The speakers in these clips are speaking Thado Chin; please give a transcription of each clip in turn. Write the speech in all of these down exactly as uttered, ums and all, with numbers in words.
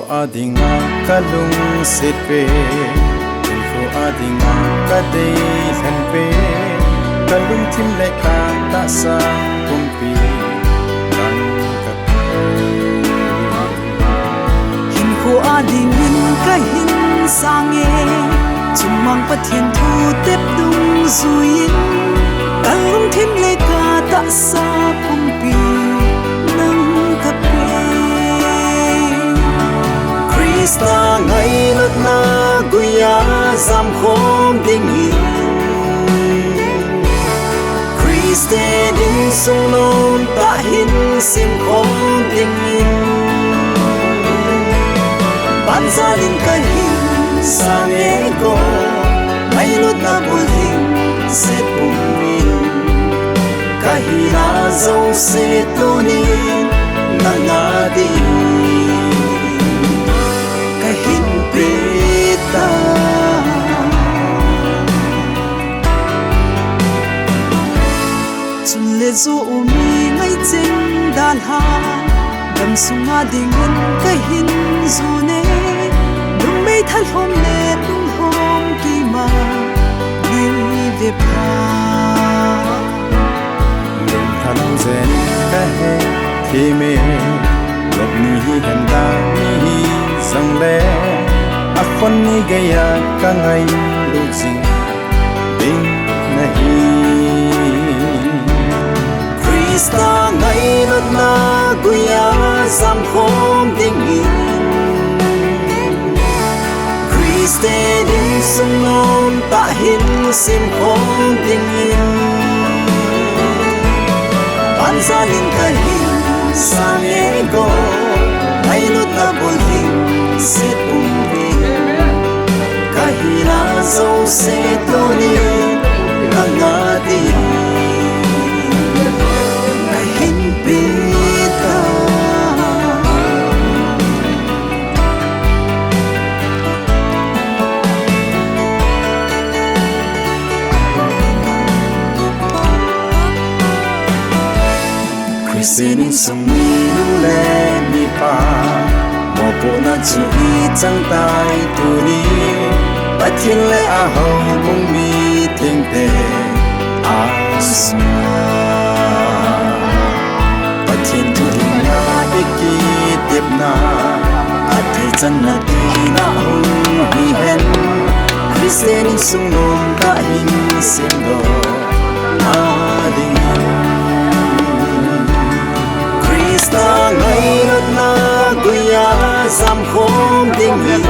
Adinga kalungset pen, hinkho adinga kadei lhen pen, kalungthim le katahsa pumpi nang kape. Hinkho adingin kahin sang e, chungmang Pathen thu tep dungjuiyin, kalungthim le katahsa pumpi nang kape. Christa ngailutna guiya jamkhom dingin, Christian insung nomtah hin simkhom dingin, banjalin kahin sang e go, ngailutna bulhingset pumin, kahina jouse tunin nanga din kahin petai. Chule jouse mi ngaicheng dalha, gamsunga dingin kahin jone, numei thalhom le lunglhom kima neive pha. Lungthim jen kahe theme, lop ni hihen dan ni hijongle, akhon ni geiya kangailut jing ding nahi. Christa ngailutna guiya jamkhom dingin, Christian insung nomtah hin simkhom dingin, banjalin kahin sang e go, ngailutna bulhingset pumin, kahina jouse tunin nanga din kahin petai. Christian insung minu le mipa, mopohna chu ichang tai tuni, Pathen le ahoubung mi tengte asunga. Pathen thu hina ikitepna, athei channa tina hung hihen, Christian insung nomtah hin semdoh na dingin, Christa ngailutna guiya jamkhom dingin,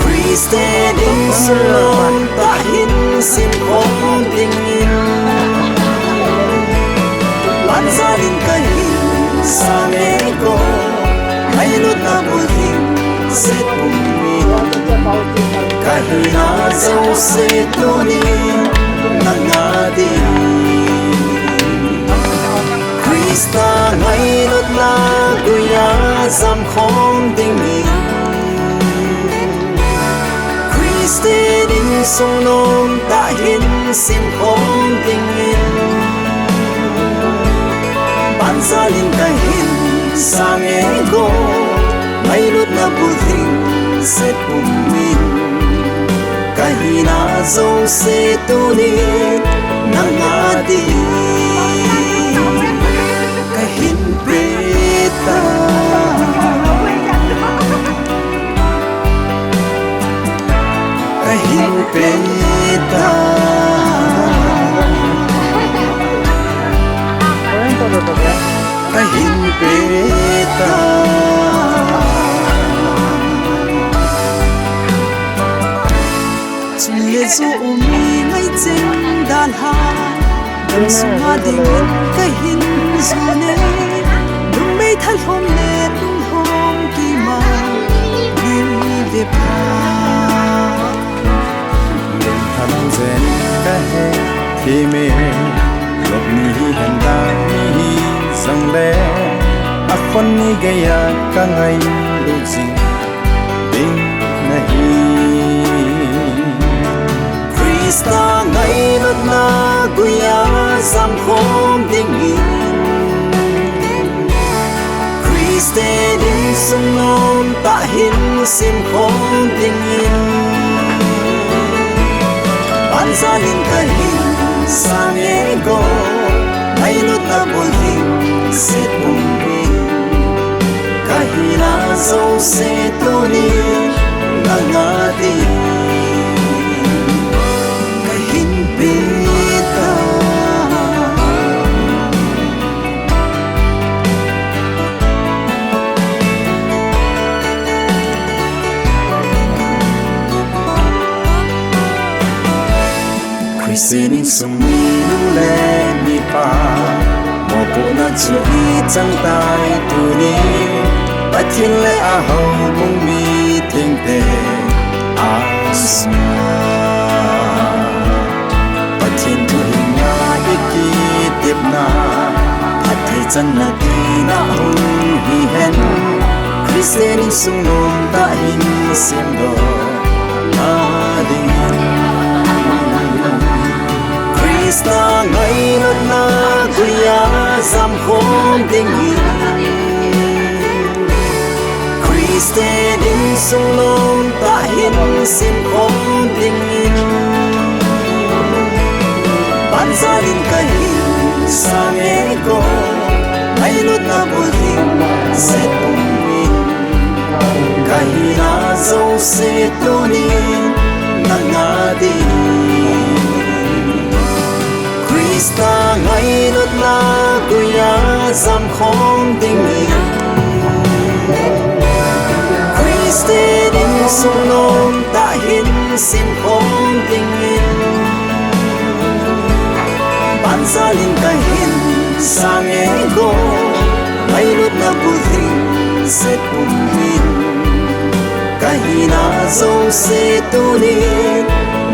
Christian insung nomtah hin simkhom dingin, banjalin kahin sang e go, ngailutna bulhingset pumin, kahina jouse tunin nanga din. Christa ngailutna guiya jamkhom dingin, Christian insung nomtah hin simkhom dingin, banjalin kahin sang e go, ngailutna bulhingset pumin, kahina jouse tunin nanga din kahin petai. Kahin petai. Kahin petai. Chule jouse mi ngaicheng dalha, gamsunga dingin kahin jone, numei thalhom le lunglhom kima neive pha. Lungthim jen kahe theme, lop ni hihen dan ni hijongle, akhon ni geiya kangailut jing ding nahi. Christa ngailutna guiya jamkhom dingin, Christian insung nom tah hin simkhom dingin, banjalin kahin sang e go, ngailutna bulhing se pumin, kahina jouse tunin nanga din kahin pe tai. Christian insung minu le mipa, mopohna chu ichan tai tuni, Pathen le ahoubung mithengte asunga. Pathen thuhilna ikitepna, phatthei channa tina hung hihen, Christian insung nom tah hin simdoh nading, Christa ngailutna guiya jamkhom dingin, Christian insung nom tah hin simkhom dingin, banjalin kahin sang e go, ngailutna bulhing se pumin, kahina jouse tunin nanga din Christa ngailutna guiya jamkhom dingin, Christian insung nom tah hin simkhom dingin, banjalin kahin sang e go, ngailutna bulhing se pumin, kahina jouse tunin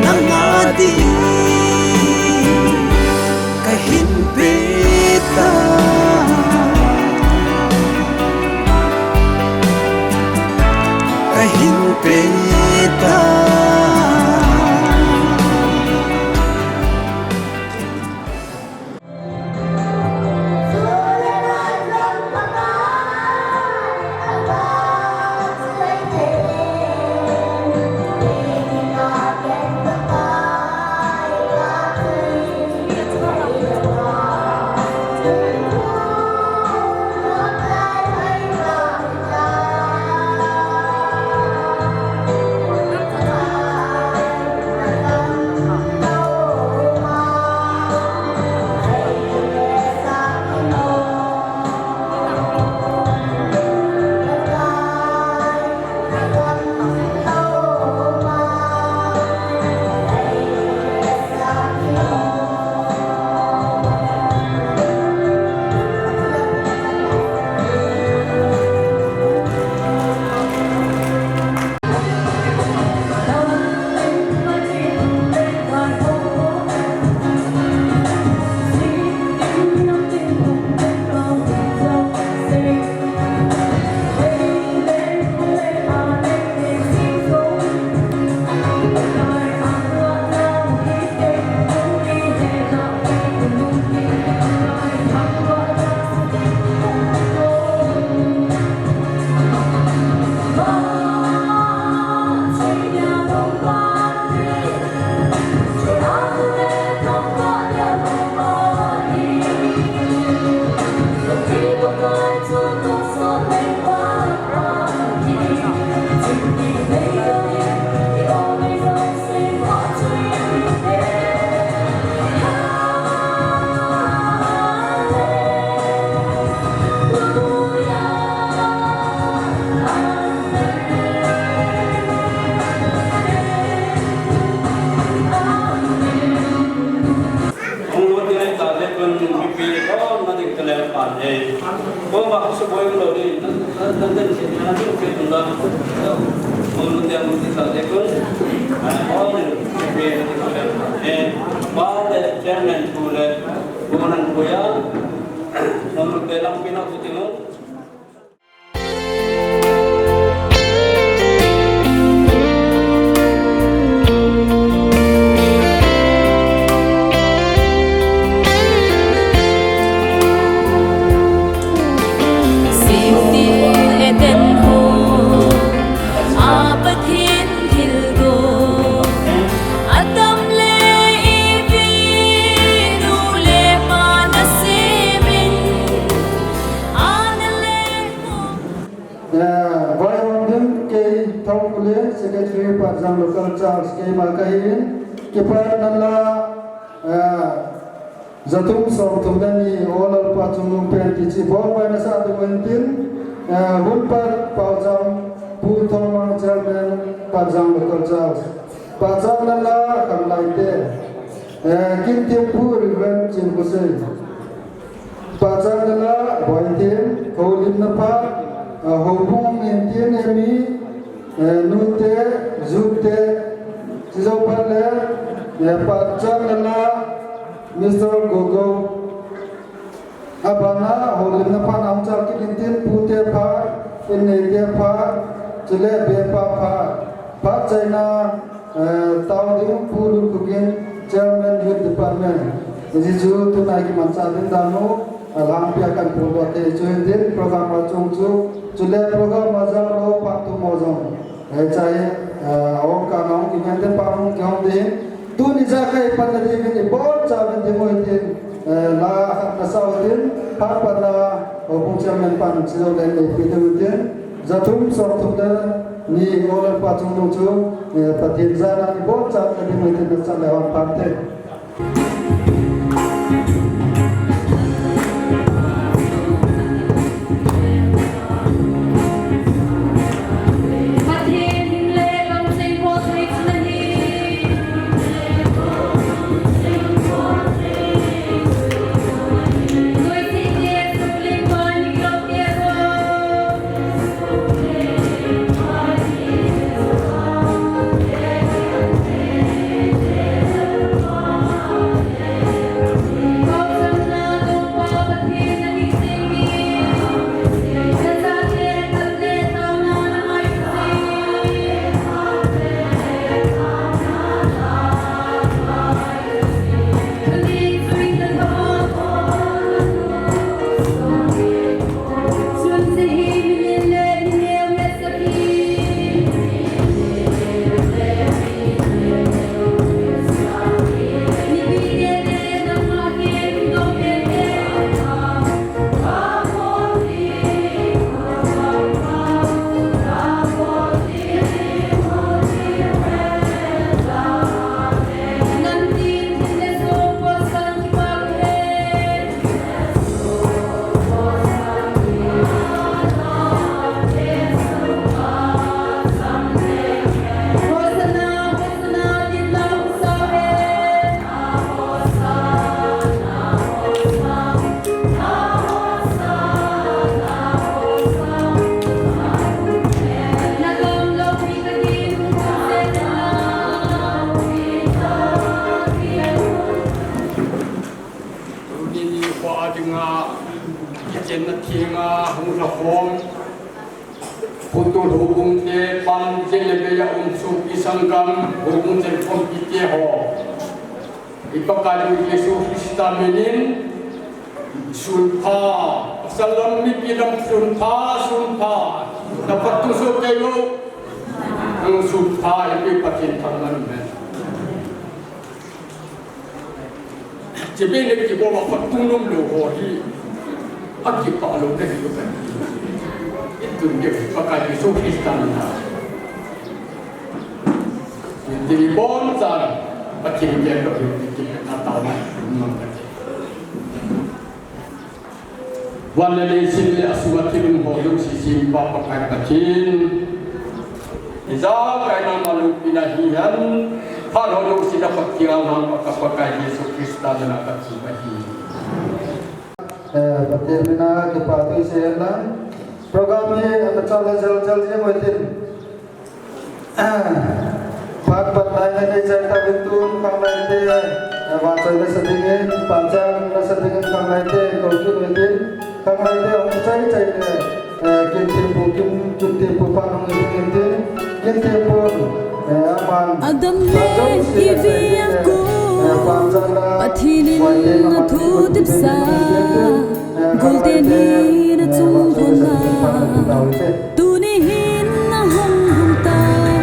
nanga din kahin pe tai, kahin pe tai. Hung lut ding ahitai, le kun mipi le kon na ding ka lem pan e. Ko ma ko su boi lo ni, na, na, na, na, na, na, na, na, na, hung lut ding ahitai, le kun. Ai, ko ni, mipi le ding ka lem pan e. Pa le chairman tu le, ko nan ko ya. Hung lut ding lam pi na ku ti mo. Eh, vaihom ding kei Thongkhulen, Secretary Patjang Local Church, keima kahin, kipatna la, eh, jathum somthum le ni, O Lalpa Chungnungpen kichi bol pai nasa ding uvin tin, eh, hun pat Patjang Pu Thongmang Chairman Patjang Local Church. Pachatna la khanglai te, eh, Kinthempu Reverend Chinkosei. Pachatna la Boithem, houlimna phat, eh, houbung maintain mi, eh, nute, jute, chujou phat le, eh, pachatna la Mister Gogo. Abana houlimna phat a hung chal kit intin, pute phat, inneite phat, chule bepa phat, phat chaina, eh, tao ding Pu Lutkhogin, Chairman Youth Department. Hichu tunai kimanchah ding dan u, alhangpi a kahin phondoh thei chu hitin, program a chung chu, chule program a jao lou phat thum ho jong. Hiche, eh, ahung kah a hung kiven te pa hung kihong ding. Tuni ijakai panna ding in ibonchauvin ding u hitin, eh, la khat na sao hitin, phat panna, houbung chairman pan chujou le neipi ding u hitin. Jathum somthum le ni O Lalpa Chungnung chu, eh, Pathen jana ibonchauvin ding u hitin, nachan le hon phat te. Tuni nikho a dinga kichenna thenga hung lhakhom, Phutul houbung te pan jing le bei a um sopi sanggam, houbung chenkhompi te ho, i Pakaiyu Jesu Christa minin, sunpha, pasal lam mipi lam sunpha, sunpha, na phattu soh kei o, nang sunpha, ipi Pathen thangvah in. Chibei le kibol a phattu nom lou ho hi, akipah lou na hi lou ka. Itun ding Pakai Jesu Christa mina. Iti bon chan, Pathen gel lou hi, iti na tao na, mang ka. Van le leiset le asunga thil um ho jouse sempa Pakai Pathen. Ijakai nangma loupina hihen, phat ho jouse na phatthei nang Pakai, Pakai Jesu Christa mina kathum ahi. Eh, Pathen mina kipah thu isei hen lang. Program hi ana chala jal jal jeng uve tin. Phat patna in anei chai tauvin tun, khanglai te, eh, vahchoi nasa dingin, panchang nasa dingin khanglai te, kou kit uve tin, khanglai te hung chai chai le, eh, Kinthempu, Kin, Kinthempu pan hung in dingin tin, Kinthempu, eh, aman, Adam le Eve a kon, eh, panchang la, Pathen in a thu tepsa, eh, khanglai te, Golden Age a, eh, chung vahchoi nasa dingin khanglai te. Tuni hin ahung lhung tai,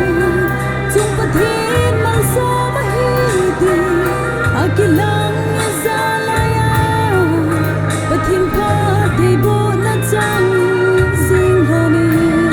chung Pathen malsom ahi ti, akilang ijat lai a, Pathen phattheibohna chang jing lhon in.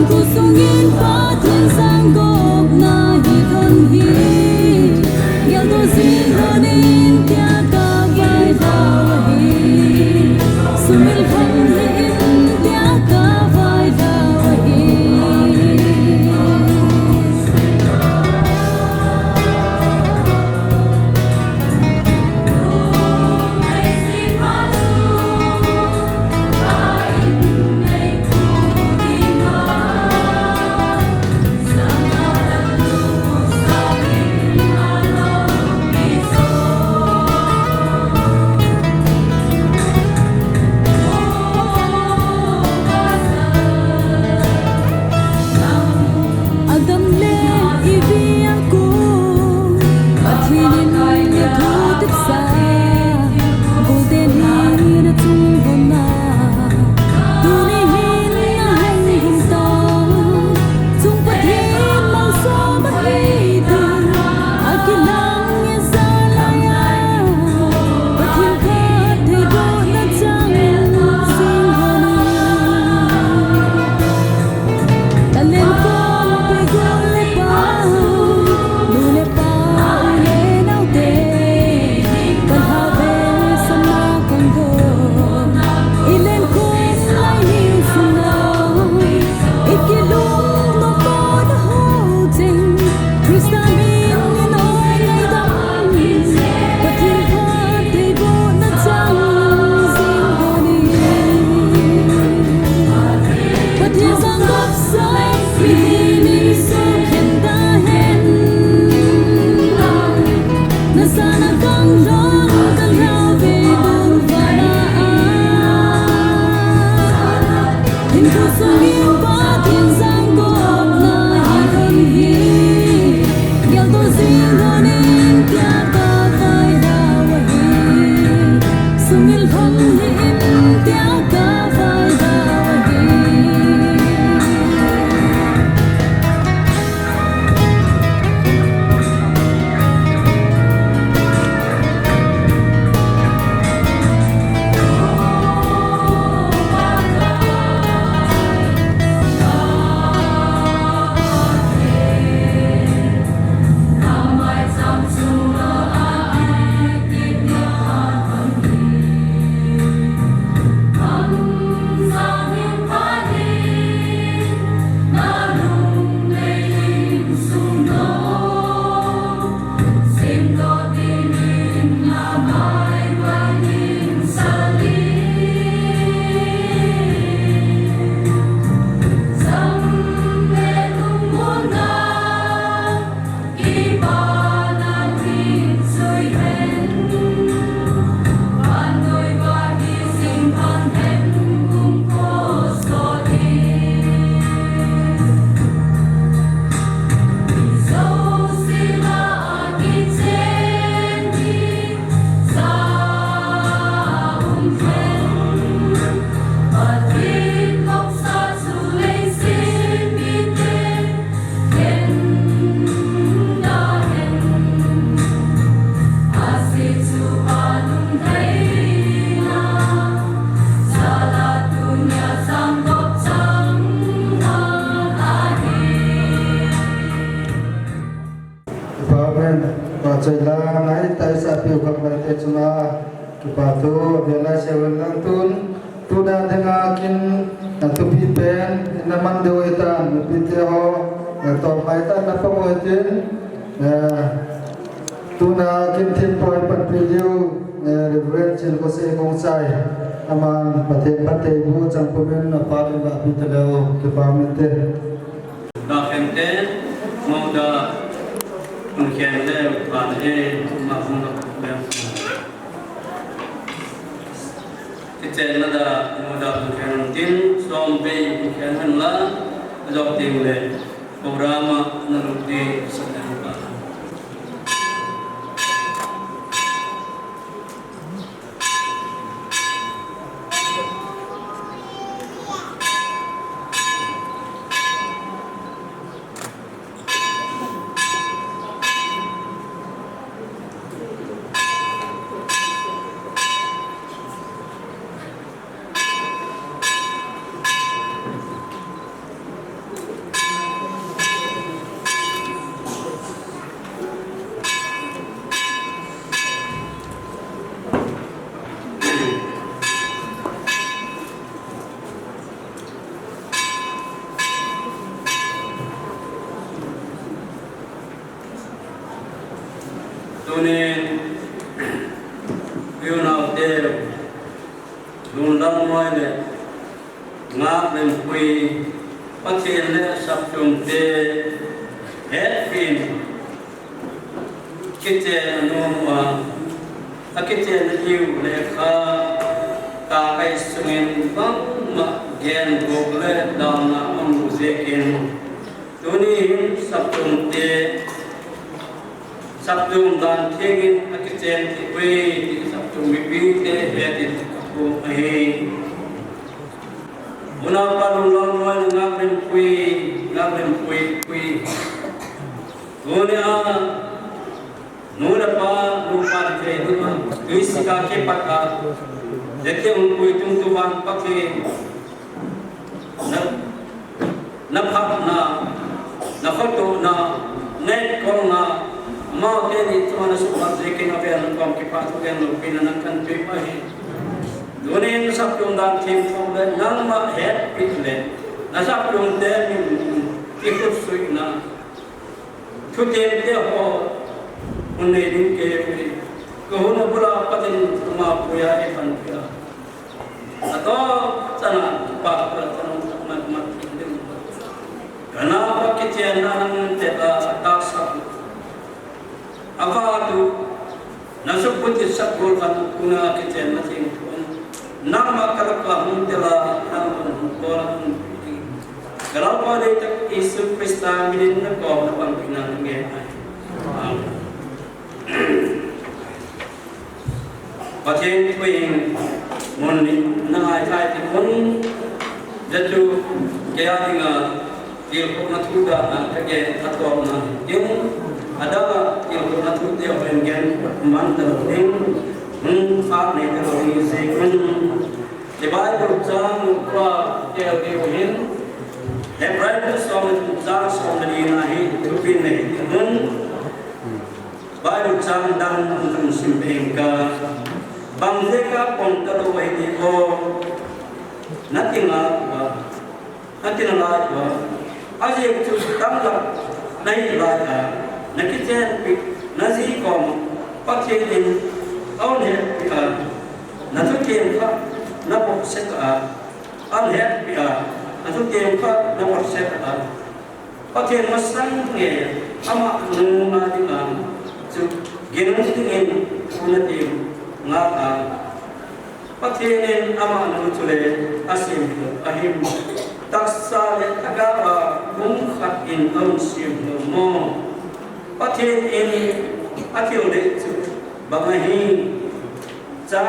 Khosungin Pathen sanggopna hi lhon hi, geldoh jing lhon in tia kavailhah ahi. Sumil lhon hih in tia kavailhah ahi. Adam le Evi a kon, Pathen in athu tepsa, golden in achung lhon a, tuni hin ahung lhung tan, chung Pathen malsom ahi tin, akilang e jalai a, Pathen phattheibohna chang jing lhon in. Talent kong pe gol le pau, nu le pa, u le nao te, kalhave sana kong go. I len kong lai ni sung a, i kilungnom kona hou cheng, Christa min in oi ngaidam, Pathen phattheibohna chang jing lhon in. Pathen sanggop sang mihem in sukhen tahen. Na sana kang lhon kalhave gol vana a. Hinkho sungin Pathen sanggopna hi lhon hi, geldoh jing lhon in tia kavailhah ahi. Sumil lhon hih in tia kavailhah ahi. Amen. Pachat la ngai tai sa piu kap lai te chunga kipa thu, avel lai seven lang tun. Tuna dinga kin, a, thupi pen, ina man deu hitan, mipite ho, a, to mai tan na pamo hitin, a, tuna kin thim poi panpi liu, a, Reverend Chilkose Kongchai, aman Pathen phattheiboh chang pumin, a, pa in la pi ta leu, kipa min te. Dakhente, Mauda, Mungkhen le, Pan e, Mahung le, Mem. Ichenna da, Mauda, Mungkhen tin, Som Bei, Mungkhen hen la, ajok ting le, Paurama, Naluti, Saten pa. Tunin, unaute, lungdam noi le ngap lempui, Pathen le sapchumte hetpin, kichen anom a, akichen ahiu le kha, takai sungin bangma gen gop le dalna amu jeh in, tuni hin sapchumte, sapchum dan thengin akichen thei uve ti sapchum mipite hetin kapu ahi. Unaupa lungdam noi le ngap lempui, ngap lempui, pui. Tunia, nu le pa, nupa le thei ding a, tuisik a kipat a, lete hung pui tung tuvan Pathen, na, na phatna, na khotohna, na etkolna, amaute ni chunga na suhmat jeh in avel in kom kipa thu genloupina nang kahin pe ahi. Tunin sapchum dan theng thou le, nangma hetpi le, na sapchumte min kikhutsuina, thutheng te ho, hun nei ding kei uve. Ka hun abul a Pathen in ama puiya eipanpi a, atoh chan a kipa thu le chan a mat mat ding. Kana pa kichenna nang te ka tahsa. Ava tu, na suhpuit sah gol khat tuna kichenna theng thou in, nangma ka laka hung tel a, nangma hung bol a hung pi. Ka Lalpa Deitak Jesu Christa minin na kom na panpina ngen ahi. Amen. Pathen thu hin mun ni na ngai thei ti mun, jeh chu kei a dinga tilkhouna thu dan a ka gen a topna ding, adang a tilkhouna thu te ho hin gen man talou ding, hun pha nei talou ding jeh un. Ka Bible chang pa tel diu hin, Hebrai bung som le thum chang som le li na hi thupeh nei ding un. Bible chang dang hung sim peng ka. Bang jeh a pang talou ahi ti o. Na ti nga ba. Na ti nalai ba. Ajeh chu tang la. Na hi lai a. Na kichenpi. Na ji kom. Pathen in. Aun hetpi a. Na thuthem kha. Na bohseh a. Aun hetpi a. Na thuthem kha. Na bohseh a. Pathen masang nge ama nungna dinga chu ginum dingin thu na tem ngah a. Pathen in ama nu chu le asem lou ahi. Tahsa le thagau a pumkhat in ahin sem lou mo. Pathen in athil dei chu bang ahi. Cha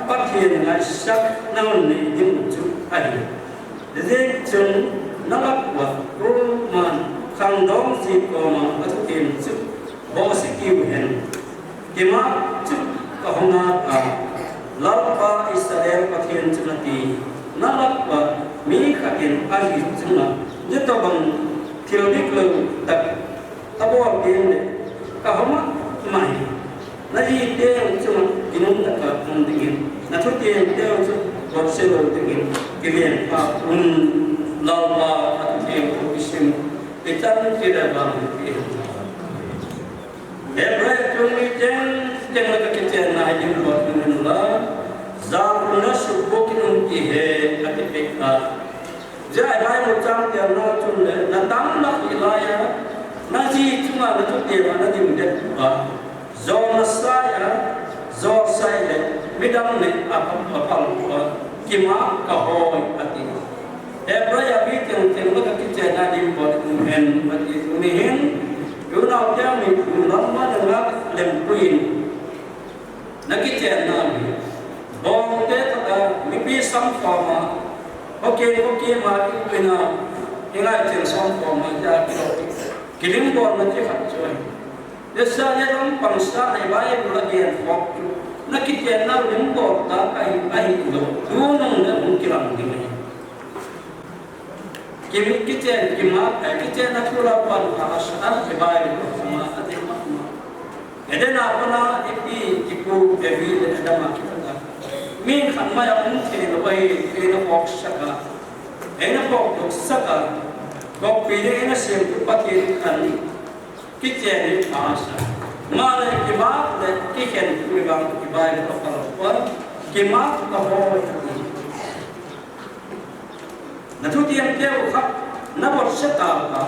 Pathen ngaisakna nei ding chu ahi. Hijeh chun na lak uva koiman khangdong ji koma athutem chu bohseh kit hen. Keima chu kahung ngah a, Lalpa Israel Pathen chu nati, na lak uva mi khat in aji chunga nitobang thil diklou tah abol ding le, ka homa mai. Na jiteu chu ginum tah a um dingin, na thuteu chu bohseh lou dingin, kiven pha un. Lalpa athutheng thu kisim, kichan kile bang ki. Hebrai chun mi cheng cheng la ka kichenna hi ding bol ding la, jalna suhbuk in um ti he ati peh a. Jia Bible chang tel na chun le, na tang na hi lai a, na ji chunga na thutema na ding det uva, jo na sai a, jo sai le, midang le a, a pal uva, keima ka hoi ati. Hebrai a mi teng teng la ka kichenna ding bol ding hen ati tuni hin, unaute mi lungdam ma na ngap lempui in. Na kichenna hi, bongte tah a, mipi samkhom a, hoke hoke ma i pina, i ngaichen samkhom a, ja ki, kilim bol na ki khat chu ahi. Desa ne lam pangsa nei Bible a gen khop chu, na kichenna lim bol tah ahi, ahi lou, tunung le hung kilang ding ahi. Ki, kichen, kima, eh, kichenna thu la pan pha asa, eh, Bible, ma, ati ma, ma. Eden a kona, ipi, ipu, Evi, le Adam a kipata. Mi khat mai a um thei lou ahi, eina pok saka. Eina pok dok saka. Kokpi le eina sem tu Pathen khat. Kichen hi pha asa. Male kimat le kikhen uvang kibai ka palo pa kimat ka ho. Na thutiam teu kha na bol se ta ka.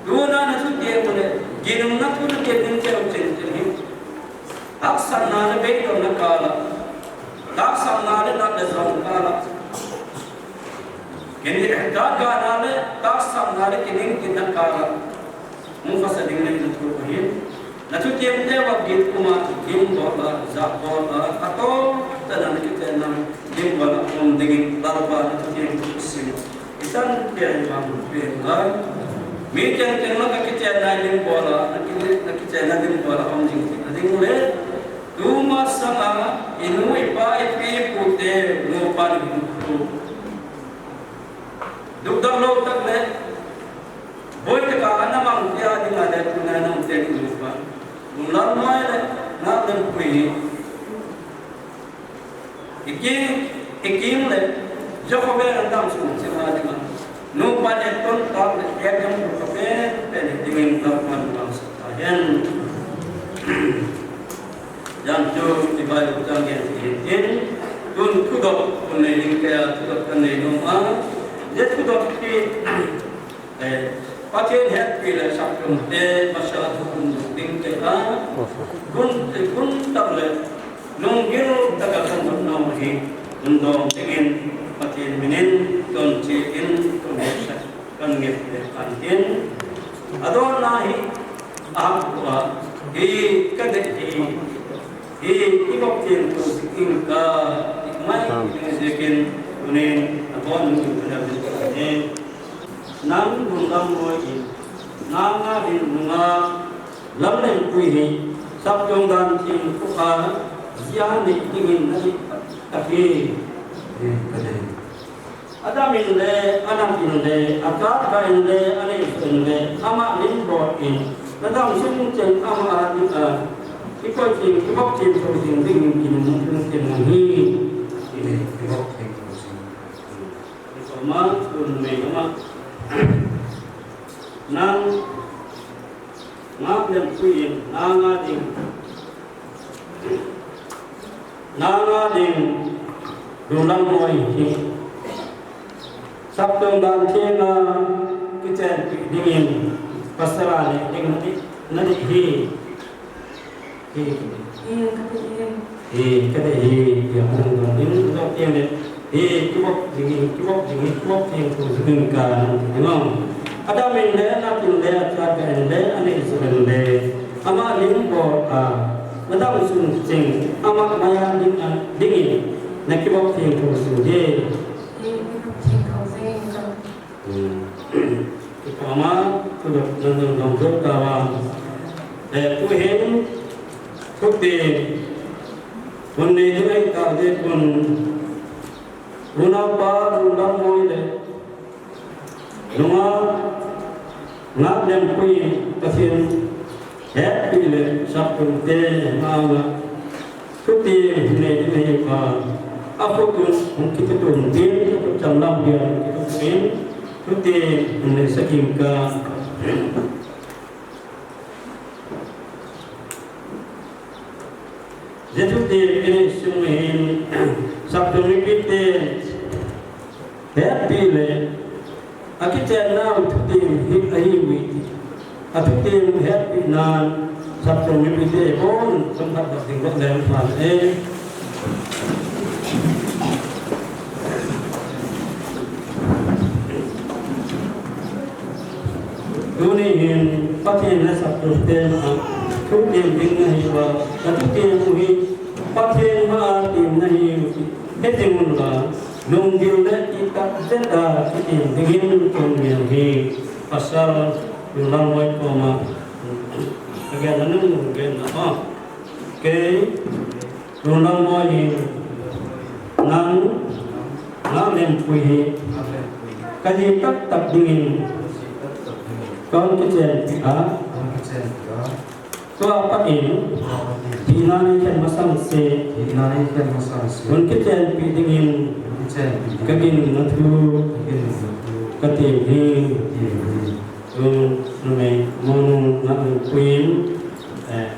Tuna na thutiam le ginung na thutiam teu chen chen hi. Haksatna le beidong na kala. Haksatna le na le zong kala. Kini ka ka na le haksatna le kining kin na kala. Mung khasa ding le in thu hin. Na thutiam teu a git kuma dim bol a, za bol a, ka to ta na na kite na dim bol a um ding in bal ba na thutiam thu sim. Isan ke ai ma mu pe la. Mi ken ken ma ka kite na dim bol a, na kite na dim bol a um ding na ding le. Tuma sanga inu ipa ipi pu te mu pa ni thu. Duk dang lo tak le. Boi taka ana mang tia ding a le tuna nang te ding pa. Nung lam mai le na dang pui. Iki, ikim le. Jakob e dang sung sing a ding a. Nung pa ne ton ta le e dang ko pe pe ne ding in ta man ta sa ta hen. Jan chu i bai u chang gen ti hin. Tun thu dot kun nei ding ke a thu dot kan nei nung a. Je thu dot ki Eh, Pathen hetpi le saptum te, pasal thukum ding te a, gun, gun tak le, lunggil tak a kan dot nom hi, undong dingin, Pathen minin, ton chi in, ton sak, kan ngep le kan tin. Adon na hi, a, a, hi, ka de hi, hi, i bok tin tu, in ka, i mai, i zikin, unin, adon, unin, unin, unin. Nang lungdam moi in, nanga din nunga lam lengpui hi, saptong dan thing khuka, zia nei dingin na dik tak hi. Adam in le, Anak in le, Akatba in le, Anesu in le, ama lim bol in, na dam sung cheng ama a ding a, kikoi thing, kibok thing, kibok thing ding in kin, kin hi. Kibok thing, kibok thing. Ama, tun mei ama. Nang, ngap lem pui in, nanga ding. Nanga ding, dulang moi hi. Saptong dan thenga, kichenpi dingin, pasal a le ding na di, na di hi. Hi, hi, ka ti hi. Hi, ka ti hi, hi, ha, nang dong, in, dong, tiang le. Hi, kibok, ding, hi, kibok, ding, hi, kibok, tiang, tu, ding, ka, nang, ding, nong. Adam in le, Anak in le, Akatba in le, Anesu in le. Ama lim bol a, na dam sung cheng, ama maya ding a, ding in, na kibok, tiang, tu, sung, ye. Hi, kibok, tiang, tu, sung, ye, ka. Hmm. Kipama, tu dok, dok, dok, dok, dok, kawa. Eh, tu hin, tu te, tu ne, tu ne, ka de, tu, tu na pa, tu na moi de. Nunga, ngap lem pui, Pathen. Hetpi le saptum te manga. Thuti nei nei pa. Akhutun hung kitutum tin, kitutum lam bian kitutum in. Thuti nei sakim ka. Je thuti nei sung hin saptum mipi te. Hetpi le, akichenna u thuti hi ahi ui. Athuti u hetpi nan, saptum mipi te bon, sum khat dok ding dok lem phan e. Tuni hin, Pathen le saptum te ma, thuti ding na hi ba, athuti u hi, Pathen ma a tim na hi, heti mun ba, Lunggil le kitak jeta kitim dingin tun mial hi pasal lungdam moi koma. Again, anung lunggil na, oh. Kei lungdam moi hi nang, nang lempui hi kaji taktak dingin kon kichenpi a. Tua pat in, thina nei khen masang se. Thina nei khen masang se. Hun kichenpi dingin. Hun kichenpi dingin. Kagin na thu. Kagin na thu. Katim hi. Katim hi. Ung, numei, monu, na ung puin. Eh,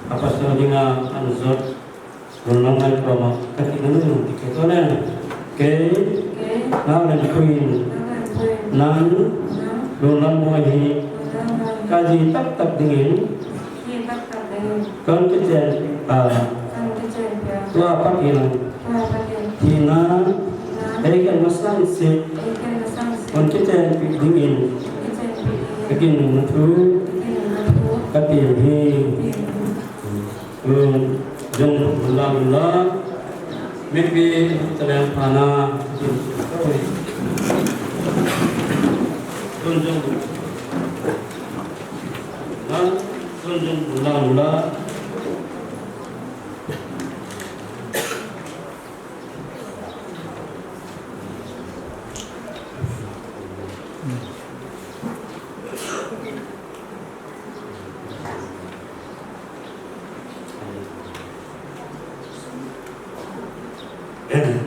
a pastor dinga an jot, Lunglam Moi koma kati nanu ti kei tone. Kei, Kei, Ngau Lenpui in, Ngau Lenpui in, nang, nang, Lunglam Moi hi, Lunglam Moi hi, kaji taktak dingin, kaji taktak dingin, kon kichen, ah, kon kichen pia, tua pat in, tua pat in, thina, thina, eikhen masang se, eikhen masang se, kon kichenpi dingin, kon kichenpi dingin, kaginna thu, kaginna thu, kati hi. Kati hi. Um, jong la la, mipi chaleng phana, tun jong la, tun jong la la.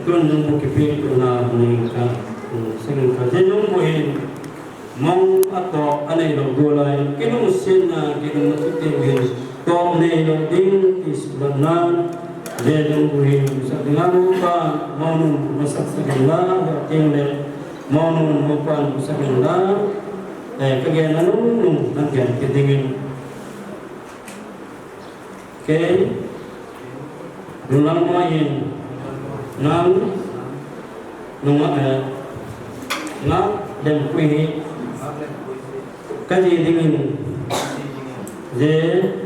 Tun jong bu kipe tuna ni ka, um, singin ka, je jong bu hin, mong a toh a neilou bu lai, kilungsetna, kilungna thuteu hin, toh neilou ding ti suklatna, je jong bu hin, sa dinga bu pa, mong nung bu masak sa dinga, ya ting le, mong nung bu pa, bu sa dinga, eh, kagenna nungnung, nang gen kit dingin. Kei, Lunglam Moi in, nang, nunga, eh, Ngau Lenpui hi, kaji dingin, je,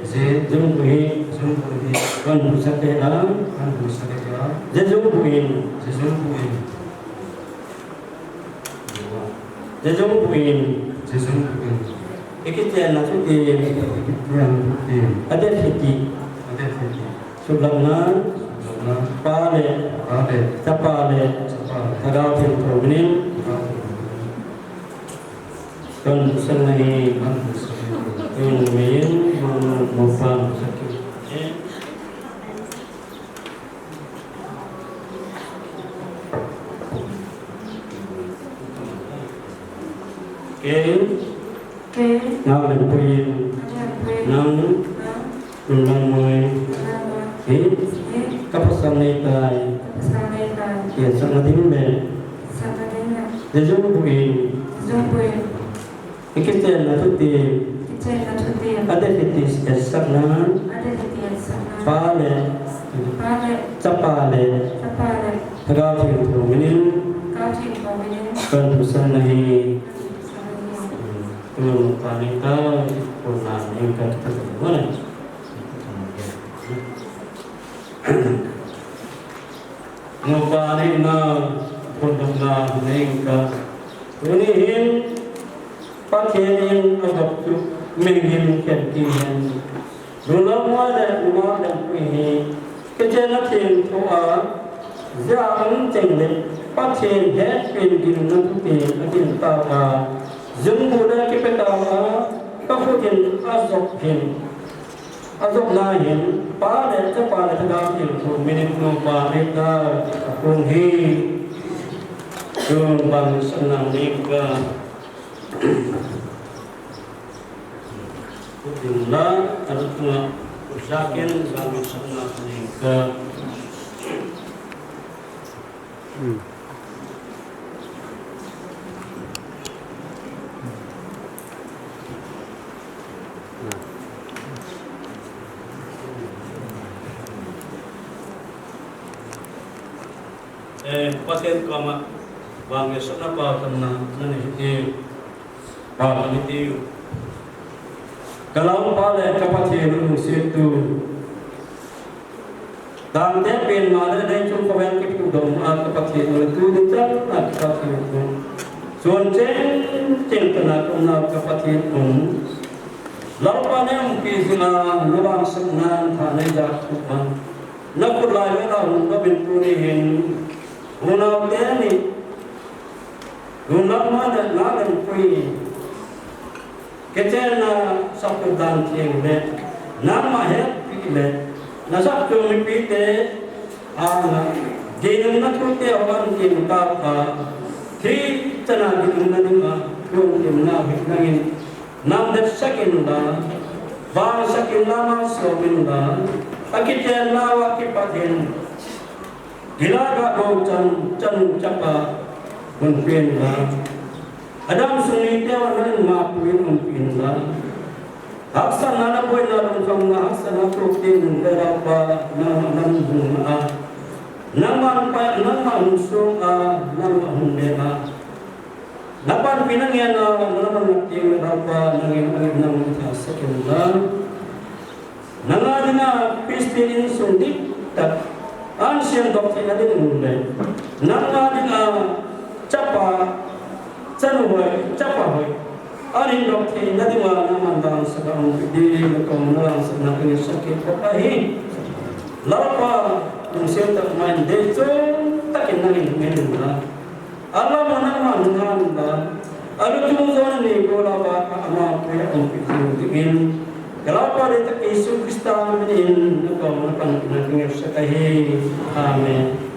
je, jong bu hi, jong bu hi, kon bu sa te la, kon bu sa te la, je jong bu in, je jong bu in. Je jong bu in. Je jong bu in. I kichenna thuti. I kichenna thuti. Adet hiti. Adet hiti. Suklatna. Suklatna. Pa le. Pa le. Chapa le. Chapa le. Lhagao Theng thu minin. Lhagao Theng thu minin. Kon bu sa nahi. Kon bu sa nahi. Kon bu in. Mo, mo, mo pa bu sa ki. Kei. Kei. Ngau Lenpui in. Ngau Lenpui in. Nang. Nang. Lunglam Moi. Lunglam Moi. Hi. Hi. Ka pasal nei tai. Ka pasal nei tai. Etsakna ding le. Etsakna ding le. Je jong bu in. Je jong bu in. I kichenna thuti. Kichenna thuti. Adet hiti etsakna. Adet hiti etsakna. Pa le. Pa le. Chapa le. Chapa le. Lhagao Theng thu minin. Lhagao Theng thu minin. Kon bu sa nahi. Kon bu sa nahi. Tun pa ni ta, kon na ni ka ta ta mo na. Nupa nina, phundumna ningka. Tuni hin, Pathen in adop chu, mihing khen ti hen. Lunglam Moi le Ngau Lenpui hi, kichenna theng thua, jia ang cheng le, Pathen hetpin ginna thute agin tauva, jungbu le kipe tauva, kakhut in ajop hin. Ajopna hin, Pa le Chapa le Lhagao Theng thu minin nupa neita, akong hi, chun bang sanang ningka. Kutin la, alutunga, kujakin, bang sanang ningka. Hmm. Eh, Pathen koma, vang le sotna pao tamna, nani hiti, pao nani tiu. Ka Lalpa le ka Pathen lungsettu. Dangte pen ma le, leichung khovel kipu dong a ka Pathen u le, tuni chan a ka Pathen u. Chon cheng cheng tana ka umna ka Pathen u. Lalpa ne umpi jinga, na vangsetna tha nei ja khu ma. Na khut lai vela hung ka bin tuni hin. Unau teni. Lunglam Moi le Ngau Lenpui. Kichenna sapkhup dan theng le, nangma hetpi le, na sapkhup mipite, a, ginumna thute avan kim tauva, thi chana ginumna dinga, lungkimna hi nangin, nam det sakin la, Vangset in la, malsom in la, akichen nauva kipat in, gilou gou chan, chanu chapa, hunpin la, adamsung mite uva nangin mapuin umpin la, haksatna le boina, lungkhamna, haksatna tup ding in Lalpa, nangma nahung a, nangma pa, nangma hung sung a, nangma hung le a, napanpi nangen a, nangma nati Lalpa, nangin, nangin nangma tha sekin la. Nanga dinga Christian insung dihtah, ahin semdoh theina ding le, nanga dinga chapa, chanu hoi, chapa hoi, ahin doh theina dinga nangman vangset a umpi ding, nakoma vangsetna kangaisah kit ahi. Lalpa, lungset tah main deichom takin nangin ngen in la. Alam a nangma nunga nunga, aluchung jong nanei bou Lalpa, amapuia umpi jing dingin, ka Lalpa le ka Jesu Christa minin, nakoma napanpina kangaisah ahi. Amen.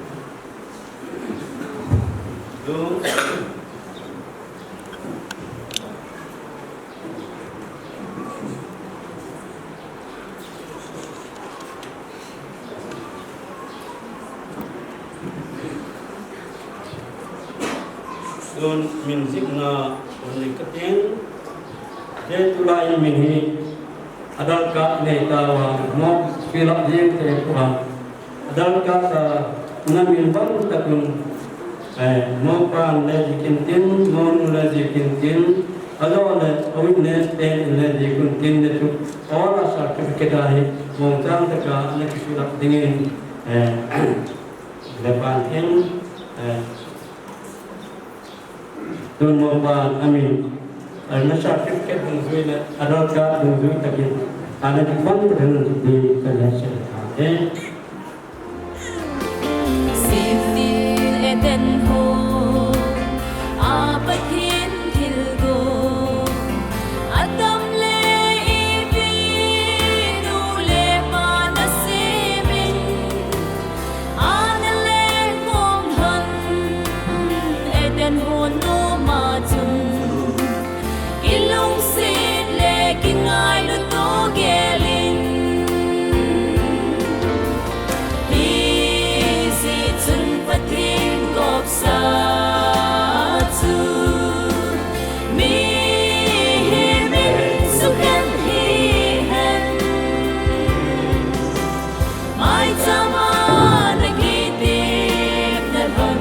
Tun min jihna hung nei kating, te tulai in min hi Aadhaar card nei tauva, mo fill up jing te pua. Aadhaar card a namin bang tah un, eh, mo pan le ji kin tin, mo nu le ji kin tin, ajole, o in le, te in le ji kin tin le chu, all a certificate ahi, mongchang tah a ana ki fill up dingin, eh, le pan in, eh, Tun mo pan amin, ana certificate dungjui le, Aadhaar card dungjui takin, ana dipang dungjui takin, kana se ta, eh. Sifil Eden ho, a Pathen thilgon, Adam le Evi nu le pa na semin, Ana leng mong lhon Eden hon noma chun, kilungset le kingailu toh gelin, hijeh chun Pathen gopsa chu mihem in sukhen hihen. Maicham a na kitepna lhon,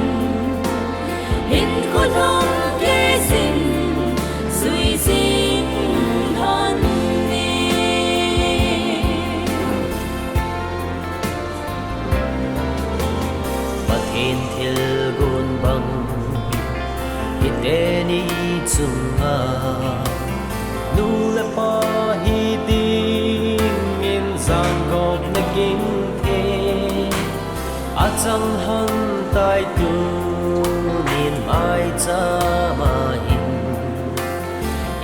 hinkho lhon kei jin, jui jing lhon ni. Pathen thilgon bang, hiteni chunga, nu le pa hi dingin jangkop na ging thei, achang hang tai tunin maicham a hin,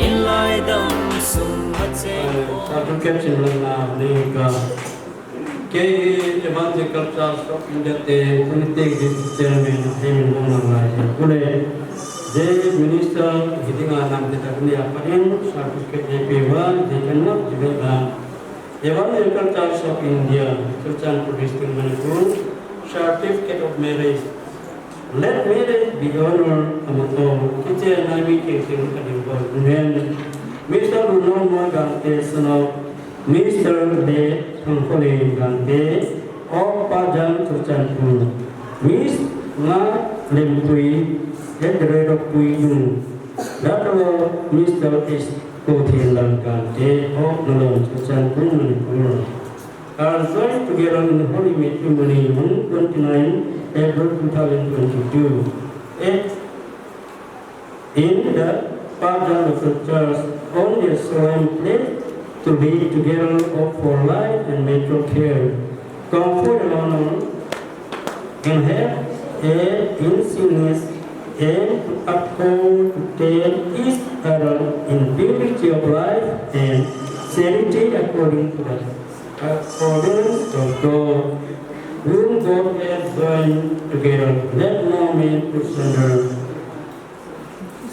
in laidam sung a cheng. Certificate sin lang na nei ka. Kei hi Evangelical Church of India te, Unity District Chairman, ahi min bol nalai. Kule, jeh minister, hiding a nam te tak ni a pa in, certificate nei peh uva, jeh kan na, jeh na. Evangelical Church of India, Churachandpur District, Manipur, Certificate of Marriage. Let marriage be honored among all. Kichen a mi keng keng a ding bol. Amen. Mister Lunlongmoi Gangte, son of Mister Le Thangkhole Gangte of Pajang, Churachandpur. Miss Nga Lempui, at the rate of Puidung. Daughter of Mister S Kothenlal Gangte of Nalong, Churachandpur, Manipur. Are joined together in holy matrimony on twenty-nine April two thousand twenty-two. At, in the Pajang Local Church on their solemn pledge to be together for life and mutual care, comfort and honor, and have a in sickness and to uphold, to tend each other in purity of life and charity according to the commandments of God, whom God has joined together, let no man put asunder.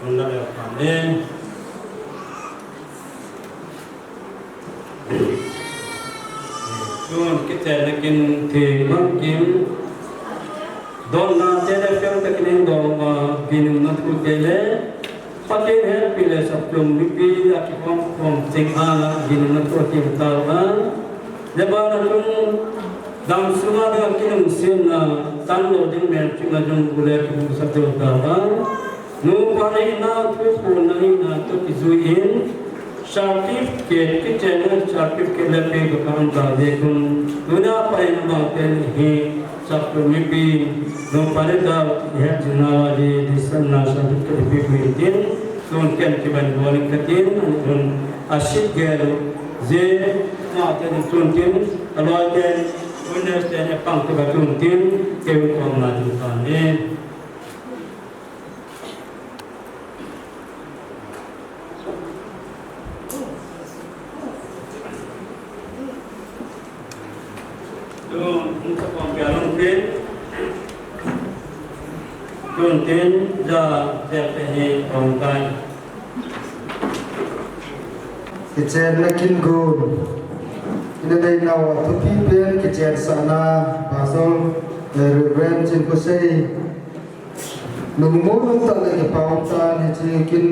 Tun la le pa le. Tun kichenna kin theng bang kin. Donna te le fel ta kin dong ma ginum na thu te le. Pathen hetpi le saptum mipi a kikhom khom cheng a ginum na thu a kim tao a. Le ba na tun dam sunga ding a kinung sin na tan lo ding mel ching a jong u le kim saptum tao a. Nupa hina, thuphonna hina toh kijuiyin, certificate, kichenna certificate le peh ka kam ta ve kun. Tuna pa in ama pen hi saptum mipi, nupa le dau, het jina wa di, di san na certificate peh peh tin, tun ken kiban bol in katin, tun a sit gel, je, ma ten tun tin, a loi ten, witness ten, e pang tu ka tun tin, ke un kong na tin tan ni. Kichenna kin gon. Ina dei nau a thupi pen kichen sahna, Pastor, eh, Reverend Chin Khosei. Lungmong lungtah le kipa um tan hiche kin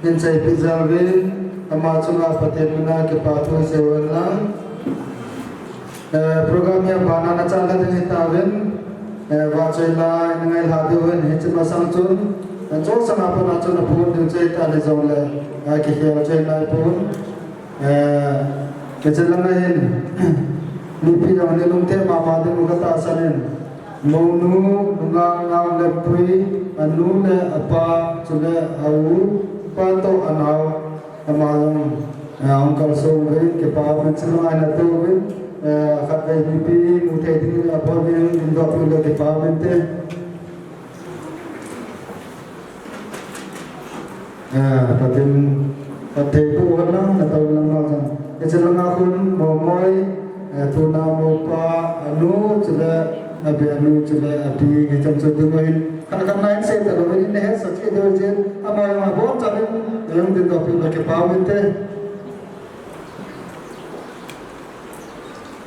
hin chaipi jal uvin, ama chunga Pathen mina kipa thu sei uvin lang. Eh, program hi abana nachan la ding hitauvin, eh, vahchoi la in ngailha diu hin hiche masang chun, eh, chosanga pat a chun aphon diu chai ta le jong le, eh, kikhel chai nai pon. Eh, hiche langa hin, mipi jong ni lungthim mama ding u katahsan in. Mounu, nungah, nao le pu, anu le apa, chule a u, pa toh anao, ama jong, eh, ahung kalson uvin, kipa um in, chulai na tou uvin, eh, khatvei mipi mu thei ding le abol uvin, dingdoh uvin le kipa um inte. Eh, Pathen, Pathen pu hon lang, na tau lang ma jang. Hiche langa khun, Momoi, eh, tuna mopa, anu, chule, abi anu, chule, abi, hicheng chu ding uvin. Khat khat na in sei talou uvin, in hetsah cheh diu jin, ama jong abonchauvin, jong dingdoh uvin, kipa um inte.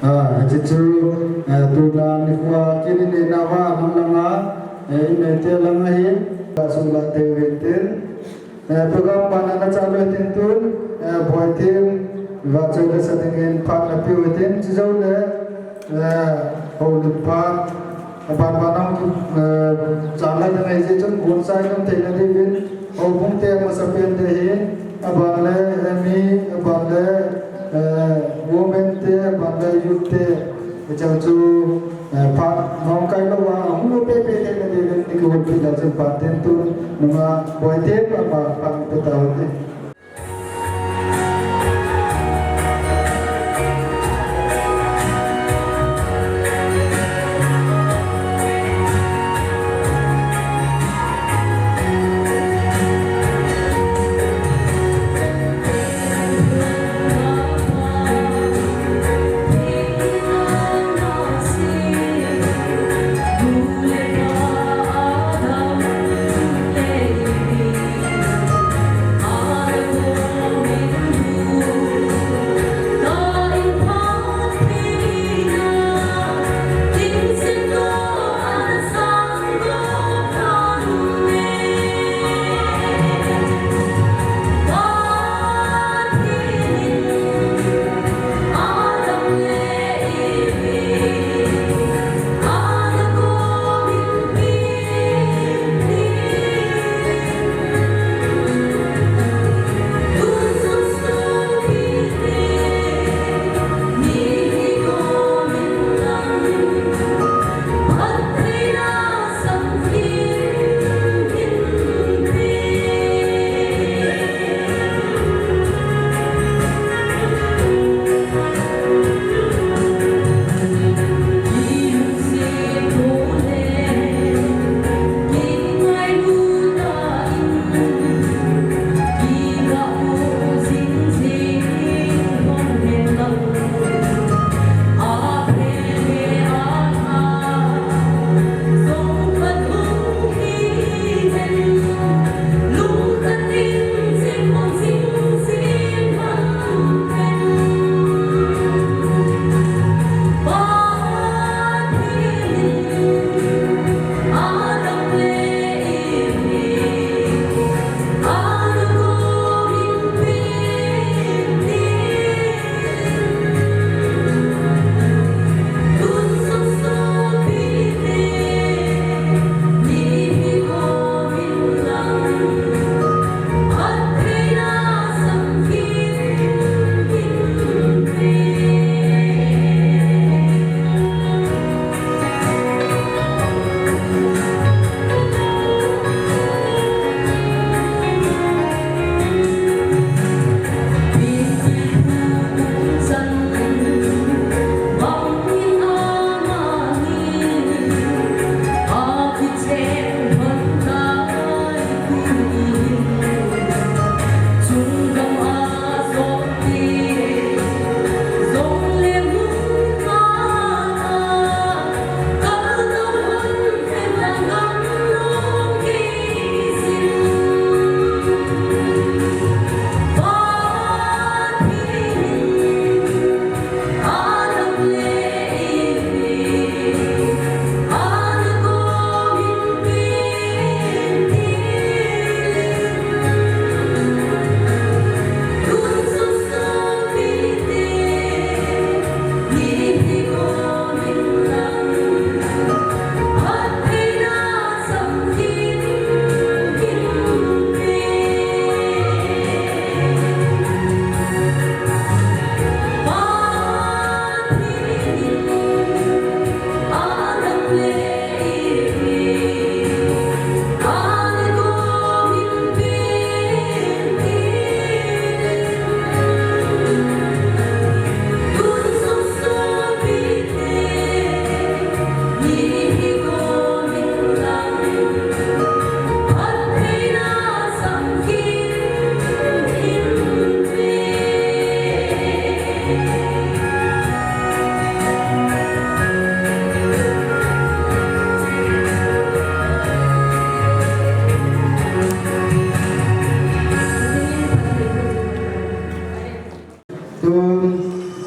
Ah, hiche chu, eh, tuna nikho a kin in neina uva, nang langa, eh, in neite langa hin, ka sung la te uvin tin. Eh, program abana nachan lou tin tun, eh, Boithem, vahchoi le sa dingin phat napeh u tin, chujou le, eh, houlim phat, Aban ban a, eh, chan la ding ahi jeh chun, gon sai nom theina diuvin, houbung te amasapen te hi, aban le, eh, mi, aban le, eh, women te, aban le youth te, hicheng chu, eh, phat nom kai lou a, hung lou pepe theina diuvin, ni kihoupi lal chun phat ten tun, nunga Boithem, aban phat pe tau te.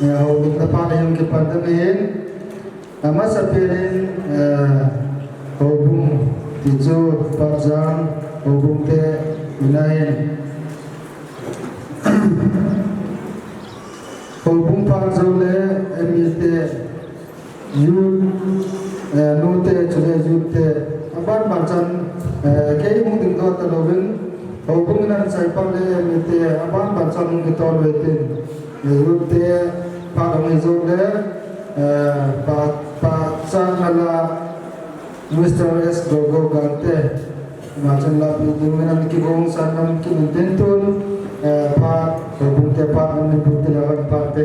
Eh, houbung te phat a hung kipan ding ahin, amasapen in, eh, houbung ti chu Patjang houbung te in ahin. Houbung phat jou le, eh, mite, youth, eh, nute, chule youth te, aban ban chan, eh, kei hung dingdoh talouvin, houbung in ahin chaipan le, eh, mite, aban ban chan hung kitol uve tin, eh, youth te, phat hung hi jou le, eh, Pa, Patjang a la, Mister S Gogo Gangte, Himachal lapi ding in ana kigong san nam kimin tin tun, eh, phat, houbung te phat, ana buk te le hon phat te.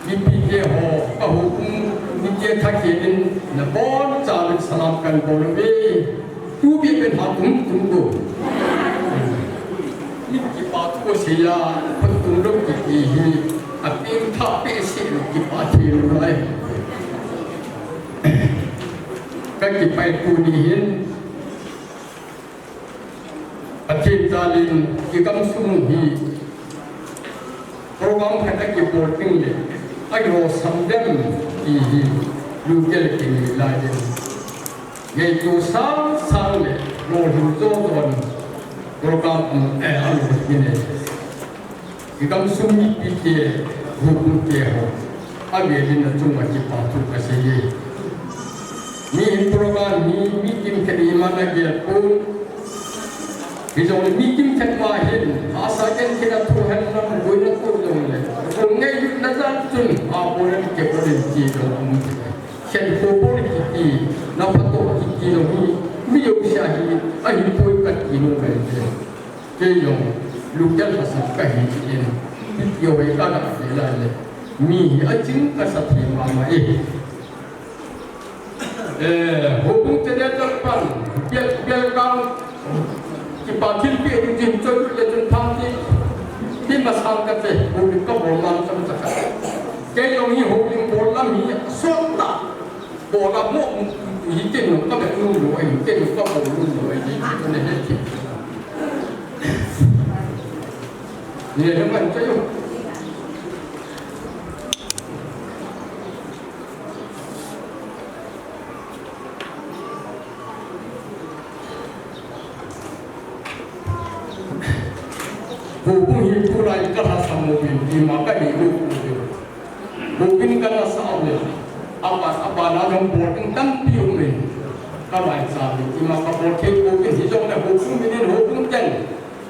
Mipite ho, ka houbung mite thakin nabonchauvin salam kahin bol uve. Tupi pen ha tum tum ko. Mi kipa thu seiya, phat tum lou kiti hi, apeng tha pe se lou kipa thei lou lai. Ka kipai tuni hin, Pathen jalin, i gamsung hi, program khat a kibol ding le, a lhasam dem ti hi, lungkhat kinei lai ding. Ngaitu sang sang le, lolhing jo jon, program, eh, a lolhing e. I gamsung mipite, houbung te ho, avel in nachunga kipa thu kasei e. Mi hin program hi, mi kimkhat in ima nagel pon. Hijongle mi kimkhat ma hin, hahsa khen khen a thu hen lam boina thu jongle, kong ngailutna jal chun, abol in kibol in ti jong um. Khen kho bol kiti, na phatah kiti jong hi, mi jouse a hi, ahipoi kati nom e. Kei jong, lungkhat lhasam kahi in, hiti ho hi kaga ve lai le, mi hi aching kasa thei mama e. Eh, houbung te le tah pan, bel, belgang, kipa thilpeh ding tin choi le chun phan ti, ti masang kate, houbung kabol man cham chaka. Kei jong hi houbung bol lam hi, sot ta. Bol a mo, hi ken no ka be nu lo, hi ken no ka bol nu lo, hi ken no he ken. Ni le man cha yo. Houbung hi tulai ka lhasam mo bin, ima kahi lo ko bin. Houbung kana sa le. Aban, aban a jong bol ding tampi um e. Ka vaicha bin, ima kabol thei ko bin, hijongle houbung minin houbung ten.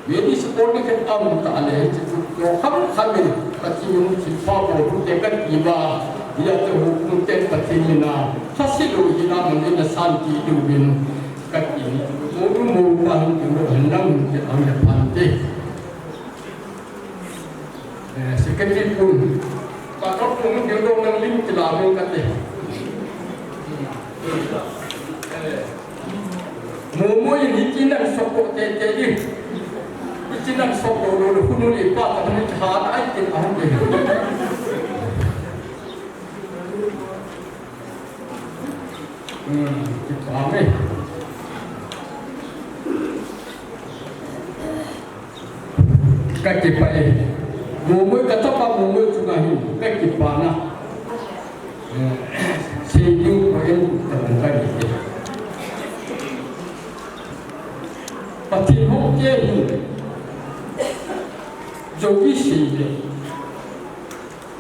Many supporting khat aum ta le, hichu, jo kham kham in, Pathen in thilpha bol u te kati uva, hijeh chun houbung te Pathen in a, thase lou hina mun in a santi diuvin, kati ni, mo mo pa hin ti lo, hin lam hin ti ang le phan te. Eh, secretary pun, pa ka pun ding dong nang lim kila dong kate. Eh, Momo in hiche nan sokdoh tete ding. Hiche nan sokdoh lou le, khunu le pa ta ni cha da ai te a hung te. Hmm, kipa me. Ka kipa e. Momo ka chapa Momo chunga hin ka kipa na. Eh, sei ding ko en ta ka ni te. Pathen ho ke hi. Jou isei le.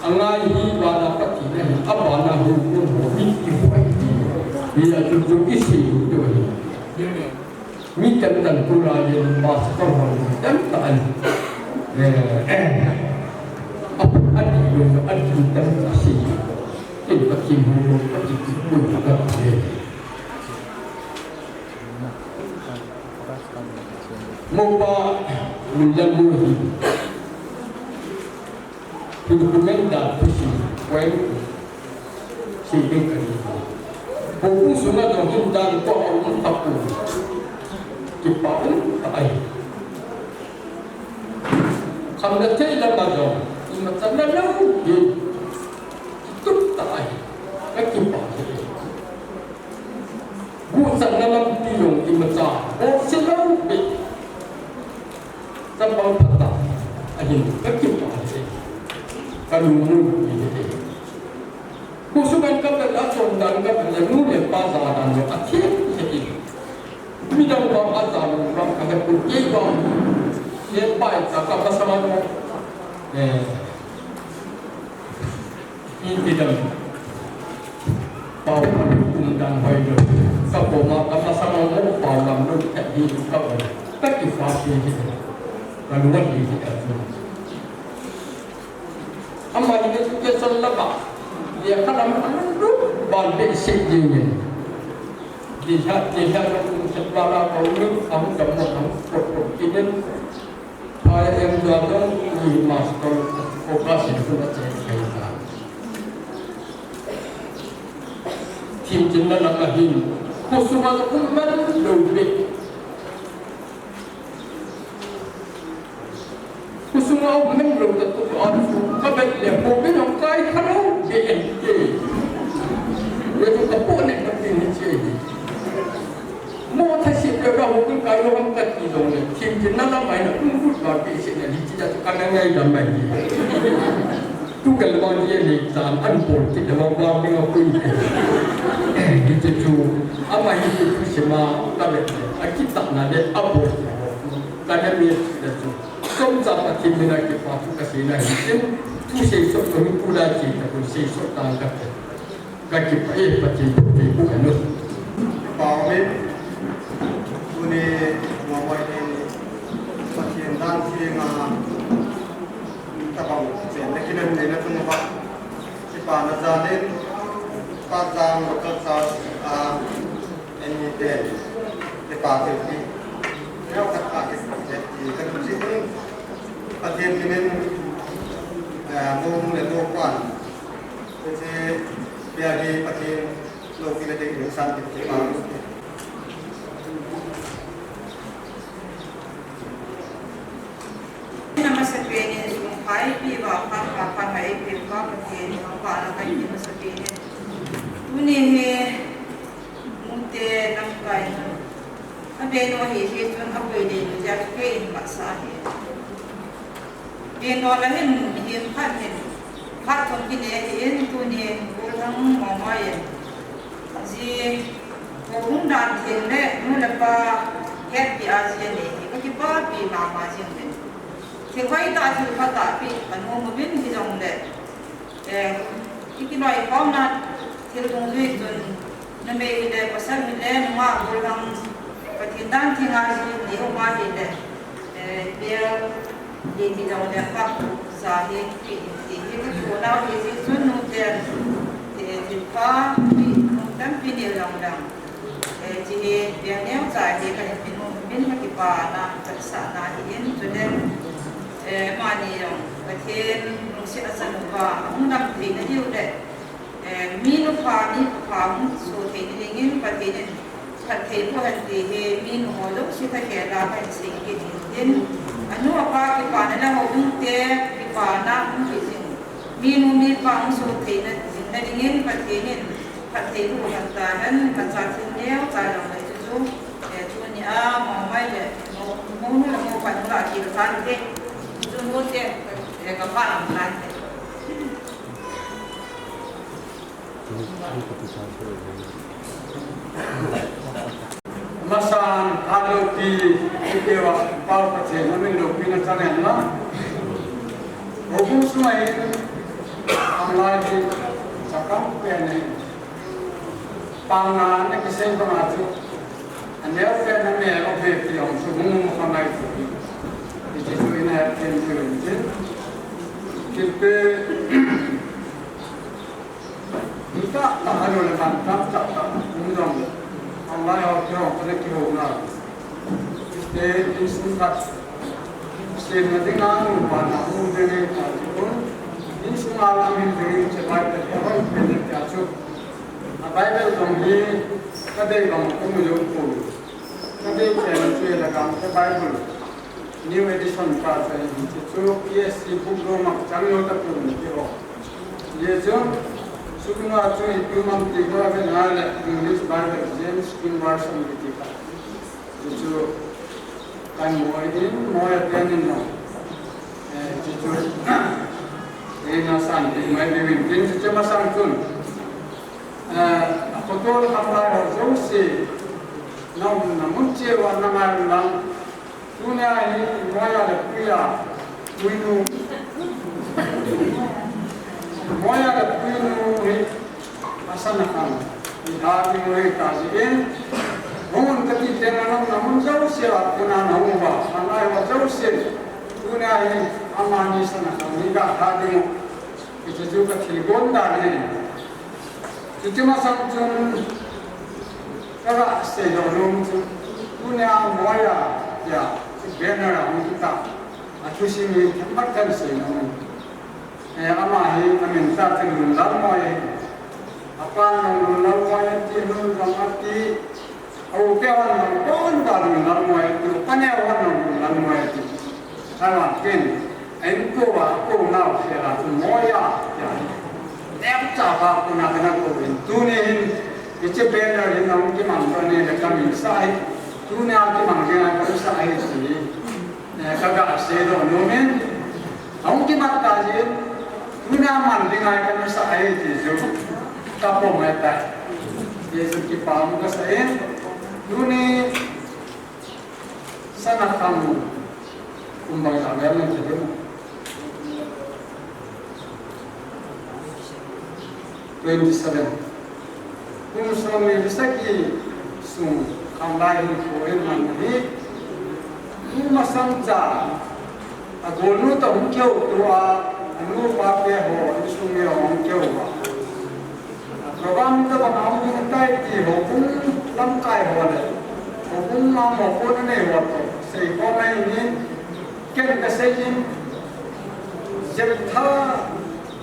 Angai hi bana Pathen ahi, abana hi kun ho hi ti ho ahi. Hijeh chun jou isei u te ahi. Mi tamtah in tulai in pastor hon tamtah in, eh, eh, a, a di lo, a di tamtah si. Ken Pathen hon lo, Pathen ki pun ka ka se. Mopa, mun la mu hi. Tun kumenda pusi, kwen, si ding kani. Houbung sunga jong hin dan ko a um tapon. Kipa um ta ai. Khamna thei lama jong, imacha na lou hi. Kitup ta ai. Ka kipa hi. Guhchatna lampi jong imacha, bol se lou pi. Chapang phat ta, ahin ka kipa se. Ka lungmon Khusunga ka vet a chondan ka vet a nu le pa jadan lo a thim thei. Midang vang a jadan vang ka vet u kei vang. Ye pai ta ka pasama no. Eh. Iti dam. Pau kum dang hoi lo. Ka poma ka pasama no pau lam lo ka hi ka vet. Ka kipa hi hi. Ka luat hi hi ka tu. Ama hi education lama, lekha lam a nung duk ban behseh dingin. Dihha, dihha ka kum set bala ka ulu, ahung dam mo, ahung kot kot kinin. Pai em dua dong, ni master, ko ka sin tu na che kai ta. Thim chin na na ka hin, ko suma ka kum man lo be. Khusunga um meng lo ta tu a chu ka vet le ho be jong kai kha lo be en ke. Le tu ka po ne ka tin ni che hi. Mo tha si pe ka ho kin kai lo ham ka ti jong le. Thim tin na la mai na um gut ba pe se na li chi ja tu ka na ngai la mai ni. Tu ka lo ye ni tan an por ki da ba ba me ko ni. Ni che chu ama hi tu se ma ka vet le. A ki ta na le a por ki ho. Ka na me chi da chu. Chomcha Pathen mina kipa thu ka seina hi tin, thu seisot ka mi pu lai chi ta kun seisot ta ka te. Ka kipa e Pathen thu te ku ka nu. Pau me, tuni mo mo ni Pathen dan thi nga ta bang chen na kinan ne na tung ba. Kipa na ja ne, pa jang ka sa a. Eni te, te pa te ti. Neo khat pa ke te ti ka tu si. Pathen minin, eh, mo le mo kwan. Te te, pia hi Pathen lo ki le te ni san te te pa. Namaste peni sung pai pi va pa pa pa mai pi pa Pathen pa na kai namaste peni. Tuni hi Mute lamkai. A beno hi hi chun a koi le lu ja ke in ma sa hi. Beno la hin hin phat hin. Phat thum ki ne hi in tuni bu thang mo mo yen. Ji ko hung dan thil le nu le pa het pi a ji ne hi. Ka kipa pi ma ma jing hin. Thil hoi ta thil pha ta pi ka nu mu bin hi jong le. Eh, i kiloi khomna thil dungjui chun, numei hile, pasal hile, nungah gollhang, Pathen dan thenga hi, nei um ahile, eh, bel, bel hi jong le, khak sa hi, pi, ti hi, ka thunau hi, hi chun nute, eh, thilpha, pi, nung tampi nei jong le. Eh, chi hi, bel neo cha hi, ka hin min, min ka kipana, ka sahna hi in, chule, eh, mani jong, Pathen lungset a chang uva, ahung dam theina diu le, eh, mi nupha, mi pha hung so theina dingin, Pathen in phatthei boh hen ti hi, mi nu ho jouse thakhel a ka hin sei kit in tin, anu apa kipana le houbung te kipana hung hi jing. Mi nu mi pa hung so theina jing na dingin Pathen in phatthei boh hen ta hen, ka cha thil neo cha jong le chu chu, eh, tuni a mo mai le, mo, mo nu le mo pa nu la ki tan te, chu nu te, eh, ka pa lam tan te. Masan, alopi, ikewa, pau Pathen, namin lopi na channel na. Houbung sunga hin, ang lai hin, chakam pen hin. Pang na, na kisei banga chu. Aneo pen na me, o pe pi ong chu, hung mo ka mai chu. Iti chu ina pen chu yin chin. Kin pe, Hita, ta hanu le man tam chap ta, um dong. Ang lai ho kihong, kane kihong na. Te, insung khat. Semna ding a, nu pa na, um ding e, ta, um. Insung a, lam hin ding, che Bible, he hoi, pe ne kya chu. A Bible dong hi, ka dei dong, ka mu yo ku. Ka dei che na che la kam, ka Bible. New edition pa chu ahi, hiche chu P S C book room a chang lou tapon ti ho. Hiche chu, sukna chu ipi ham ti ho ve na le English Bible James King Version kiti pa. Hiche chu kan moi in, moi a pen in no. Eh, hiche chu, Ina san ti mai bi win tin chu chema sang chun. Eh, a photo le khamlai ho jouse. Na, na mun cheh uva na ngai lang. Tunia hi Moya le Puia, Puinu. Moya le Puinu hi asana khang. Iha ding u hita jin. Hung un kati teng a na mun jouse a kona na hung uva. Khamlai ho jouse. Tunia hi amani sana khang hi ga tha ding u. Hiche chu ka thilgon dan ahi. Chuche masang chun ka ga seidoh nom chu, tunia Moya tia banner a hung kita. A thusim hi themkhat kahin seinom e. Eh, ama hi amin tah chu Lunlalmoi ahi. Apan jong Lunlalmoi ati, Lun jong ati. A u te hon jong, kon ba Lunlalmoi ati, u pa neo hon jong Lunlalmoi ati. Ahivang ken, a inko a, akou nau sel a chu Moya, tia. Neocha ba kona kana kou in. Tuni hin, hiche banner hin ahung kimang doh in, ka min sah ahi. Tunia kimang ding a ka min sah ahi ti. Eh, ka ga seidoh nom in. Ahung kimat ta jin, tuna man ding a ka min sah ahi ti chu ka pom ahitai. Ti chu kipa um ka sa in, tuni sana khang kum bang a vel nang ti ding. Twenty seven. Kum som ni le sagi sung khamlai hinkho hi man ahi. Kum masang cha, agolnu toh hung kihouto a, anu apa te ho, insung mi ho hung kihou uva. Program tabang a hung ding ahitai ti houbung lamkai ho le, houbung a mopohna nei ho toh seikhom ahi in, ken kasei in, Jephthah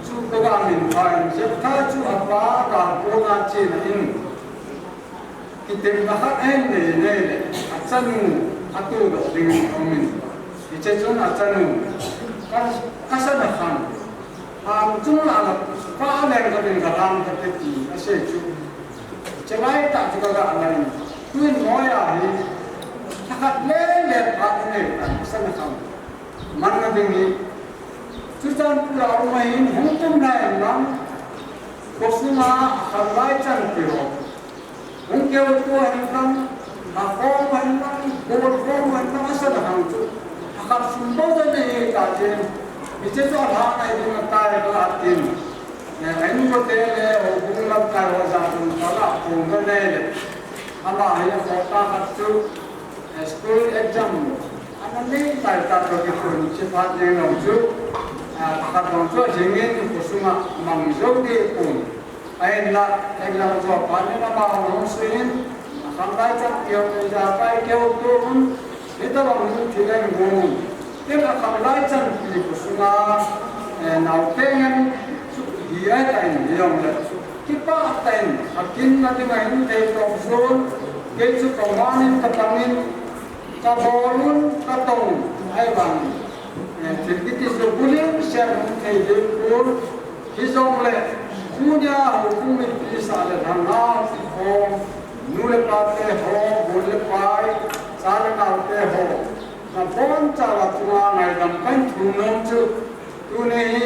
chu ka ga minpha in, Jephthah chu apa a galkona chena in, kitemna khat ahin nei nei le, achanu atohdoh ding in aum in. Hiche chun achanu, ka, ka sana khang, hang chung la la, ka leng ka ding ka lang ka te ti asei chu. Hiche laitah chu ka ga la in. Tuin Moya hi, lha khat le le phat anei tan, sana khang. Manna ding hi. Churachandpur a um ahin, hung tum lai in lang, khosunga khamlai chanpi ho. Hung kihouto ahin lang, akhom ahin lang, bolkhom ahin lang, asana khang chu. Akhat sum bou jong nei hita jin. Hiche chu alhah ngai ding ahitai ka la tin. Eh, a inkote le, houbung lamkai ho jat un ka la phong ka nei le. Ama hi akhoh tah khat chu. Eh, school exam ana nei lai tah toh kikhun chephat jeng jong chu, ah, pakhat jong chu ajing in khosunga mang jou deh pon. Ahinla, exam chu aphat in ama hung sui in, akhamlai chanpi ho ijakai kihouto un, hitobang in thil ahin gong un. Tin akhamlai chanpi khosunga, eh, naote ngen chu hi ahitai in hijongle. Kipah tah in, akin ading ahin thei toh jong, kei chu command in ka tang in, Ka bol un, ka tong un, ahivang, eh, thil kiti chu bulhing sel hung thei ding pon, hijongle, tunia houbung mipi sah le lhanga ho, nu le pa te ho, bu le pai, cha le nao te ho, nabonchauva chunga ngaidam kahin thum nom chu, tuni hi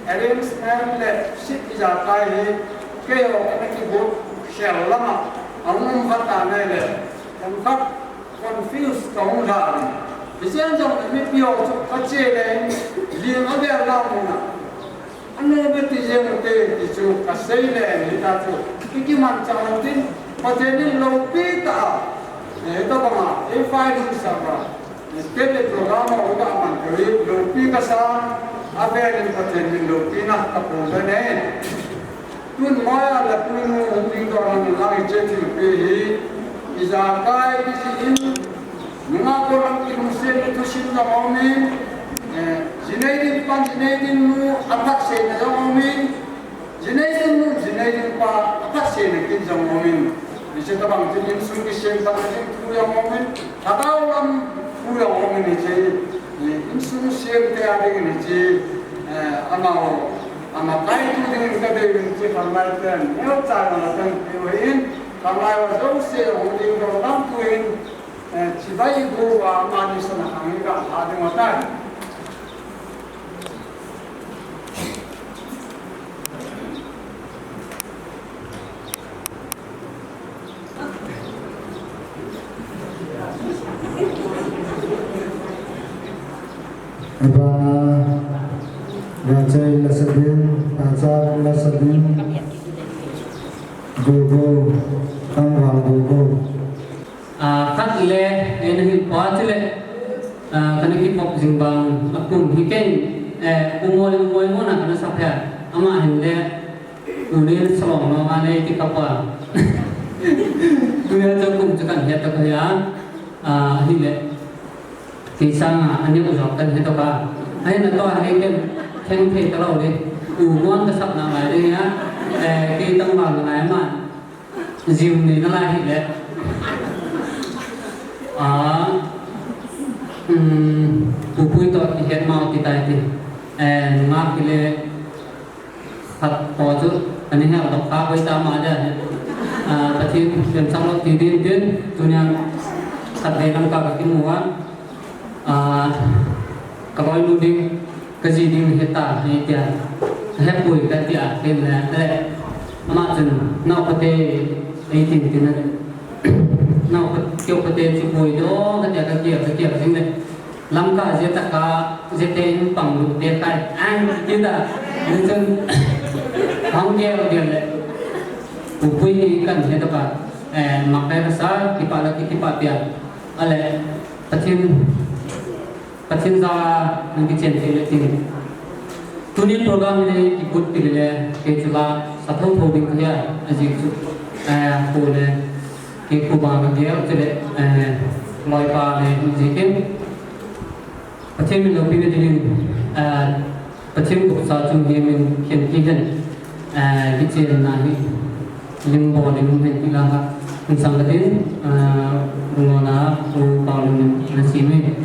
arrangement le seat ijakai hi, keiho kana kibol khel lama, ahung um kha ta nai le, themkhat, confuse ka hung lha in. Hicheng jong mipi ho chu ka che le in, lim avel na mun a. Anom e ti jeng ute ti chu ka sei le in hita chu. I kimanchah un tin, Pathen in loupi tah a. Eh, hitobang a, i file hung sah a. State le program a uva man ka ri, loupi ka sa, avel in Pathen min loupina ka phong ka nei. Tun Moya le Puinu hung ding doh lang hiche thilpeh hi, ijakai kijih in, nungah kol a kilungset le thusim jong aum in, eh, jinei ding pan, jinei ding nu, aphatseina jong aum in, jinei ding nu, jinei ding pa, aphatseina kin jong aum in, hiche tobang chun insung kisem pan ding thu jong aum in, lhagao lam thu jong aum in hiche, eh, insung semte a ding in hiche, eh, amaho, Amakai tu ding in ka dei in chi khamlai ten, neocha na la ten, tiu hin, khamlai ho jouse, hung ding doh lang tu hin, eh, chibai bu va, amani sana khang hi ka lha ding u ahitai. Vana, Vachai Lasadin, Pachat Lasadin, Gogo, Tangval Gogo. Ah, khat le, eh, na hin pa chule, ah, kana kipop jing bang, akum hi kei, eh, umoi, umoi mona kana sap he, ama hin le, Ule salom lo ma le ti kapa. Tuya cho kum cho kan het to kaya. Ah, hi le. Ti sanga ani u jok kan het to ka. Ai na to ai ken ken the to lo le. U mon ka sap na mai le ya. Eh, ki tang ma na ma. Jiu ni na la hi le. Ah. Hmm, pu pui to ki het ma ti tai ti. Eh, ma ki le. Khat po chu, ani hel dok kha koi ta ma dia. Ah, Pathen, kem sak lo ti din din, tunia khat vei lam ka ka kimu a. Ah, ka loi nu ding, ka ji ding he ta, he tia. He pui ka tia, ken le, le. Ama chun, nau ka te, eighteen tin na. Nau ka, keu ka te chu pui do, ka tia, ka kia, ka kia, ka jing le. Lamka je taka, je te in pang lu te kai. Ang kita, nchun, hong ge lo dia le. Upui ni kan je taka, eh, mak kai ka sa, kipa la ki kipa pia. Ale, Pathen, Pathen za, nang ki chen te le tin. Tuni program ni ki kut pi le, ke chula, sa thou thou ding ka ya, a ji chu, eh, ko le. Kei khu bang a gel chule, eh, loipa le jikin. Pathen min loupina dingin, eh, Pathen gupsa chung hi min khen kihen, eh, kichenna hi lim bol in hin kila ha. Min sang katin, eh, ngona u Paulun na simi.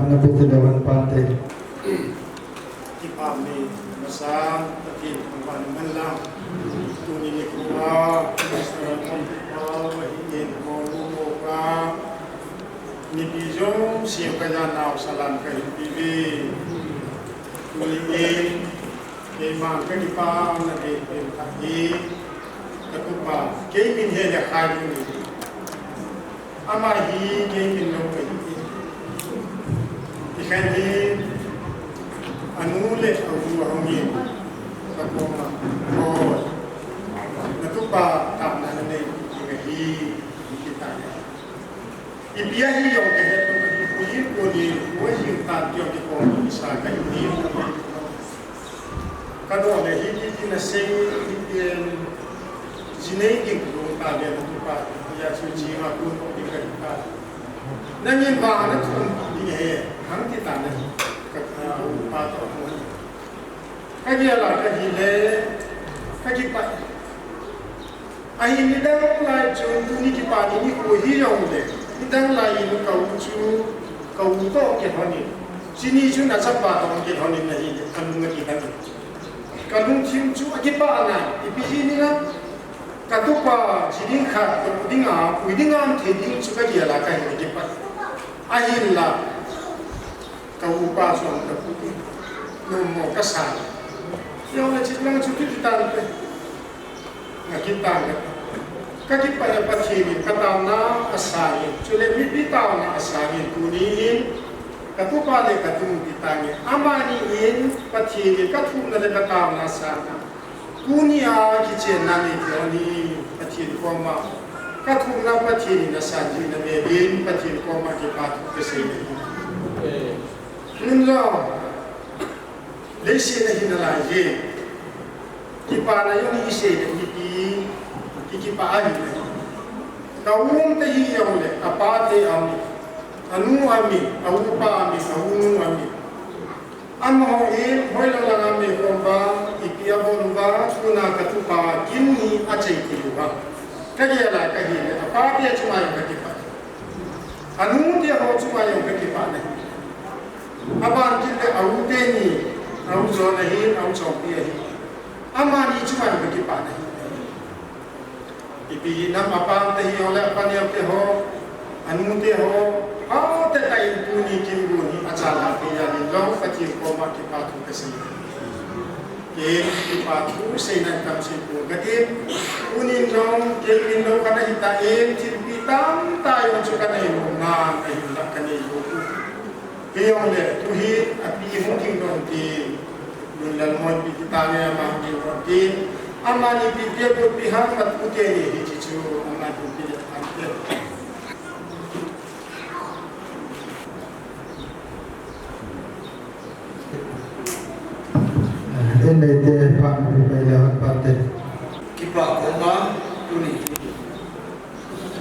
Ana pe te le van pante. Kipah mi, masang, Pathen thangvahna manlang. Tuni nikho a, Pastor Ramon Kipao, ahin, Monu Moka, mipi jouse kajanau salam kahin peuve. Tuni in, keiman kakipana ding pen khat hi, katupa, kei min hi Lekhaidung ahi. Ama hi kei min lou ahi. Ikhat hi anu le avu ahung in, kakoma, "Oi, natupa tamna nanei ding ahi," ati tai. Ipi ahi jong kahet lou ahi, koi in koi in, koi in tan jong kikoma kisa kahi. Kadoh le hiti tin asei, hiti in, ji nei ding lou ta le natupa, hijeh chun ji ma kun ding kahi tai. Nangin vang nathum ding ahi, hung ti tan ahi, ka, ka upa toh. Kagel a kahile, kakipah. Ahin nidang lai chun tuni kipana nikho hi jongle, nidang lai in ka u chu, ka u toh kilhon in. Chuni chun achapa toh kilhon in ahile, kalung akidang in. Kalungthim chu akipah ngai, ipi jeh inem, katupa ji ding khat, ka u dinga, pui dinga um thei ding chu kagel a kahin kipah. Ahinla, ka upa chu ahung kapu in, nommo kasa. Jongle chutlang chu kiti tante. Nga kit tante. Kakipah e Pathen in katamna asang in. Chule mipi tamna asang in tuni in. Katupa le katu ti tange. Amani in Pathen in kathumna le katamna asang a. Tuni a kichenna nei thei ahi, Pathen koma. Kathumna Pathen in asan jeh in avel in Pathen koma kipathu kasei ahi. Tun jong, leiset a hin alai jeh. Kipana jong isei le mipi, ki kipah ahi. Ka u um te hi jongle, apa te aum in, anu aum in, a upa aum in, a unu aum in. Amaho hi, hoilang lang a mi kom vang, ipi abol uva, tuna katupa, kin hi achai kit uva. Kagel a kahile, apa te chunga jong kakipah. Anu te ho chunga jong kakipah nahi. Aban kit le a u teni, a u John ahin, a u Chongpi ahin. Amani chunga jong kakipah nahi. Ipi hinam apa te hi jongle apa neo te ho, anu te ho, phatah in tuni kin gon hi achalhah thei jeh in jong Pathen koma kipathu kasei. Ken kipathu seina tamsei pou kati. Tunin jong kei min lou kana hita in thilpeh tamtah jong chu kanei lou na, kahin la kanei lou. Hijongle, tu hi, api hung ding lhon tin, Lunlalmoipi kiti nge ama hung ding lhon tin, amani pi te pu pi hang mat pu te ni hi ti chu, ama pu pi le hang te. Ei nei te pa, pi pai le hang pa te. Kipah koma, tuni.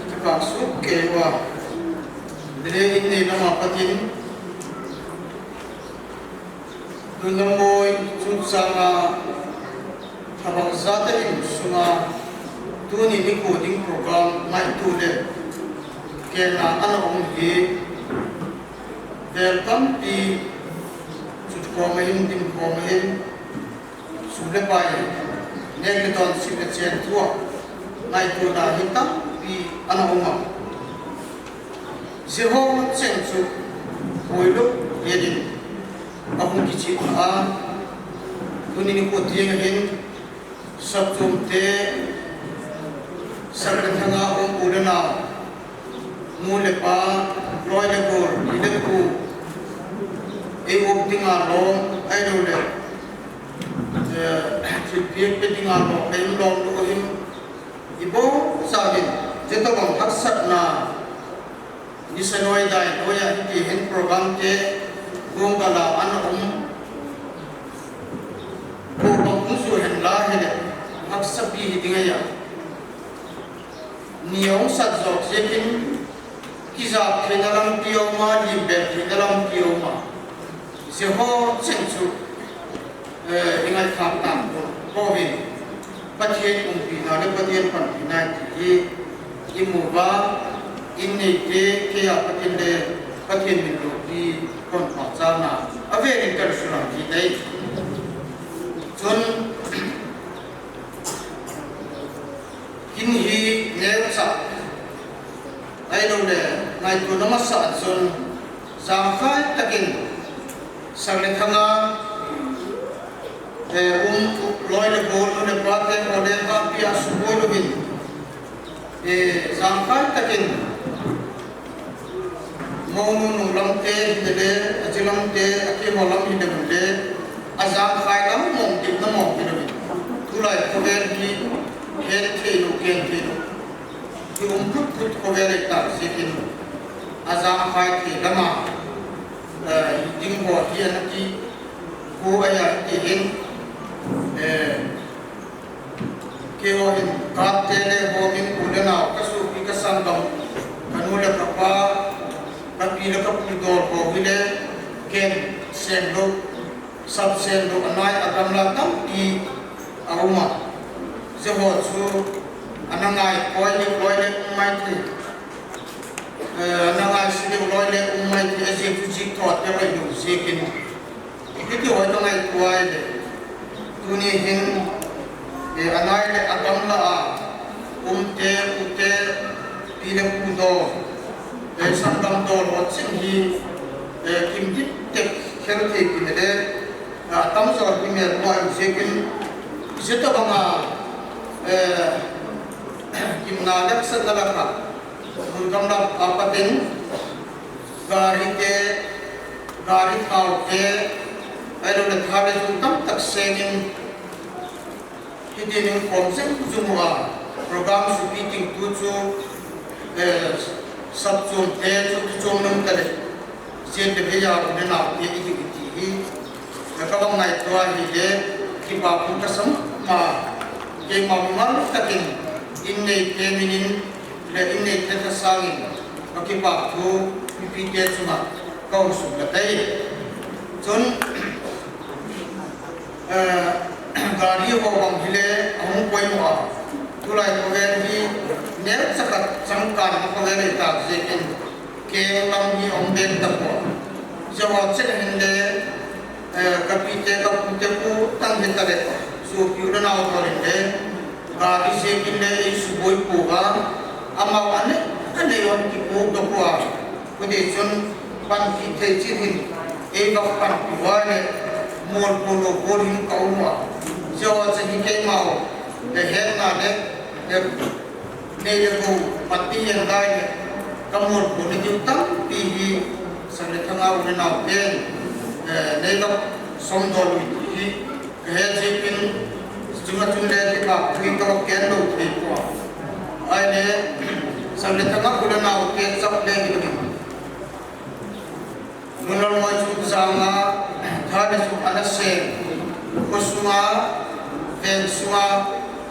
Kipah suk kei uva. Bile in nei lama Pathen. Lunlalmoi chungchanga thabang jat a insunga tuni nikho ding program ngaito le kei na ana um hi vel tampi chut khom ahin, dim khom ahin. Sum le pai, neh le don, sep le chen thu a, ngaitona hi tampi ana um a. Jehovah cheng chu hoilou hetin ahung kicheh a, tuni nikho tiang ahin, sapchom te, sap le thang a um u le nau, nu le pa, loi le gol, pi le pu, ei up dinga lom, ahilou le, eh, thilpeh pe dinga lom, ei um lom lou hin, ibonchauvin, hitabang haksatna, nisa noi dai noi a hiti hin program te, gongal a ana um, program um chu hen la hile, haksa pi hi ding ahi a. Ni ahung sat jok jeh in, kijap theina lampi aum a, limbel theina lampi aum a. Jehovah cheng chu, eh, i ngaithang tang pouvin. Pathen umpina le Pathen panpina ti hi i mu uva, in nei te, kei a Pathen le, Pathen min loupi, Kon pachana, avelin kan sulang kit e. Chun, kin hi neocha, ahilou le, ngaito na masa chun, jangkhai takin, sang le thanga, eh, um, loi le gol, nu le pa te, ho le, ha, pi a suboi louvin, eh, jangkhai takin, Mounu nu lam te hile, achi lam te, akeiho lam hile, ajangkhai lam mong kit na mong kit na. Tulai khovel hi, het thei lou, ken thei lou. Hi um phut phut khovel e ta sikin, ajangkhai thei lama, eh, ding ho hi ana ti, ko aya ti hin, eh, Keiho hin, kate le ho min u le nao, ka sopi ka sanggam, ka nu le ka pa, ka pi le ka pu dol ho hile, ken sem lou, sap sem lou, anai agamla tampi a um a. Hiche ho chu, ana ngai koi le, loi le um mai thei. Eh, ana ngai se le, loi le um mai thei, ajeh chu jih thot te mai lou, jeh kin. Hiti ho ka ngaito a ahile, tuni hin, eh, anai le agamla a, um te, u te, pi le pu dol, eh, sanggam dol ho cheng hi, eh, kim kit tek khel thei kit le, ah, tamjo hi mel mo a um jeh kin, hiche tobang a, eh, kimna le satna lakha, Mun gamla a patin, gari te, gari thao te, ahilou le tha le jung tamtak sengin, hiti ning khom jeng jung uva, program sopi ding tu chu, eh, sapchom te chu kichom nom tale. Jen te hia u le nao te i hi ti hi. Ka bang ngaito a hile, kipa pu ka sam ma, keima ngal takin, in nei te min in, le in nei te ta sangin, ka kipa pu, mipi te chunga, ka hung sum la tai. Chun, eh, gari ho bang hile, ahung poimo a. Tulai khovel hi, neocha khat changkan khovel e ta jeh in, Keng lam hi um den tapoi. Hiche ho cheng hin le, eh, ka pi te, ka pu te, pu tang hi tale, sopi u le nao dol in le, gari jeh in le, i suboi pouva, amau anei, anei hon kipu doh pouva. Hiti chun panpi thei chin hin, ei vak panpi uva le, mol po lou bol hin ka um uva. Hiche ho cheng hi keima u, le hetna le, le Nei le gou, pati yen lai le, ka mol po na diu tampi hi, sang le thanga u le nao ten, eh, nei le som dol u hi, ka he jipin, chunga chun le kipa pui ka ken lou thei poi. Ahile, sang le thanga u le nao te chap le hi. Nunal ngoi chu janga, tha le chu ana sem. Khosunga, veng sunga,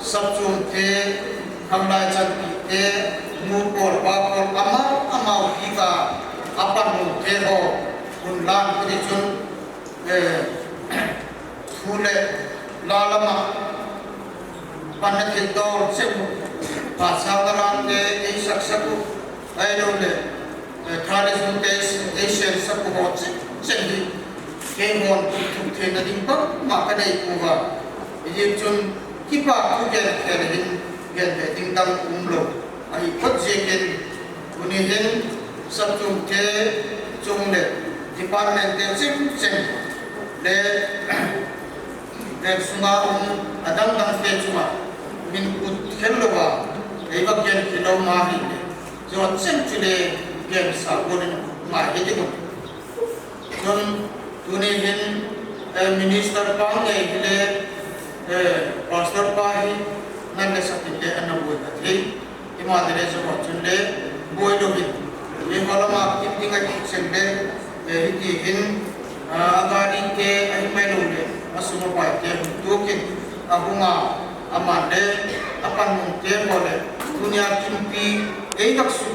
sapchom te, khanglai chanpi te, nu pol, pa pol, amau, amau hi ka, apan nu te ho, hun lan kiti chun, eh, Thu le la lama panna thei dol cheh u. Pasal na lante ei sak sak u. Ahilou le, eh, tha le jung te ei sem sak u ho cheh cheh hi. Keihon thu thei na ding bang ma ka nei pouva. Hijeh chun kipa thu gen khel hin gen ve ding dang um lou. Ahi kot jeh in, tuni hin, sapchom te chung le, department te cheng cheng le, veng sunga um, adang dang te chunga, min ut khel louva, ei va gen khel lou ma hi le, jo cheng chu le, gen sa ko le, ma hi te ko. Chun, tuni hin, eh, minister pa nge hile, eh, pastor pa hi, nan le satin le, ana boi ka thei. Ima te le sa ko chun le, boi lou hin. Ye ko lama kim ding a ki chen le, eh, hiti hin, ah, agari te, ahi mai lou le, asum apai te, hun tukin, ahunga, aman le, apan mun te mo le, tunia kimpi, ei dak su,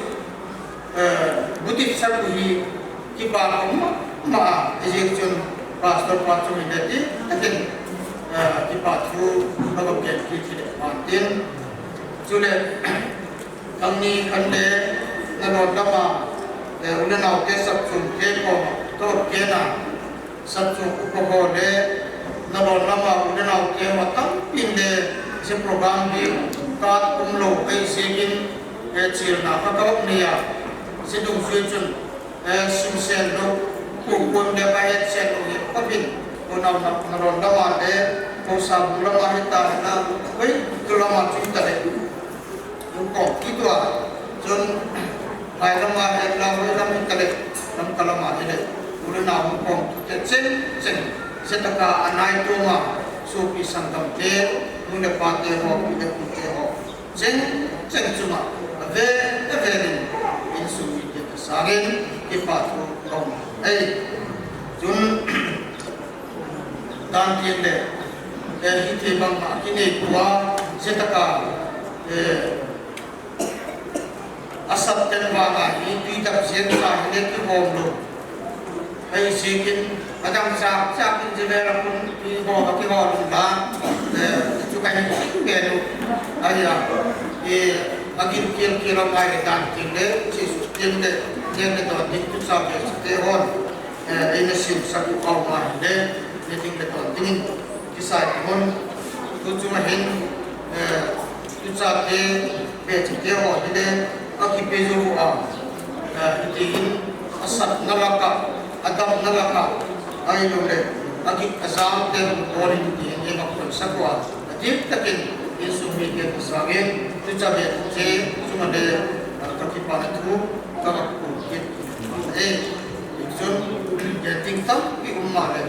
Eh, buti sa ku hi kipa ko ma, ma, ejek chun pastor pa chu hi le ti, takin, eh, kipa thu, ka ba ke ki ki le pa tin. Chule, kang ni kan le, na lo lama, eh, u le nao te sapchom te ko, Toh kena, satchung upa ho le, nalon lama u le nao te ho tampin le, hiche program hi kat umlou ahi jeh in, eh, chilna kha ka um nei a, hiche dungjuiya chun, eh, simsen lou, pu pun le ka hetsen lou hi, ka bin, u nao na, nalon lama le, u sa bu lama hi ta na, hoi, tu lama chun ta le. Hung kong kit ua, chun, lai lama, het la, hoi lam hi ta le, lam ka lama hi le, u le nao hung kong kit te chen, chen, hiche tah a anai tuma, sopi sanggam te, nu le pa te ho, pi le pu te ho, chen, chen chunga, ave, ave in, insung mite te sangin, kipa thu ka um e. Chun, Dan tin le, eh, hiti bang ma kinei pua, hiche tah a, eh, asat ten vang a hi, tui tap jen sa hi le kihom lou. Ahi jeh in, adang chak chak in je le la kun, tui ho ka kihom lou la, eh, chu ka hin kihom lou. Ahi a, eh, agin kel kel a mai le dan tin le, chi su tin le, tin le don tin tu sa ve te hon. Eh, eina simsah u a um ahile, niding le don dingin kisai hon, tu chunga hin, eh, tuchate, bechate ho hile, akipe jou uva, eh, hiti hin, asatna laka, adamna laka, ahilouleh, agit ajang te, bol in hiti hin, eima khonsa uva, adih takin, insung mite kisangin, tucha beche, chunga le, eh, kakipana thu, kaga pu kit, eh, Chun, gen ding tampi um male,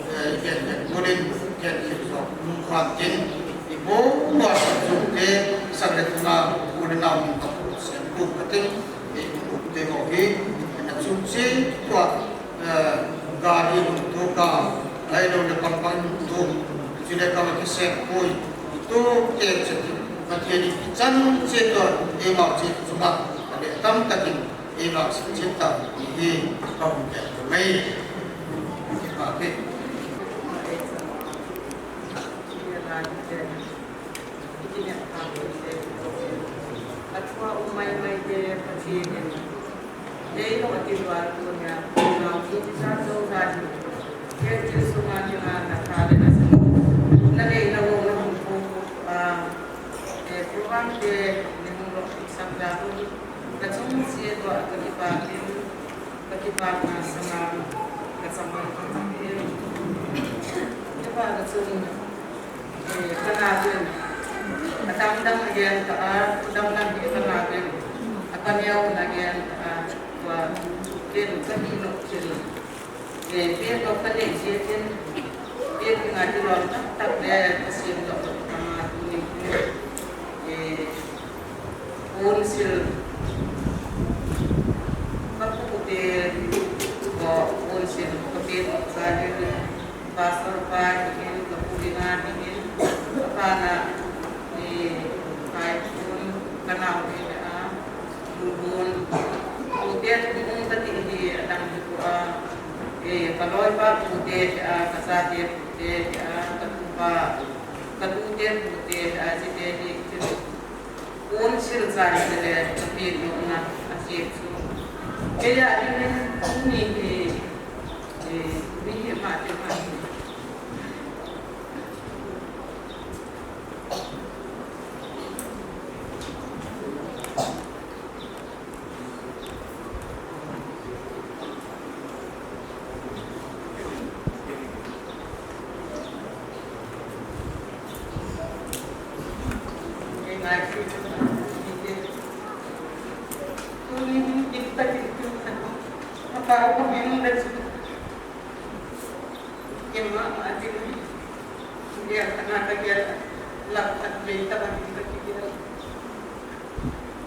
eh, gen, gen, golin, gen, gen, so, nung khan tin, i bo, bo, sa, chun, te, sa, le, tuna, golin, na, nung, ka, pu, sen, pu, ka, tin, i, pu, te, ho, hi, na, chun, si, tua, eh, gari, nung, tu, ka, ai, lo, le, pang, pang, nung, tu, chun, le, ka, ma, ki, sen, pui, tu, te, se, ti, ma, te, ni, chan, se, tua, e, ma, se, tu, ma, le, tam, ta, tin, Eima sih chet ta, hi, ka hung tel mai. Ka pe. Athua um mai mai te Pathen in. Nei lo ati lua tunia, nau ki sa so sa di. Ke ki su ma ni na na ka le na sa. Na nei na wo na hung ko, ah, eh, program te ni hung lo sa da ko. Ka chung sia tua ka kipah in, ka kipahna sanga ka chang ngai kati e. Kipah ka chung, eh, ka na ven, a dang dang a gen ta a, dang dang hi ka na ven, a ka neo na gen ta a, tua ven ka hi lou chen. Eh, pet lou ka nei jeh in, pet ding a kilom tak tak le, ka sem lou ka ma tuni. Eh, Council, ka pu te, ko council, ka pet lou ka le, pastor pa hin, ka pu ding a hin, ka pa na, eh, kai pun, ka nau te a, Lubun, ute tum um kati hi adang hi tua, eh, ka loipa pute a, ka chate pute a, ka tupa, ka tute pute a, chite hi, council chai le, ka pi lona, a chi chu. Kei a ding in, tuni hi, eh, mi hi ma te ma hi.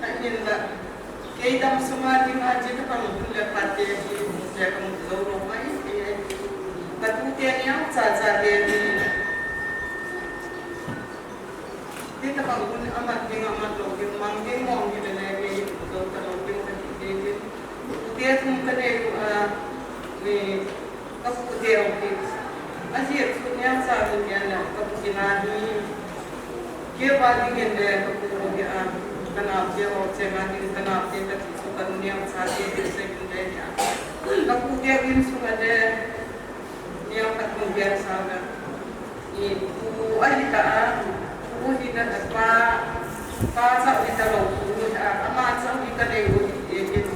Ahinla, kei dam sunga dinga chi tabang hun le phat te hi, le ka mu jou lou mai, eh, ka tute niam cha cha te ni. Ti tabang hun amat ding, amat lou ding, mang ding mong hi le le, kei jou ta lou ding ka ti te ni. Tute thum ka nei u a, ni, Ka pu te u hi. Ajeh chu niam cha chu niam le ka pu kina hi. Kei pa ding in le ka pu u hi a. Ka nao te u che nga ding ka nao te ka ti chu ka niam cha te te se kin le nia. Kapu keu insung a le, neo khat hung veng sao le. I pu ahi ta a, pu ahi na pa, pa chau hi ta lou pu ahi a, ama chau hi ta lei u hi e kin.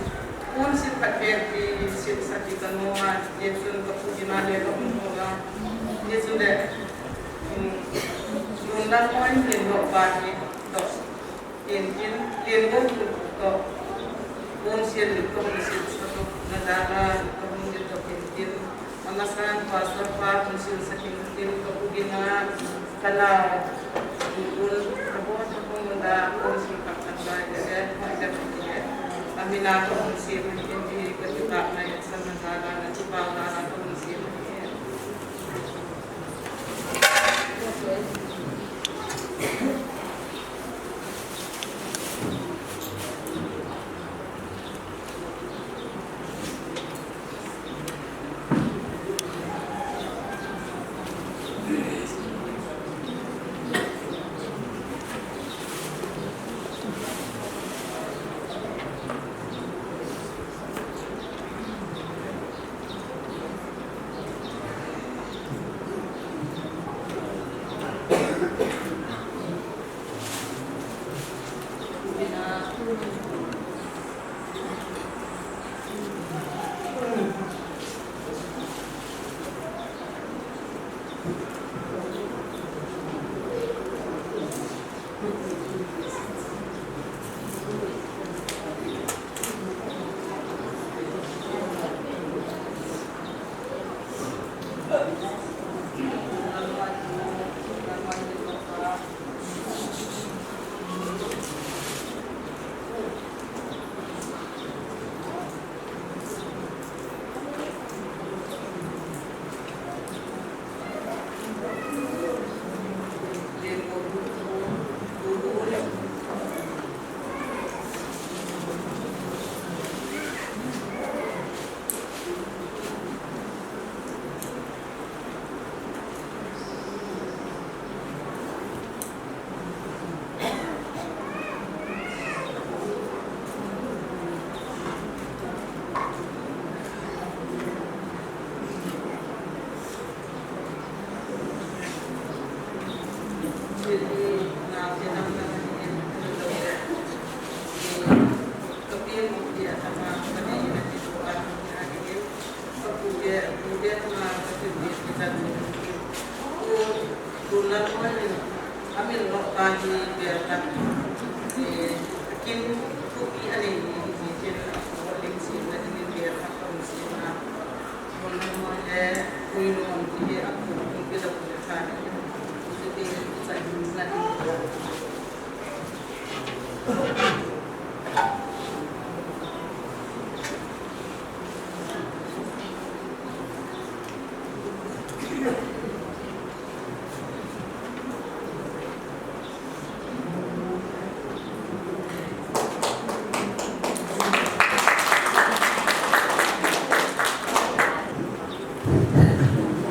Pon sil khat veng ti sil sa ti ka nom a, e chun kapu hi na le ka hung mo la. E chun le, um, lun na mo in lin lo pa hi to. Tin tin, tin bom tu to. Bom sial ni kong ni sil sa to. Na dana ni kong ni to tin tin. Amasan pastor pa kong sil sa tin tin to kugina. Kana. Kun abo to kong na kong sil pa kan ba ya ya. Ma ya ko ni ya. Amina kong sil ni tin tin ko ti pa na ya sa na dana na ti pa na kong sil ni.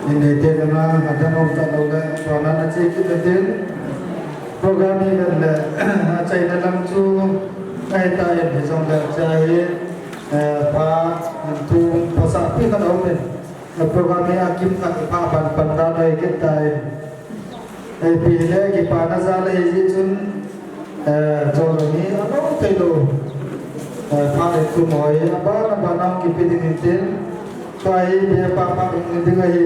Inei te lama, adang um ta lou le, program na che kit le tin. Program hi kan le, achaina lam chu, ahi ta in, hijong le, cha hi, eh, pa, an tu, pa sa pi kan um in. Program hi akim khat pha ban pan ta dai kit tai. Ipi le kipana jal ahi jeh chun, eh, jong hi alou thei lou. Eh, phat le tum hoi, aban aban a kipe ding in tin. Tua hi be pa phat ding ding ahi.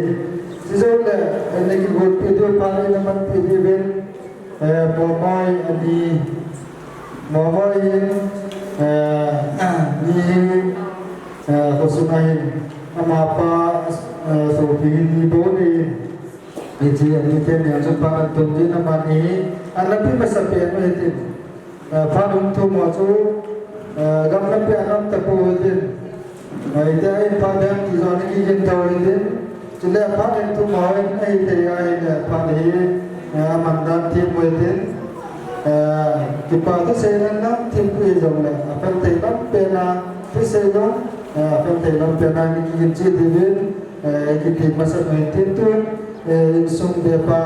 Chujou le, eh, na kigotpi diu phat le na manpi diu vin. Eh, Momoi ani, Momoi in, eh, ni hi, eh, khosung a hin, amapa, eh, sopi ni bou ni, hiche ani te ni a chu phat atum jin amani, ana pi masa pen u hitin, eh, phat um tum u chu, eh, gam lampi a nam tapou hitin. Ahite ahin phat ding ti jong ana kigin thou hitin. Chule phat in tum hoi in ahite ahile phat hi, eh, aman dan thim u hitin. Eh, kipa thusei nan nan thim u hijongle, aphat thei lam pen a thusei jong, eh, aphat thei lam pen a ana kigin cheh diuvin, eh, kiti masa u hitin tun, eh, insung bepa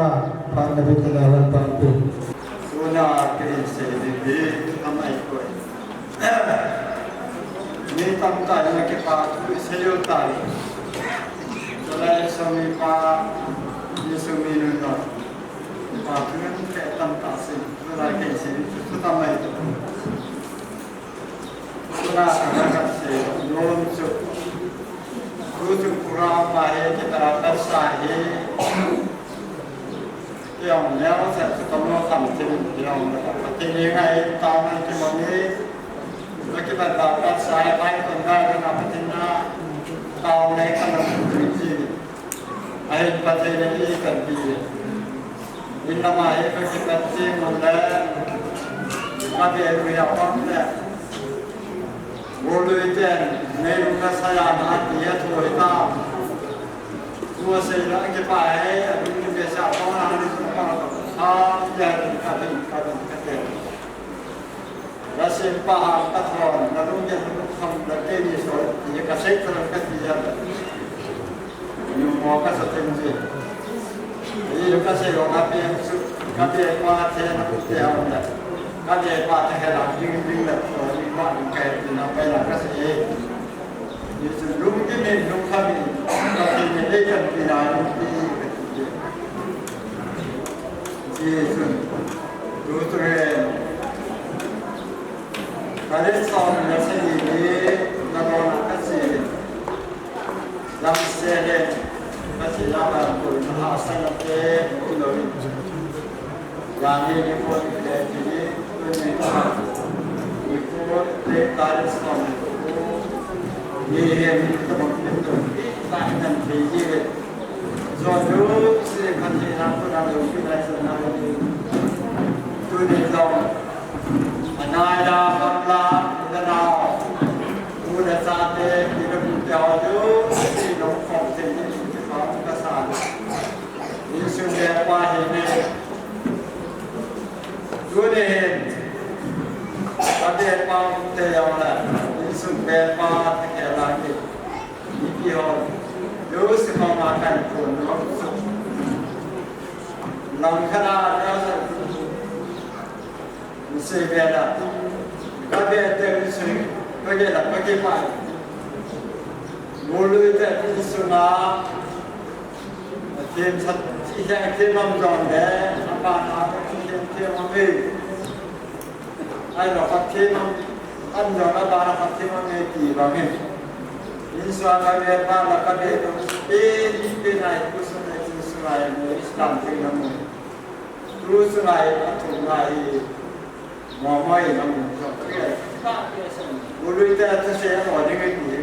phat na bit na hon pang tu. Tuna kei sei ding hi, amai koi. Tamtah in akipa thu isei u tai. Chule Somipa, Jesu mi nunnom. Kipa thu ngen kei tamtah sei. Chule kei sei chu tamai. Tuna kana kasei nom chu, tu chu program ma hi kita pasa hi, kei jong neo sa chu kamo sam chin kei jong na ka Pathen ngai tao ngai kei mo ni. Ka kipa ta pasa hi pai kon ngai na Pathen na tao ngai kana chin. Ahin Pathen in eikanpi. Inlama hi kakipat teng uleh, kabe lui a pang le, golui ten, neilung nasai a na ati a thu hita. Tua seina kipa hi, ading ni be sa pang a ni pang a ka, ha, ya, ka, ka, ka, ka, ka, ka. Nasem pa ha ka thon, nalunggel nalunggel thon, na te ni so, ye ka sei thon ka ti ya. Numo kasa teng ji. Ye kasei lo kape su, kape pa the na te ha na. Kape pa the he la ding ding la so ni ma ding kai ti na pe la kasei. Ye su lungkim ni lungkham ni, kape ni le kan ti na ni ti ka ti. Jesu, Lutheran, Karen som na sani ni na lo na kasi, lam sele, kasi lama ko na ha sana te, ilo. Yani ni ko ni le ni, ko ni ka, ni ko te Karen som ni ko, ni he ni ko ni ko, ni ka nan te ye. Jouse Pathen a kona loupi nai sa nai. Tuni jong, anai a gamla, inanao, u le chate, pi le pu te ho jouse, lungkham thei in kipa kasa. Insung le pa hi ne. Tuni hin, ka be pa te jong le, insung be pa te ke la ki. Mipi ho, jouse mama kan kon nom chu. Lang khat a, jouse, mi sei be la. Ka be te mi sei, ka be la, ka ke pai. Golui te mi sunga, them sat, chi he them am jong le, apa na, chi he them am le. Ai lo, Pathen in, an jong a bana Pathen in me ti bang e. Insung a ka be pa la ka be to, pe ni pe nai, tu sun nai, tu sun nai, mo Islam thei na mo. Tu sun nai, a tu nai, mo mo i na mo, so, pe, ta pe san. Golui te ta se mo ni ngai ti.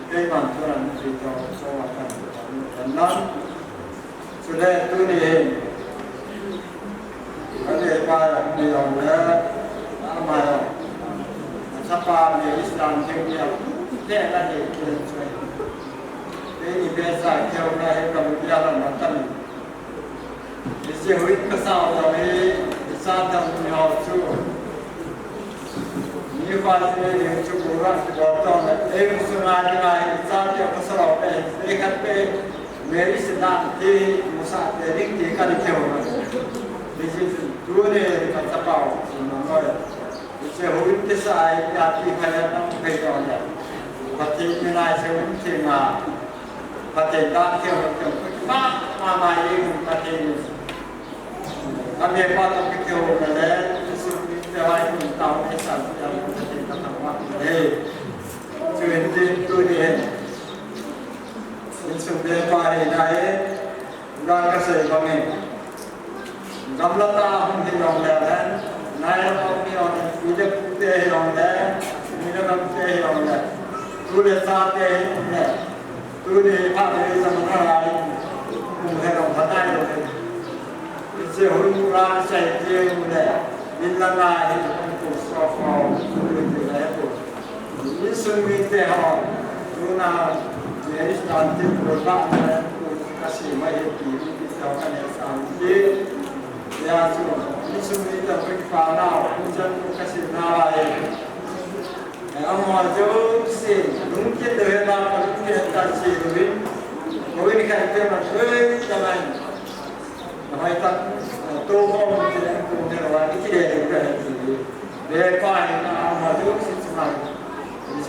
Keiman thu nan ti to, so wa kan, kan nan. Chule tuni hin, ka be pa jong ni jong le, ama jong, a chapa ni Islam theng ni a, le la ni, le chule. Keini be sa keu na he ka bu ya la na tan. Ise hui ka sa jong ni, sa jong ni ho chu. Ni pa ni ni chu bu ra chu bo tong le, e su nga ni nga, sa te ka sa lo pe, e khat pe, Mary Sina te, Musa te, ring te ka ni keu na. This is tuni ka chapa u, si na mo. Ise hui te sa ai, ya ti kha ya na pe jong ya. Pathen ni na se hui te nga. Pathen ta keu, keu, ma, ma, ma, ye, Pathen ni. Ka be pa to kiti ho na le, Jesu Christa te vai kun tao ni san ya ka te ka ta wa le. Chu in tin tu ni he. Jesu be pa he na he, na ka sei bang e. Gamla ta hung hi long le le, nai la hung hi long le, pu le pu te hi long le, ni la kam te hi long le, tu le sa te hi long le. Tuni pha le sa ma la, mu he long pha tai lo. Ise hui mu la sai ti mu le. Min la na hi ku so ko, ku le ti le ku. Insung mite ho, tuna, ye Islam te ku ba na ku ka si ma he ti, ti sa ka ne sa ti. Ya su, insung mite ku pa na, ku jan ku ka si na la he. Amaho jouse, lungkit lou hela, kalungkit a kache louvin, koin khat te ma, oi, tamai. Namai ta, to ho mo te, to ne wa, ni kile le ka ni. Be pa ni na amaho jouse chunga.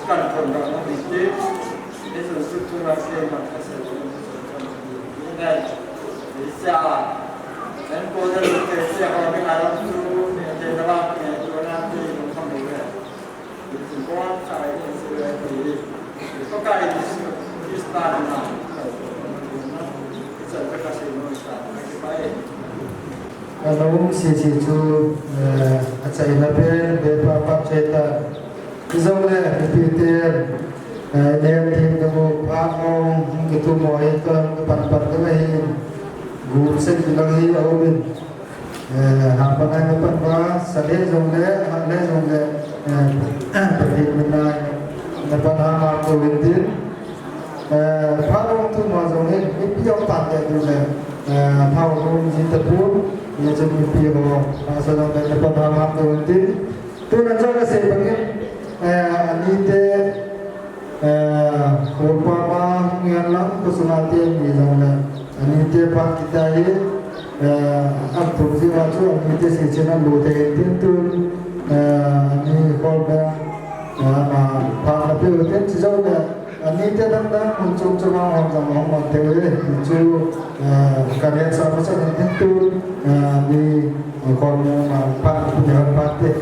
Kan thon ba na mi ti. Ni sun su tu na ke ma ka se ni sun kan ni dai. Ni sa. Kan ko da ke se ha ni a ram su ni te da ba ke ko na ti ko kam ni. Ni sun ko sa ni su ni ti. Ko ka ni su ni sta na. Ni sa ka se ni sta. Ka ba e. Ka lung sisi chu, eh, achaina pen, be pa pa cheta. Ijongle, ipi te, eh, len thim na mu, pha mong, hung kitu mo hi to, hung kipan pan na hi, gu sen kilang hi, a umin. Eh, ha pa na na pan ba, sa le jongle, ha le jongle, eh, pa thim na, na pan ha ma tu win din. Eh, pha lung tu ma jong hin, mipi jong pan te tu le, eh, pha lung ji ta tu, ye chu mipi ho, a sa jong le, pa pha ma tu tin. Tu na jong ka sei bangin, eh, ani te, eh, ko pa ma ngian lang, ko suna te ni jong le, ani te pa kita hi, eh, a tu ji wa chu, ani te si chena lu te tin tu, eh, ani ko ba, eh, ma pa na pe u tin chi jong le, Ani te dang dang, mun chung chung a hom jong hom man te u le, chu, eh, ka len sa masa kan tin tu, eh, ni, eh, kon mo ma pa, ni hom pa te.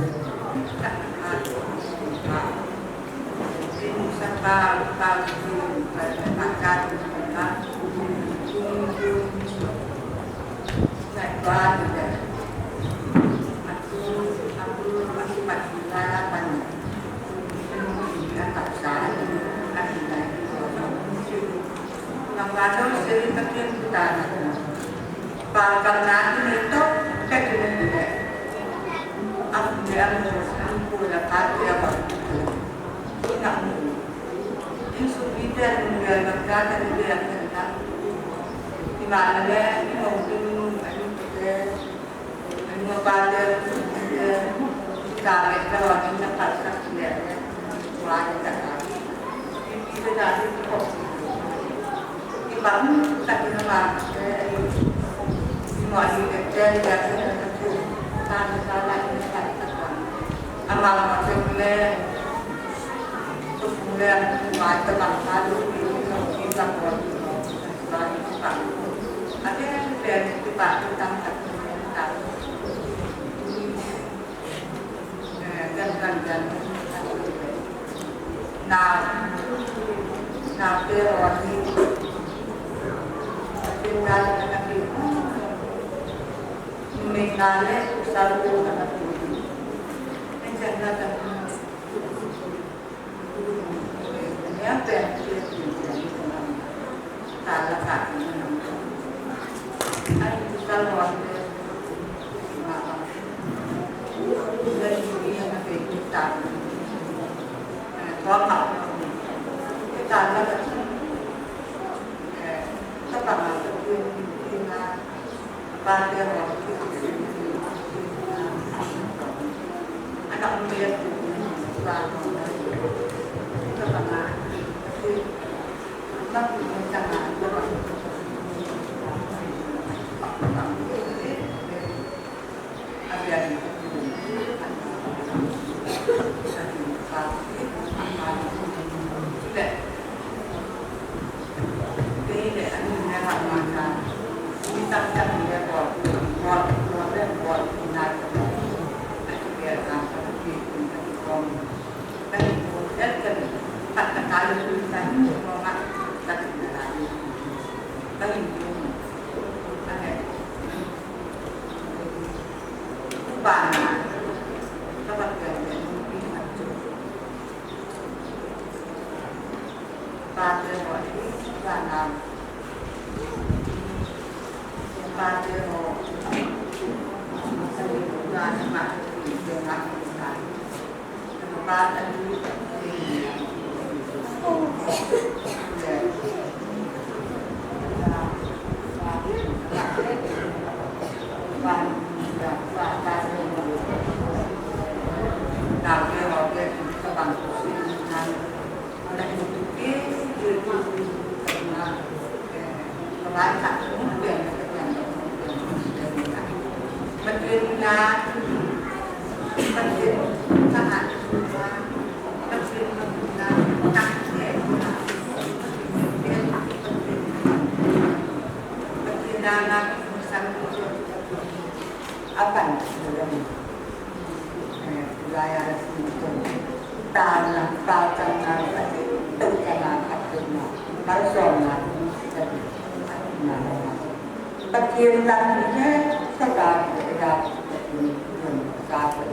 Laiya la sum tum. Tana, ta chang na, ta chang na, ta chang na, ta chang na, ta chang na, ta chang na. Pathen lam ni he, sa ta, sa ta, sa ta, sa ta.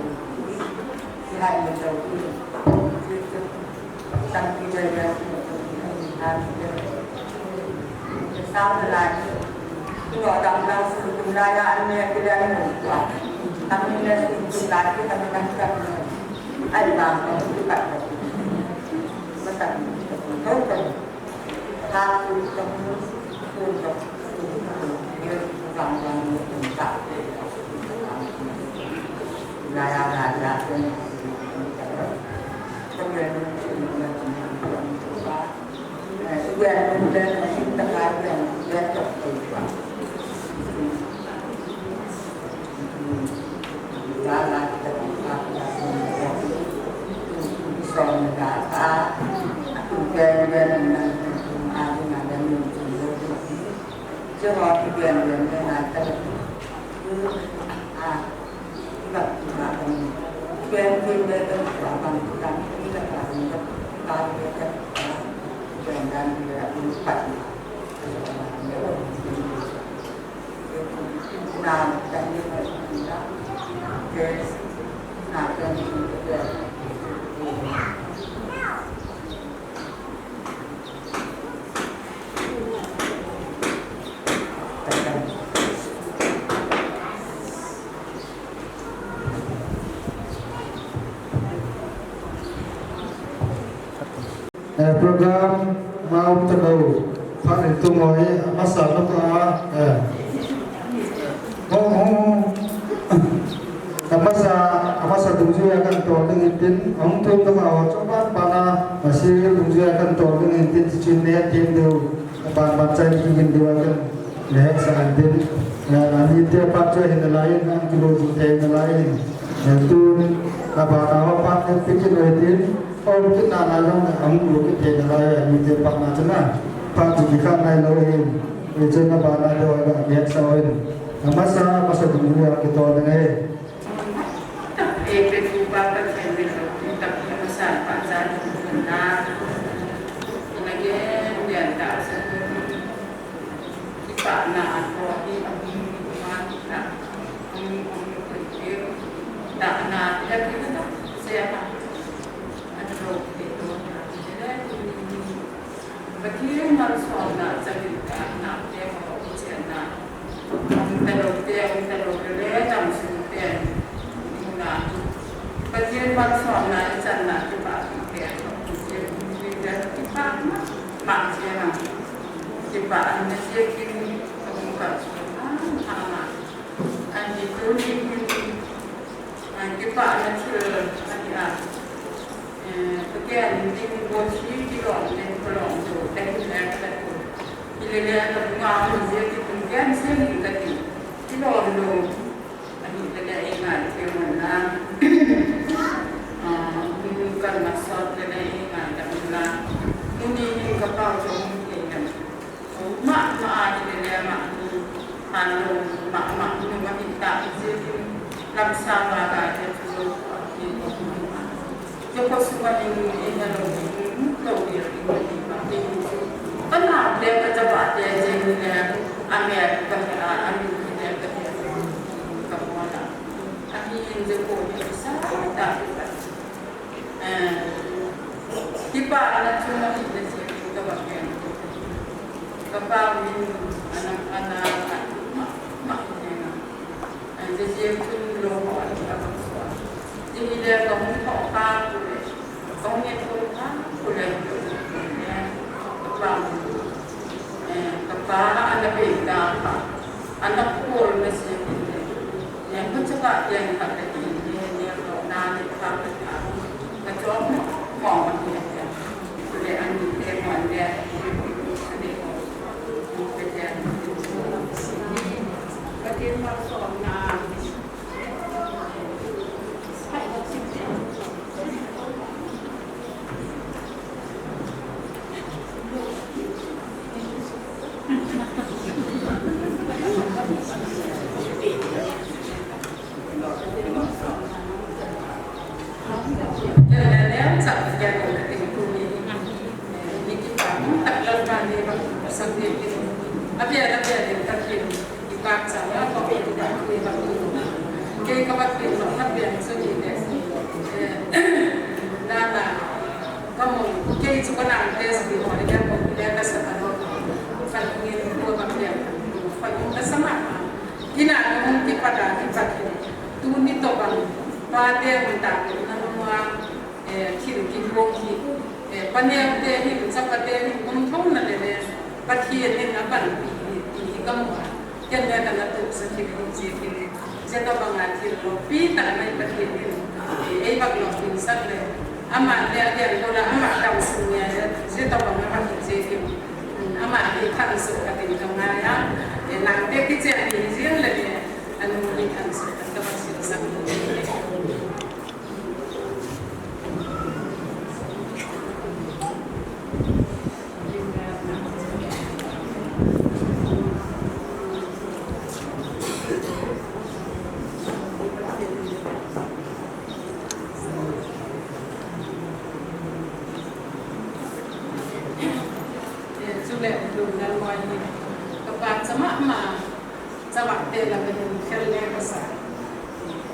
Eh, program ma um talou. Phat in tum ho hi, amasa lou ka, eh. Hung, hung, hung. Amasa, amasa dungjuia kan tol ding in tin, hung tum lou ka ho, chom ban ban a, ma serial dungjuia kan tol ding in tin, ti chin ne tin deu, ban ban chai ki gin deu a kan, le sa an tin, le ani te pat chai hin lai in, an kilo ju te hin lai in, le tun, a ban a ho pat ne pikin ho tin, Aum kit na lai jong, ahung lou kit thei nalai, mite phat na chun a, phat chu kikha nailou ahin, hichun abana deu a gahetsah uvin. Amasa, amasa dungjuia kitol ding ahi. Pathen malsomna changin ka nao te ho u chenna. Hung talou te, hung talou le le, damsung te. Hung na. Pathen malsomna i channa kipah te. Pathen hung pi te kipah ma, ma chenna. Kipah na che kin, hung kalsong ma, ma, ma. Ani tuni hin, ah, kipah na thil, ani a. Eh, Pathen in ding bol hi kilom le kilom lou, ka hin le ka tu. Ile le ka bunga mun je ki tum ken se ni ka ti. Kilom lou. Ani ka le e ngai ke mun na. Ah, mun kan na sot le le e ngai ka mun na. Mun ni hin ka pau jo mun ke na. Mama, mama, ile le mama, mama, mama, mama, mama, lamsanga ga te chu lo, ki ko mama. Joko sunga ni ni ina lo ni, lo ni ni ma ni. Kana le ka jaba te je ni le, ame ka ka, ami ni le ka te ka mo na. Ami in je ko ni sa ta ka. Eh, kipana chunga hi le se ka ba ken. Ka pa min ana, ana, ma, ma, eh, je je chun lo ho ani ka ba so. Ji hi le ka hung tho ka ku le. Ka hung en ko ka ku le. Ka pa min. Eh, ka pa ana pe ta pa. Ana ko le se. Nen ko chaka tiang ka te ni, ni, ni, ko na ni ka ka ka. Ka chom mo, mo, mo, ni, ni. Ko le an ni te mo, ni, ni, ni, ni, ko. Ko te, ni, ni, ka te ma so na. Hai, ko si te. Kei ka ti tu ni, eh, ni kipa, tak Lalpa ni ba, sa ni ki. Abia, abia ni ta ki, kipa sa la ko ki ta ni ba. Kei ka ba ki no, abia so ni de. Eh, na na, ka mo, kei chu ka na te si mo ni ka mo, ni ka sa ka no. Fa ni ko ba ki, fa ni ka sa ma. Ina no kipa da, kipa ki. Tu ni to ba, ba de ni ta, na no ma. Eh, thil kibang hi, eh, paneo te hin, chapa te hin, um thona le le, Pathen in apanpi hi, ti hi ka mu a. Ken le ka na tup sa thil hi, che thil hi. Che tabang a thil lopi tah a Pathen in, eh, ei bak lopi sak le. Ama le a le ko la, ama dam sung ya le, che tabang a bak che thil. Ama hi thang su ka tin ka ngai a. Eh, nang te kichen hi jing le le, anu hi thang su ka bak su sak. Chule, lum nan moi ni, ka pa chama ma. Chawak te la ka hin khel le ka sa.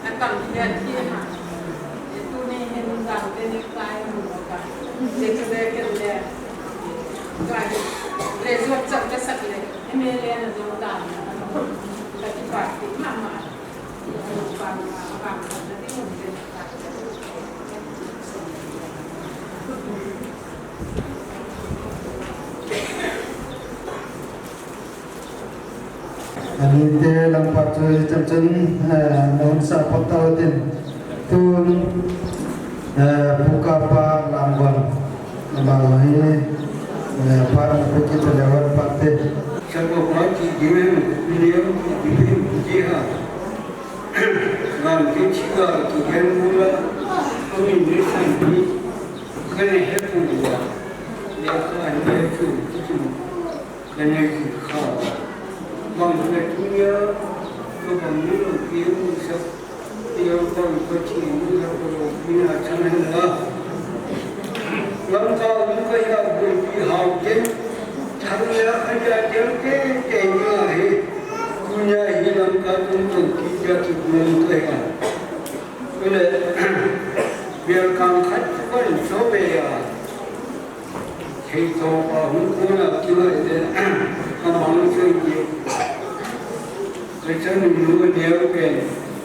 A kam hi a thi ma. E tuni hin dang te ni kai mu ka. Te chu le ken le. Ka hi le jot chap ka sak le. E me le na jong dang. Ka ti pa ti ma ma. Pa ma pa ma na ti mu te. Anite lampa chu chun chun, eh, na hun sa phat tau tin. Tun, eh, Pu Kapa Lamgon. Ama hi, eh, phat na pe kit le wan phat te. Sa ko pa ki given, ni am ki given, ki ha. Ram ki chi ka ki gen mula. Ko ni ni san ni. Ka ne he pu wa. Ya ka ne he pu, pu. Ka ne ji kha. Bang ka tunia, ka bang ni lo ki mu sa. Ki lo bang ka chi mu sa ko lo ki na chan hen la. Lam ka mu ka ya bu ki hao ke. Thang ya ka ya ke ke ke na he. Tunia hi lam ka tum tum ki ya ki mu ka ya. Ko le, bia kang khat ko so be ya. Thei tho pa hung kona kila le, a mang se ye. Ka chan nu neo pen,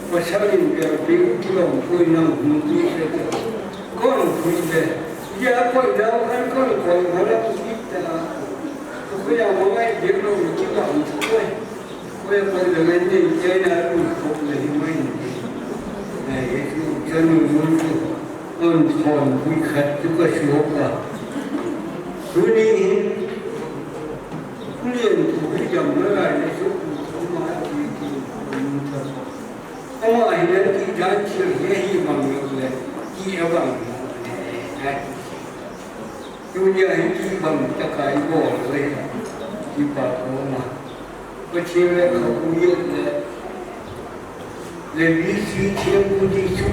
pasal in pen, pi u kilom pui nang hung pi se. Kon pui le. Ya koi nau kan kon koi, wala pui ta. Ko ya mo ngai ye lo ki ba hung koi. Ko ya koi le ngai ye na u ko le hi mai. Na ye su chan nu nu. Kon khon pui khat chu ka suak a. Tuni hin, Pu Lianpu hi jam na lai le chu Pu Thoma ti ti Pu Thoma. Ama hi le ti dan thil he hi bang le, ti a bang le. Tuni a hi ti bang ta kai bol le, ti pa Thoma. Pathen le ka u yet le, le V C T M U D chu,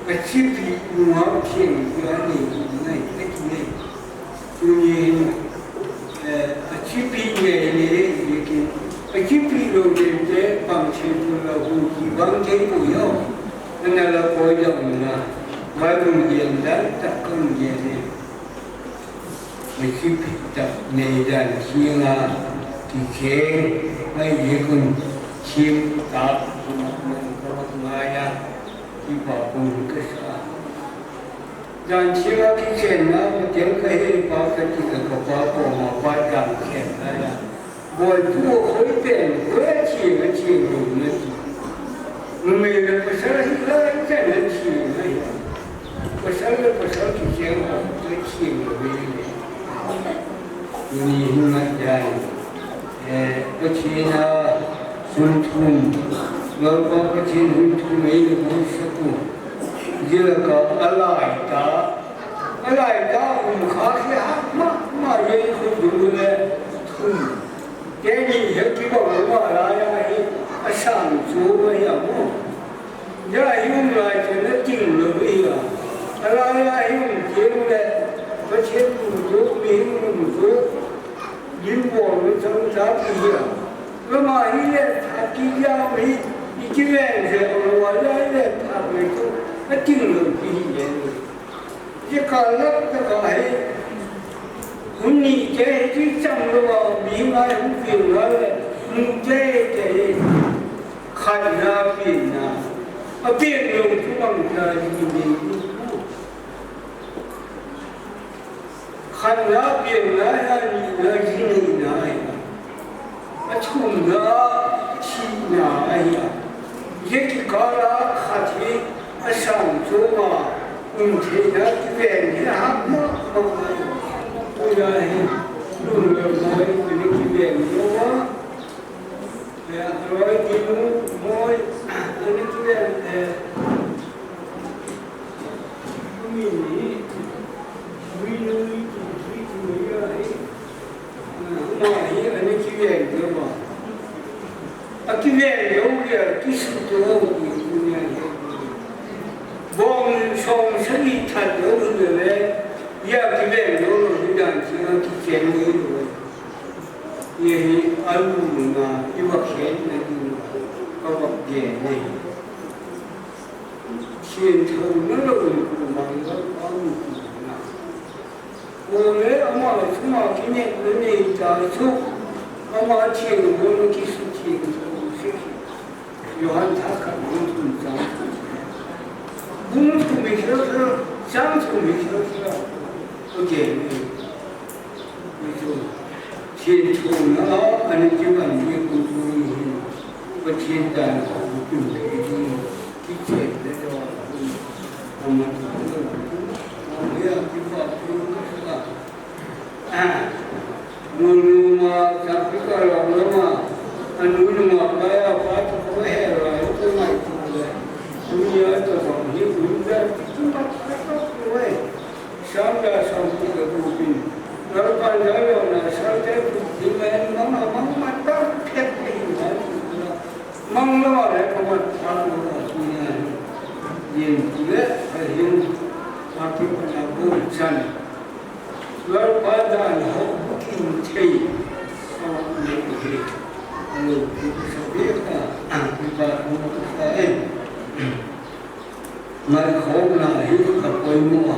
a chipi nungau theng hi a nei, nei, a ki nei. Tuni hin, eh, a chipi nei, nei, nei, nei, a chipi lo nei, te pang chen tu la hu ki bang te ko yo. Ana la ko yo na, Bible gen dan tak kan gen nei. Mithi pitak nei dan theng a, kicheng, mai ye kun, thim tak, mai ka mat ngai a, kipa kun ka sa. Dan theng a kicheng na, Pathen ka he pa ka ti ka ka pa ko ma pa dan theng na ya. Bol pu khoi pen, khoi a chi, a chi lo na chi. Numei le pasal hi la, i chan a chi na hi. Pasal le pasal kicheng a, a chi lo ve le. Ni hin na jai. Eh, Pathen a sun thum. Lalpa Pathen hun thum ei le bol sa ku. Jila ka alai ta. Alai ta um kha khi ha ma, ma ye khu du le thum. Keini hi kibang lou a lai a hi, a sang chu a hi a mo. Ya hi um lai chu na ting lou hi a. Alai a hi um kei le, Pathen lungtup, mihem lungtup, lim bol le chang cha ki hi a. Lama hi le, a ki ya mi, i ki ven se, o lo wa le le, a le tu, a ting lo ki hi le. Ye ka lak ta ka hi, hun ni ke hi chang lo wa, mi ngai hun pi ngai le, mu ke ke hi. Khatna pianna, a pian lo chu bang cha ni ni. Khatna pianna ya nina jinina ya. A thumna thina ya. Ye kikala khat hi a sang chunga um theina kiven hi a hak mama. Oya hi lungdam mai ni kiven lo a. Eh, Roy Dinu, Moi, ani tu ya, eh, Mini, Minu, Minu, Minu, ya, eh, ma, hi, ani tu ya, ya, ma. A tu ya, ya, ya, ki su tu, ya, ya, ya. Bong, song, sa, ni, that, ya, ya, ya, ya, tu ya, ya, ya, ya, ya, ya, ya, ya. Ye hi a lungna, i va khenna ding, ka va gen nei. Thientho na lo in ku mang lo, a lungna. Ole ama chunga kinepna nei ta chu, ama thienghon kisuthientho si. Johan thakhat bung thum chang thum. Bung thum hi kila kila, chang thum hi kila kila. Okay, ni. Ni chu. Thienthona a, ani kiman ni kun kun ni hin. Pathen dan a, kun kun ni hin. Kichen le lo. Ama tu lo. Ama ya kipa tu ka sa. Ah, nunu ma, tapi kalau nama, anu nama, kaya apa tu kau hera, itu mai tu le. Dunia tu bang ni, dunia tu tempat apa tu le. Samda sampu le bupin. Lalu pandai na, samda bupin, mama, mama, tak, tak, tak. Mang lo le, kamat thang lo, nia. Yin le, ka yin. Ka pi pa na bu chan. Lalpa dan ho bukin thei. Awa le hi. Alo, ki sa bi ka. Ki pa mo ka sa e. Ngaikhopna hi ka poimo a,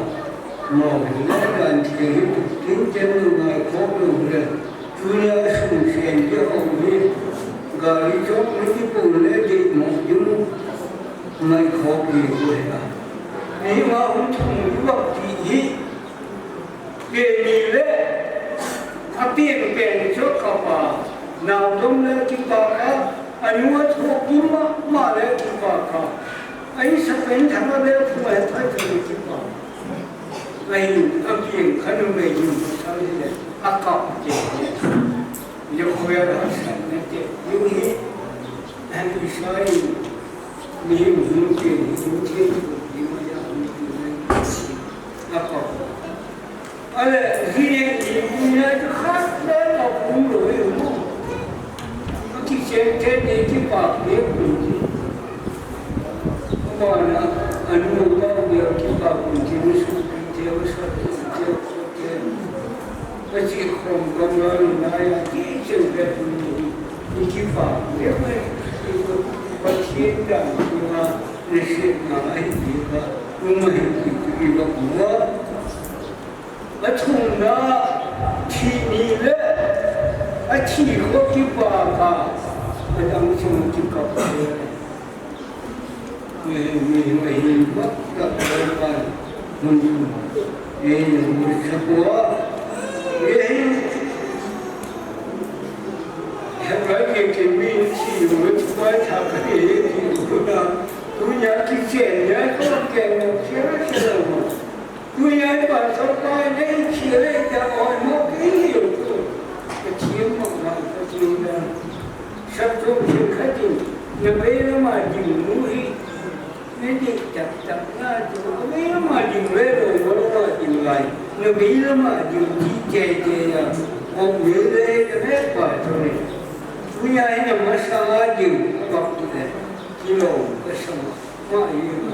mo hi le dan thei hi tin chen lo ngaikhop lo le, tunia sung sen dia ho hi, gari chok ni ki pun le di mo ding ngaikhop hi ko he a. Ni ma hung thum yu bak ti hi, Pen ni le, a pen pen chu ka pa, nau dom le kipa ka, a nu a thok kim ma, ma le kipa ka. A i sa pen thang a le thu a thai thang le kipa. A i a pen ka nu me yu sa le le, a ka ke le. Yo khoya da sa ne te, yu ni, a i sa i, ni yu ni ke, ni ke, ni ma ya ni ke, a ka. Ale, hi, hi, hi, hi, khat le ka kum lo hi mo. Ka kichen te ni kipa ke kum ni. Ka ba na, anu ba ni kipa kum ni su te sa te te. Ka chi khom ka ma ni na ya kichen te kum ni. Ni kipa ke me. Pathen dan ni ma ni se na hi ni ba. Ni ma hi ni ba mo. A thumna thi ni le, a thi kho kipa ka, a dang chung kikap le. Mi, mi, mi, mi, mak, mak, mak, mak, mun, mun. E, mun, sa, kua. E, sa, kai, ke, ke, mi, thi, mun, kua, tha, ka, e, thi, mun, na. Tu, ya, ki, chen, ya, ko, ke, na, che, che, na. Tunia i pa chapa nei thil le ta oi mo kei hiu tu. Ka thil mo ma ka thil da. Sa tu thil kha tin. Na bei la ma ding mu hi. Nei di tak tak na tu. Na bei la ma ding le lo lo ma ding lai. Na bei la ma ding ti te te ya. O me le ka me pa tu ni. Tunia i na ma sa ma ding. Ba tu le. Ki lo ka sa ma. Ma i ma.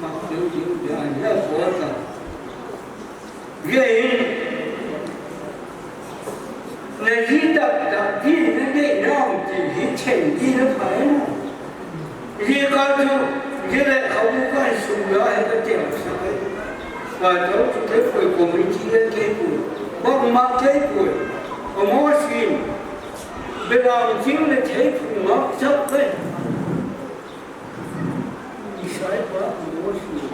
Mak deu deu dia ni a ko ta. Ye hin. Na ji tak tak ji na de na ti hi chen ji na phai na. Ye ka chu, ye le kha bu ka sum la he ka te sa kai. Ka to chu te poi committee le te poi. Bang ma te poi. Amo sin. Belang jing le te poi ma sa kai. Isai pa amo sin.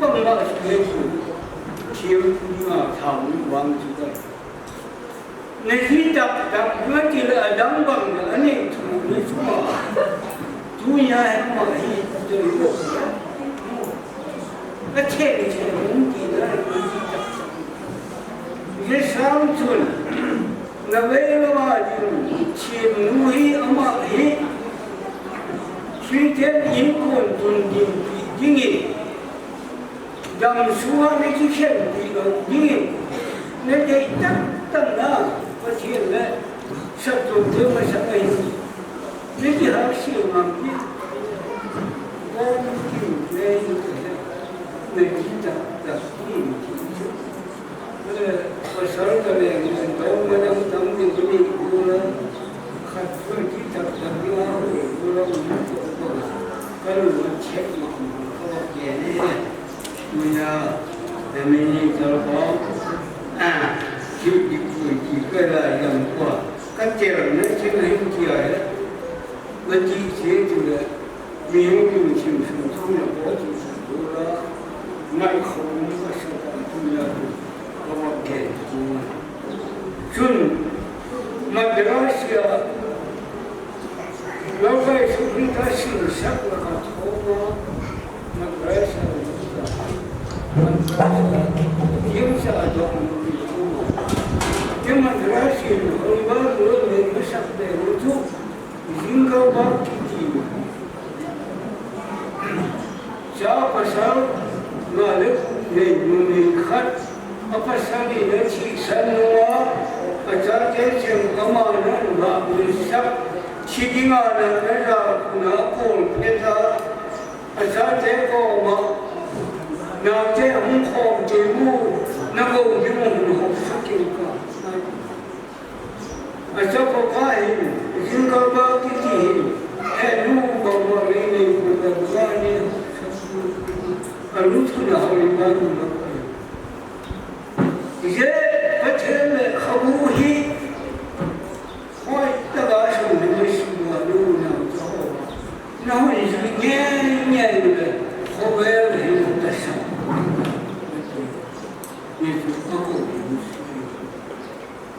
Bang ma te poi. Thiam tu ma tham wang chu kai. Na ji tak tak na ti le a dang bang le a nei thu na chu ma. Tu ya he ma hi tu lo. A che ni che mun ti na na ji tak tak. Ye sang chun. Na ve lo ma ji chin nu hi ama hi. Sui ten in kun tun din pi ding in. Dam sunga na kikhenpeh lou dingin, na dei tamtah na, Pathen le satthau te masang ahi. Na kihahsel ngam ding. Gom ding le, na kitah tah ding. Pasal ka leng, dong manam tam ding kuni kula. Khat chu kitah tah ding a, kula kula. Ka lung a check ma, ka va ke ne. Tunia, the minister ko, ah, ki, ki, ki, ki, ka la yang ko, ka tel na chi na hin ki ai. Ka ti che tu le, mi hung tung chim sung sung na ko tu sa tu la, mai kho mu ka sa ta tu ya tu, ka va ke tu. Chun, Madrasia, Lalpa Jesu Christa sinsak le ka thoma, Madrasia, Madrasia, Jingsa dong, Madrasia, Holy Bible, masak de, tu, Jingle Bell kiti. Cha pasal nga le nei numei khat, a pasal in a thisan nunga, a chate cheng amana ngah sak, thi dinga na na ja kuna kol phet a, a chate koma, naote hung khom te mu, na go ding hung hop sakin ka. Achapa pa hin, Jingle Bell kiti hin, he nu bang bang nei nei pu bang bang ni, a nu thu na ho ni bang bang. Ye, Pathen le khabu hi, hoi ta ga sung ni mai sung wa nu na cha ho. Na ho ni sung nge nge ni le, ho ve le hin ta sa. Ni tu ko ko ni.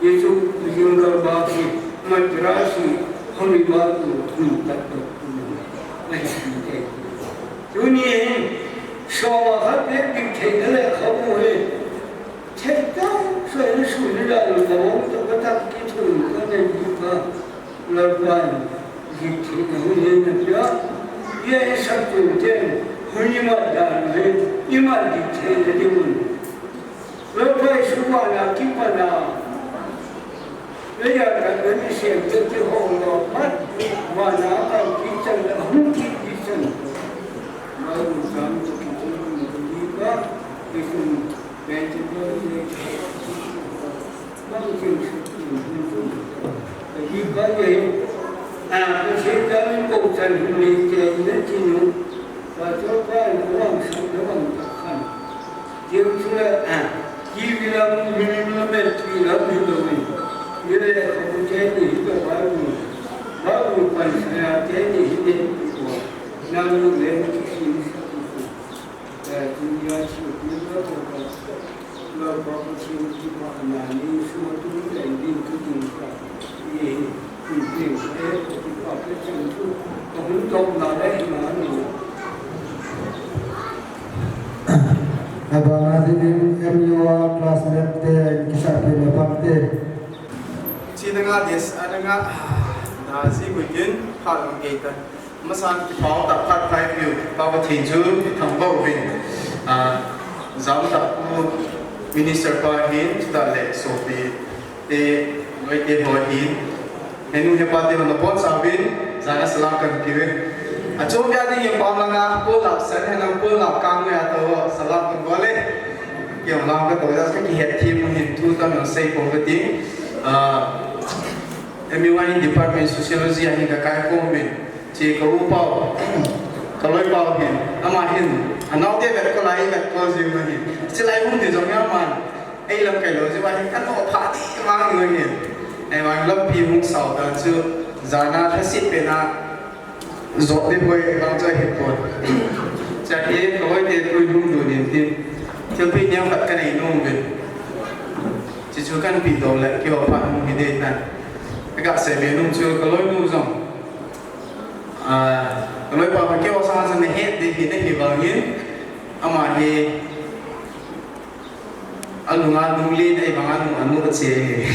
Jesu Jingle Bell hi Madrasi Holy Bible tu tak tak tu. Ai si te. Tuni hin, soma khat peh ding thei na le khabu hi. Thei ta, so hin su ni la lo ka wong ta ka tak ki thu ka ne ni ka. Lalpa in, ji thei na hu hin na pia. Ye sa tu ten, hu ni ma da na hin, i ma ji thei na di mun. Lalpa Jesu vana kipana. Leiya khat ani sem te kihong lou phat. Vana kal kichan le hung ki kichan. Bible chang chu kichun ni ka. Kichun Pentecost le. Bang kin su kin kin kin. Ka ji ka ye. A, ka se ka min ko chan hin le ke ne chin u. Ka cho ka ko wang sa le wang ta khan. Jeng chule, ah, ki bilang, bilang, bilang, bilang, bilang, bilang. Yele, kamu chai ni, hita baru. Baru pan saya chai ni, hita baru. Nang lu le, ki si ni sa tu. Eh, dunia si, dunia tu, tu. Lo baru si, ki pa na ni, semua tu, ni, ni, tu, tu, tu. Ye, tu, tu, eh, ki pa, tu, tu, tu. Kamu tok na, eh, na, ni. Abana dingin M U a classmate te, kisah te, mapang te. Chi danga des, adanga, da ji muitin, pha lang kei ta. Masan kipau ta phat phai piu, pa Pathen chu kithangvah uvin. Ah, jam ta pu minister pa hin, chuta le sopi te, loi te ho hin. Henu hepa te ho nabonchauvin, jana salam kahin peuvin. Achom bia dingin pam langa, pulap san hena pulap kang ya to, salam kahin bol e. Kei lam kato ja, kakihet them u hin thu tam jong sei pon kati. Ah, M U I department sociology a hin kakai khom in. Chi ka u pau, ka loi pau hin, ama hin, anaote vetkol a, ei vetkol jing u ahin. Chulai hung ti jong aman, ei lamkai lou jeh uva hin, ka noppha ti mang u ahin. Ahivang lampi hung sao tan chu, jana lhaset pen a, jot ding boi vang chu ahipon. Chuti, ka loi te tui hung lut in tin, thilpeh neo khat ka nei nom uvin. Chuchu kahin pehdoh le, keiho phat hung hi ding tan. Ka gasei be nom chu, ka loinu jong. Ah, ka loipa pa keiho sanga chu nahet ding hi nahi vangin, ama hi alunga lunglen ahivanga nu anu ache.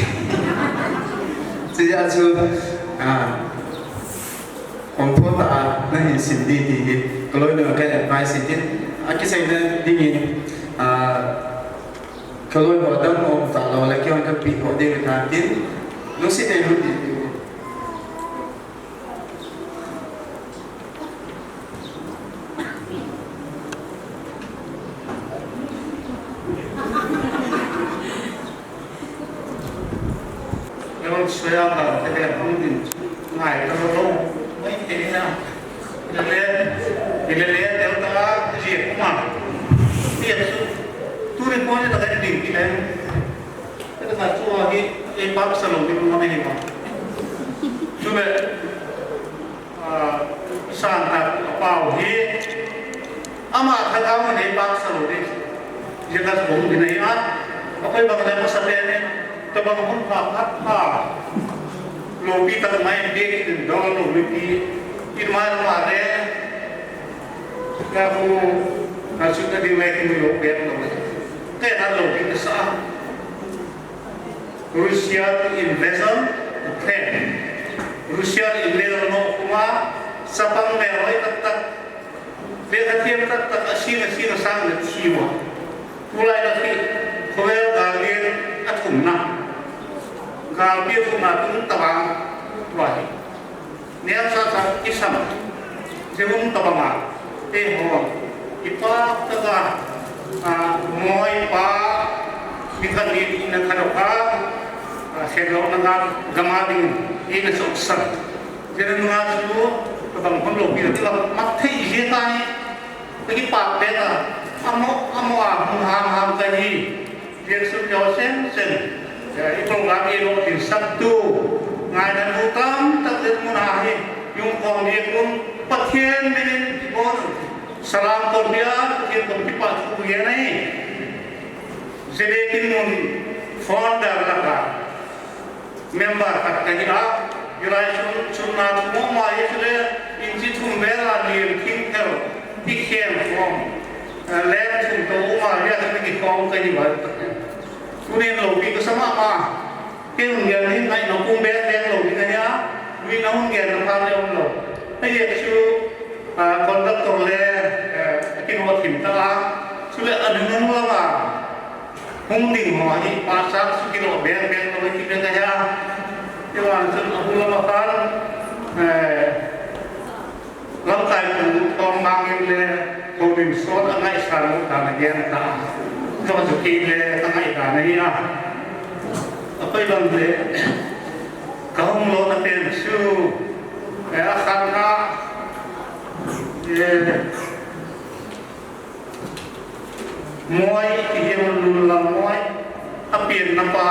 Chujeh a chu, ah, hongtho tah a nahin sim ding ti hi, ka loinu a ka advice hi tin, akiseina dingin, ah, ka loipa dam um talou le, keihon ka pehdoh ding ahi tin, lungset in lut ding. Evan soya ba te be hung din ngai ta lo lo mai te na. Ile le, ile le, tel ta ji kuma. Ti su. Tu ni ko ni ta ka din ki le. Ka ta chu hi e pa sa lo ni mo ni ma. Chu le. Ah, san ta a pau hi, ama thagau nei paksa lou ding. Jia ka sum ding ahi a, a koi bang le masa te ne, tabang hun pha phat pha. Loupi tak mai bek in dong lou mipi, in mai ma le, ka hu, ka su ka ding le ki lou bek lou. Ka na loupi ka sa. Russia invasion Ukraine. Russia invasion no kuma sapang me hoi tak tak. Be ka tiam tak tak a sing a sing a sang na thiwa. Tulai na khi khovel galin a thumna. Galpi a thumna tung tabang. Tua hi. Neo sa sa kisam. Jehum tabanga. Te ho. Ipa taga. Ah, moi pa. Mikhan ni ina khado ka. Ah, hello na ga gama ding. Ina sok sa. Jena nunga su. Tabang hon lo pi la. Mak thei je ta ni. Pagi pa pe ta. Amo, amo a. Hum ham ham ka ni. Jesu neo sen sen. Ya, i program i lo tin sak tu. Ngai na nu tam tak den mun a hi. Yung kong ni kun Pathian minin i bon. Salam kon bia, Pathian kon kipa thu ye nai. Zebe kin mun founder la ka. Member khat ka hi a. Yulai sun, sun na tu mo ma ye le. In chi thum bela ni king tel. Ti khem form. Eh, lem thum to uma ya thum ki form ka ni ba. Tunin loupi ka sa mama. Kei hung gel ni ngai na kum bek bek lou ni ka nia. Lui na hung gel na pha le um lou. Hei ye chu, ah, conductor le, eh, kin ho thim ta a. Chu le a ding nung lou ma. Hung ding ho hi pa sa chu ki lou bek bek lou ki bek ka ya. Kei wan chu a hung lou ma khan, eh, Lamkai pu Thawng Mang in le Thawng Lim Sawt a ngaihsan u dan a gen ta. Thawng Zu Ki le a ngaih dan ahi a. A koi lam le ka hung lona pen chu, eh, a khatna, eh, Moi, ti hi mun lul lam moi. A pian na pa.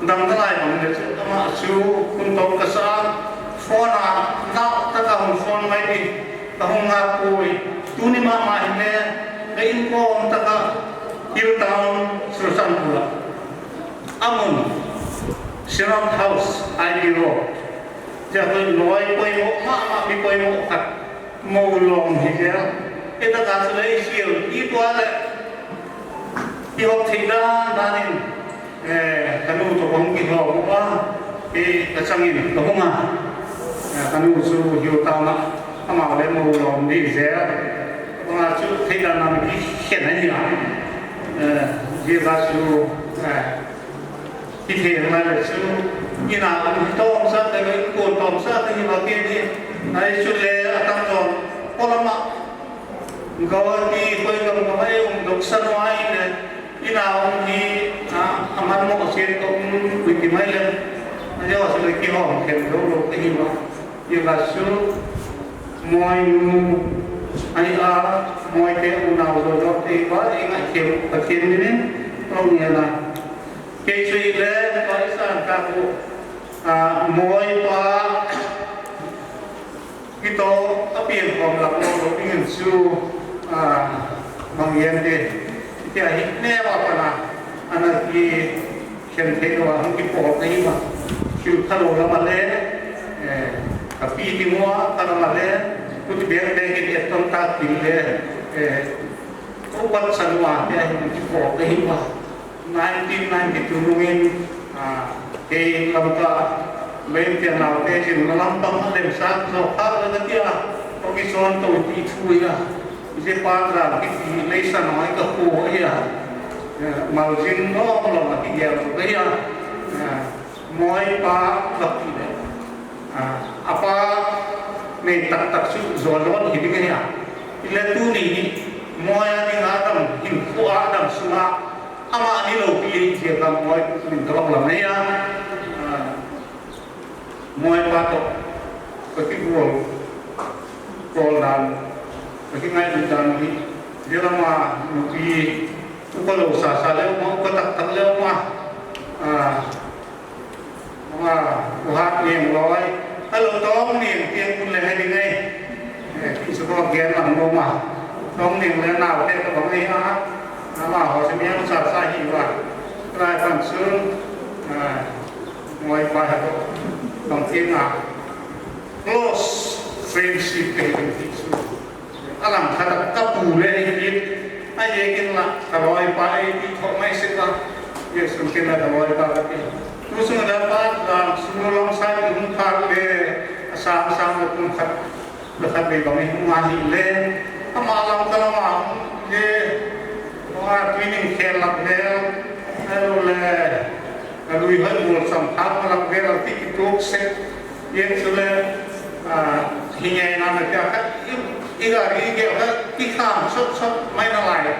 Dang ta lai bang le chu, ama chu, kun tong ka sa. Phone a, na, ta ka hung phone mai ni. Ka hung nga pui. Tuni mama hin le, ka in ko ta ka. Hill Town, Sursan Pula. Amun, Synod House, I B Road. Tia ko loi koi mo, mama mi koi mo khat. Mo long hi tia. Eta ka sa le hial, i tua le. Kihop thei dan dan in, eh, kanu toh kahung kihop uva, kei kachangin kahung a. Eh, kanu chu hiu tama, ama le mo lom di je. Ama chu thei dan dan kikhen ahi a. Eh, jia chu, eh, kithei lai le chu, ina um hi tom sa te, in kon tom sa te hi ma ke ni. Ai chu le atang jong, polama, Guwahati, koi gam gam ai um dok san wai le, ina um hi, a, aman mo sen ko um, kui ti mai le. Ajo chu le kihom khen lo lo te hi ma. Iva chu, moi nu, ai a, moi te unau jo jo te va, inga khem, ka khem ni ni, ong ni la. Kei chu ile, pa isan ka ku, a, moi pa, kito, a pian khom lak lo lo ding in chu, a, mang yen de. Tia hi ne wa pa na, ana ki khen thei lo, hung ki po thei ma. Chu tha lo la ma le, eh, ka pi ti mo, ka la ma le, ku ti beng beng ki et tong ta ki le, eh, ko pat san wa, tia hi hung ki po thei ma. Nineteen ninety-two nungin, ah, kei Lamka, Leintia naote jin lampang a lemsah jo kha la na tia, ko ki son to ti thu ya. Ije pa ra ki ti lei sa noi ka ko ya. Eh, mal jin no lo ma ki ya lo ya. Eh, moi pa la ki le. Ah, apa nei tak tak chu jo lo hi ding ya. Ile tuni ni moi a ding a dam hin ko a dam sunga Ama ni lo pi je kam moi min ka bang lam nei a. Ah, moi pa to. Ka ki gual. Kol dan. Ka ki ngai dan hi. Je lama nupi. Upa lo sa sa le uma, upa tak tak le uma. Ah, Ama, uhat niang loi. Alo tong niang tiang kun le hai ding ai. Eh, ki su ko gen lang mo ma. Tong niang le nau te ka bang ai ha. Ama ho se miang sa sa hi wa. Lai pan sun. Ah, moi pa ha ko. Tong tiang a. Close friendship ke ding ki su. Alang khat a ka pu le i kit, a ye kin la, ka loi pa i ti tho mai se ka, ye sun kin la ka loi pa ka ti. Tu sun da pa, da sun long sai kum khat le, a sang sang le kum khat, le khat le bang i hung a hi le, ama lam ka lam a hung le, hung a tui ning khel lak le, a lu le, a lui hoi bul sam thak ma lak le, a ti ki tuk se, Yen chule, ah, hi nge na na tia kha, i, i gari i gel kha, i kham sot sot mai nalai.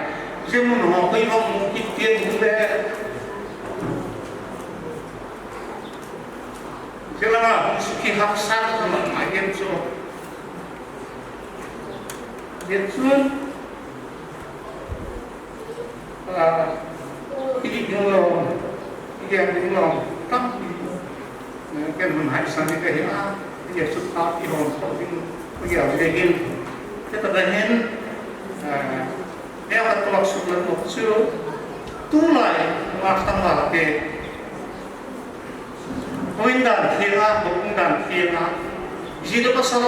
Jia mun ho, i hong mu kit tien mu le. Jia lama, hong su ki hap sa ka ma, ma yen chu. Yen chun, Ah, i ding lo, i ding lo, tampi, eh, ken hun hai san ni ka hi a, i ding su ta i hon ko ding, i ding le hin. Te ta da hin, eh, ne ka tuak su la tuak su, tu lai, ma tang la te, Houin dan theng a, houin dan theng a. Ji le pasal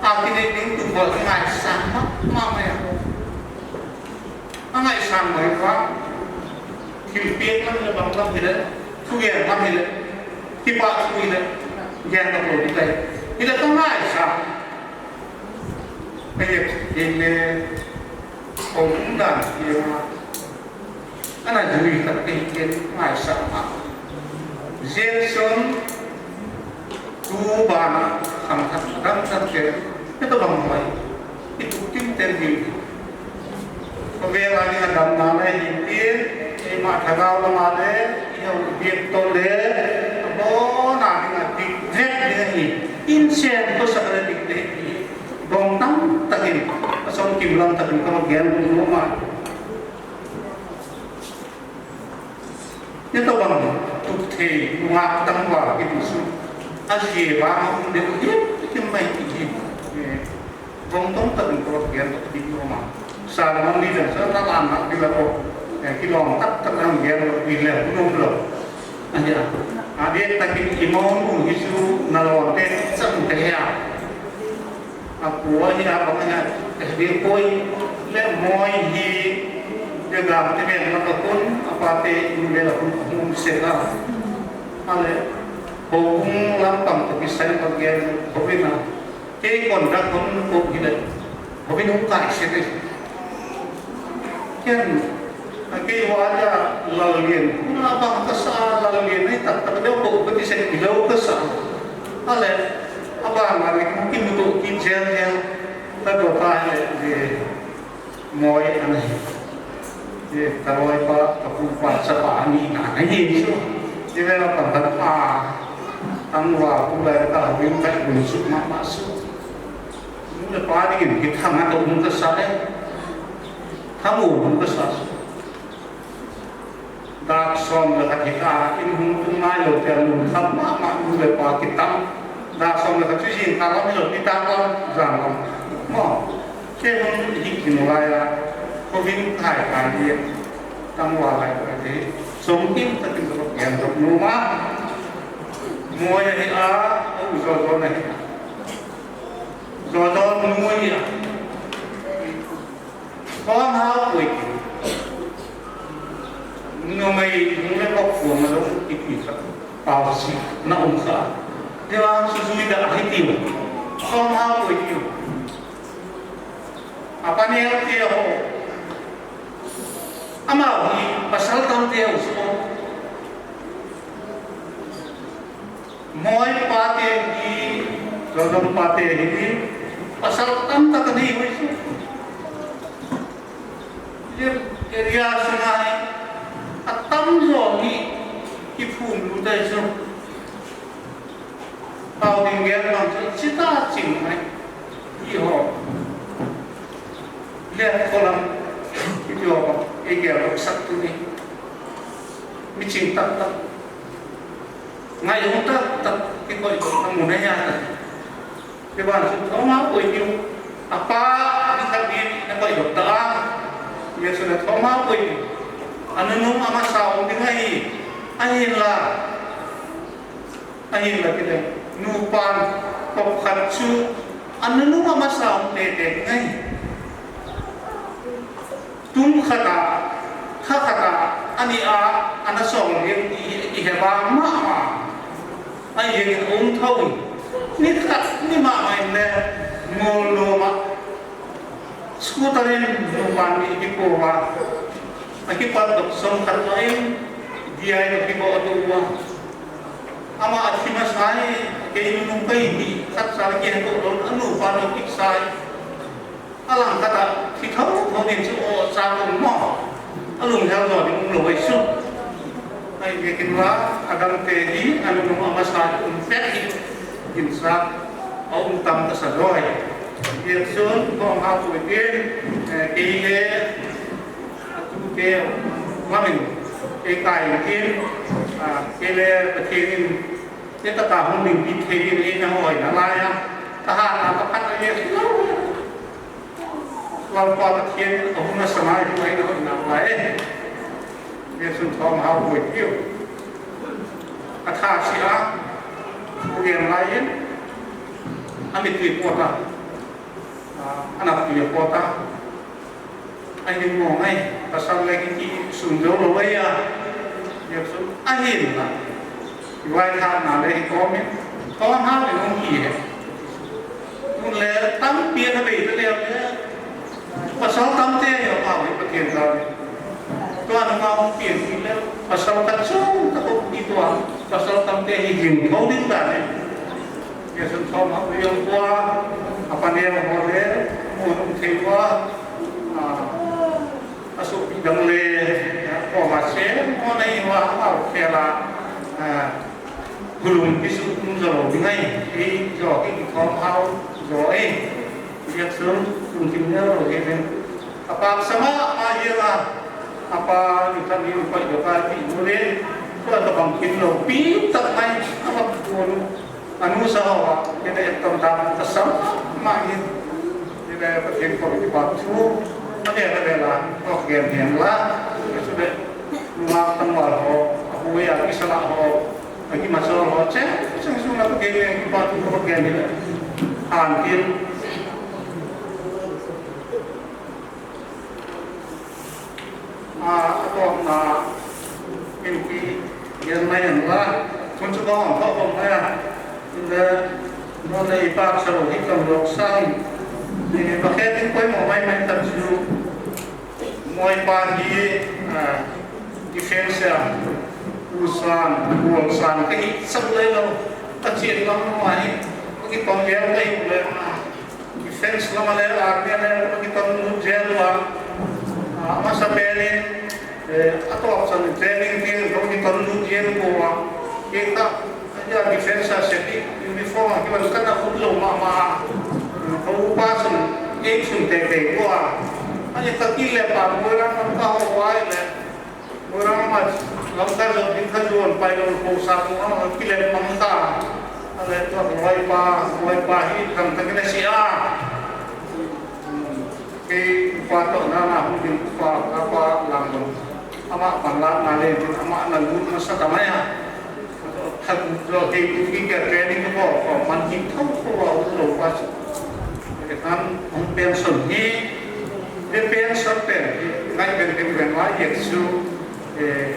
a kinei ding tu bol ngaisang mama mai a. Angaisang mai pa. Thil pek lam le bang lam hi le, thugen lam hi le, kipah thu hi le, gen lam lo ding tai. Hi le ka ngaisang. Ka ye theng le, houin dan theng a. Ana jui khat te ken ngaisang a. Jackson tu bana kham khat dam khat te, te to bang mai. I tu tim ten hin. Ko ve la ni dam na le hin ti, i ma thagau la ma le, i hau biak to le, bo na ni a dik vet ni hi. In sen ko sa le dik te hi. Bong tam takin, a song kim lam takin ko gen lu ma. Ni to bang, tu thei, nungak tang wa, ki tu su. A je ba, um de, u ye, ki mai ki ji. Eh, bong tong ta ding ko, ki an to ki tu ma. Sa la man ni jan, sa la la na, ki la ko. Eh, ki long tak tak ang ki an to, ki le, u nom lo. A ya. A de ta ki i mo, u hi su, na lo, te, sa, te ya. A pu a hi a bang a hi a, S D koi le moi hi, Gam te ven la ka kon, apa te in ve la kon hung se la. Ale, ho hung lam pang to ki sai pa gen, ho ve na. Kei kon da kon ko hi le. Ho ve nung kai se le. Ken, a kei wa ja lal lien. Na bang ka sa lal lien, nei tak tak deu ko, ko ti se ki lo ka sa. Ale, a ba ma le, ki mu to ki jel jel. Ta do ta le, je. Moi ana hi. Ye, ka loi pa, ka pu pa, chapa ani na, na hi chu. Ye, ve la pan pan pa. Tang wa pu la ka hu in ka hu su ma ma su. Mu le pa ding in ki thang a to mu ka sa le. Thang u mu ka sa su. Dak som le khat hi ta, in hung tung ngai lou te, lung kham ma ma, nu le pa kitam. Dak som le khat chu jing kha lam hi lou, nidan lam, jan lam. Mo, kei hung hi kin lai a, ko vin khai khai di, tang wa lai ka di. Som kin ta kin ko gen ko nu ma. Moi hi a, o zo zo na hi a. Zo zo nu hi a. Thom hao poi ti. Numei hung le kok kuang a lung kiti kha. Pau si na um kha. Te vang su sui da ahi tiu. Thom hao poi tiu. Apa ne te ho. Amau hi pasal tam te ho su. Moi pa te hi, Jodong pa te hi, pasal tam tak ani hoi su. Ye area sunga hi, atam jo hi, kiphum lu tai su. Pau ding gen lang chu, chita ching mai. Hi ho. Le ko lam, ki jo ba, e ge lo sak tu ni. Mi ching tak tak. Ngai hung tak tak, ki koi ko na mu na ya ta. Ke ban su thoma koi ki. Apa, ni khat ni, na koi ko ta. Ye su na thoma koi. Anu nung ama sa ung ding ai. Ai la. Ahin la kile, nupan, kop khat chu, a nunung a masa um tete ngai. Tum khata, tha khata, ani a, ana song lem i, i heba ma ma. Ai ye um thau. Ni khat, ni ma ma in le, ngol lo ma. Scooter in nupan ni kipo va. Akipat dok som khat va in, D I no kipo atu va. Ama athi masa hi, kei nunung kai ni, khat sa kihe to lon, anupa no kik sa hi. Alang khat a, thi thau thau din chu o sa ko mo. Alung hel do din um lo vai su. Ai, ve kin va, adam te hi, anunung ama sa um pet hi. Kin sa, a um tam ta sa doi. Ye sun, ko ha ko tin, eh, kei le, Atu te, mamin, e kai tin, a, kei le Pathen in, e ta ka hung ding pi thei in, e na hoi na lai a, ka ha na ka phat a ye, Lalpa Pathen in, a hung na sa mai, hung ai na hoi na lai e. Ye sun thom hao hoi tiu. A tha si a, u gen lai in, a mit pi po ta, a, a na pi po ta. Ahin mo ngai, pasal le kiti sun jo lo ya. Ya sun ahin la. Vai tha na le ko mi. Ko ha le nung ki he. Tun le tam pi na be le le. Pasal tam te ya pa ve Pathen ta. To na ma hung pi le. Pasal ka chung ka ko ki to. Pasal tam te hi jing ko din da le. Ye sun thom a u yong kua, a pa ne ho le, mu nung thei kua, a, a su pi dang le, ya, ko ma se, mo nei wa, a u khe la, a, gulung ki su kum zo lo ding ai, ei, zo ki ki thom hao, zo ei, ye sun, sun kim ne lo ye den. A pa sa ma, a ye la, a pa ni ka ni ko yo ka ti mu le, ko ka bang kin lo, pi tak mai, a pa ko lu. Anu sa ho, kei te ek tom tam ka sam ma hi. Kei te Pathen ko ki pa thu. Ka te ka te la, ko gen gen la. Ke su de. Nunga tangval ho, a hu ya ki sa la ho. A ki ma so ho, che, che su na ko gen gen ki pa thu ko gen ni la. An tin. A, a tawpna in ki gen mai hen la, hun chu ka hawm tawh khawm mai a. Inle, non le i pa sa lo hi kan lawk sang. Eh, pakhat in poimaw mai mai tak chu, Mawipa hi, ah, defense a, u san, u san ka hi sak lai lo, ka chian lam lo a hi, ka ki pang vel ka hi le, ah, defense lam a le, army a le, ka ki pang lut zel lo a, ah, masa pen in, eh, a tawp chan training ti ka ki pang lut zel lo a, ke ka, Adia defense a seh hi, uniform a kivan kana ut lo mama. Ka upa chun, ei chun te te ko a. Ani ka kile pa, Moirang lam ka ho vai le. Moirang ma, lam ka jo, din ka jo, pai lo ko sa ko a, kile mang ka. Ale to Mawipa, Mawipa hi, kam ta kile si a. Kei upa toh nana hung ding upa, apa lang dong. Ama panlatna le ding, ama na lut masa ta mai a. Tha lut lo kei u ki ka training ko, ko man ding tho ko a u lo pa chu. Ke tan hung pension hi, le pension pen hi, ngai pen pen pen wa ye chu, eh,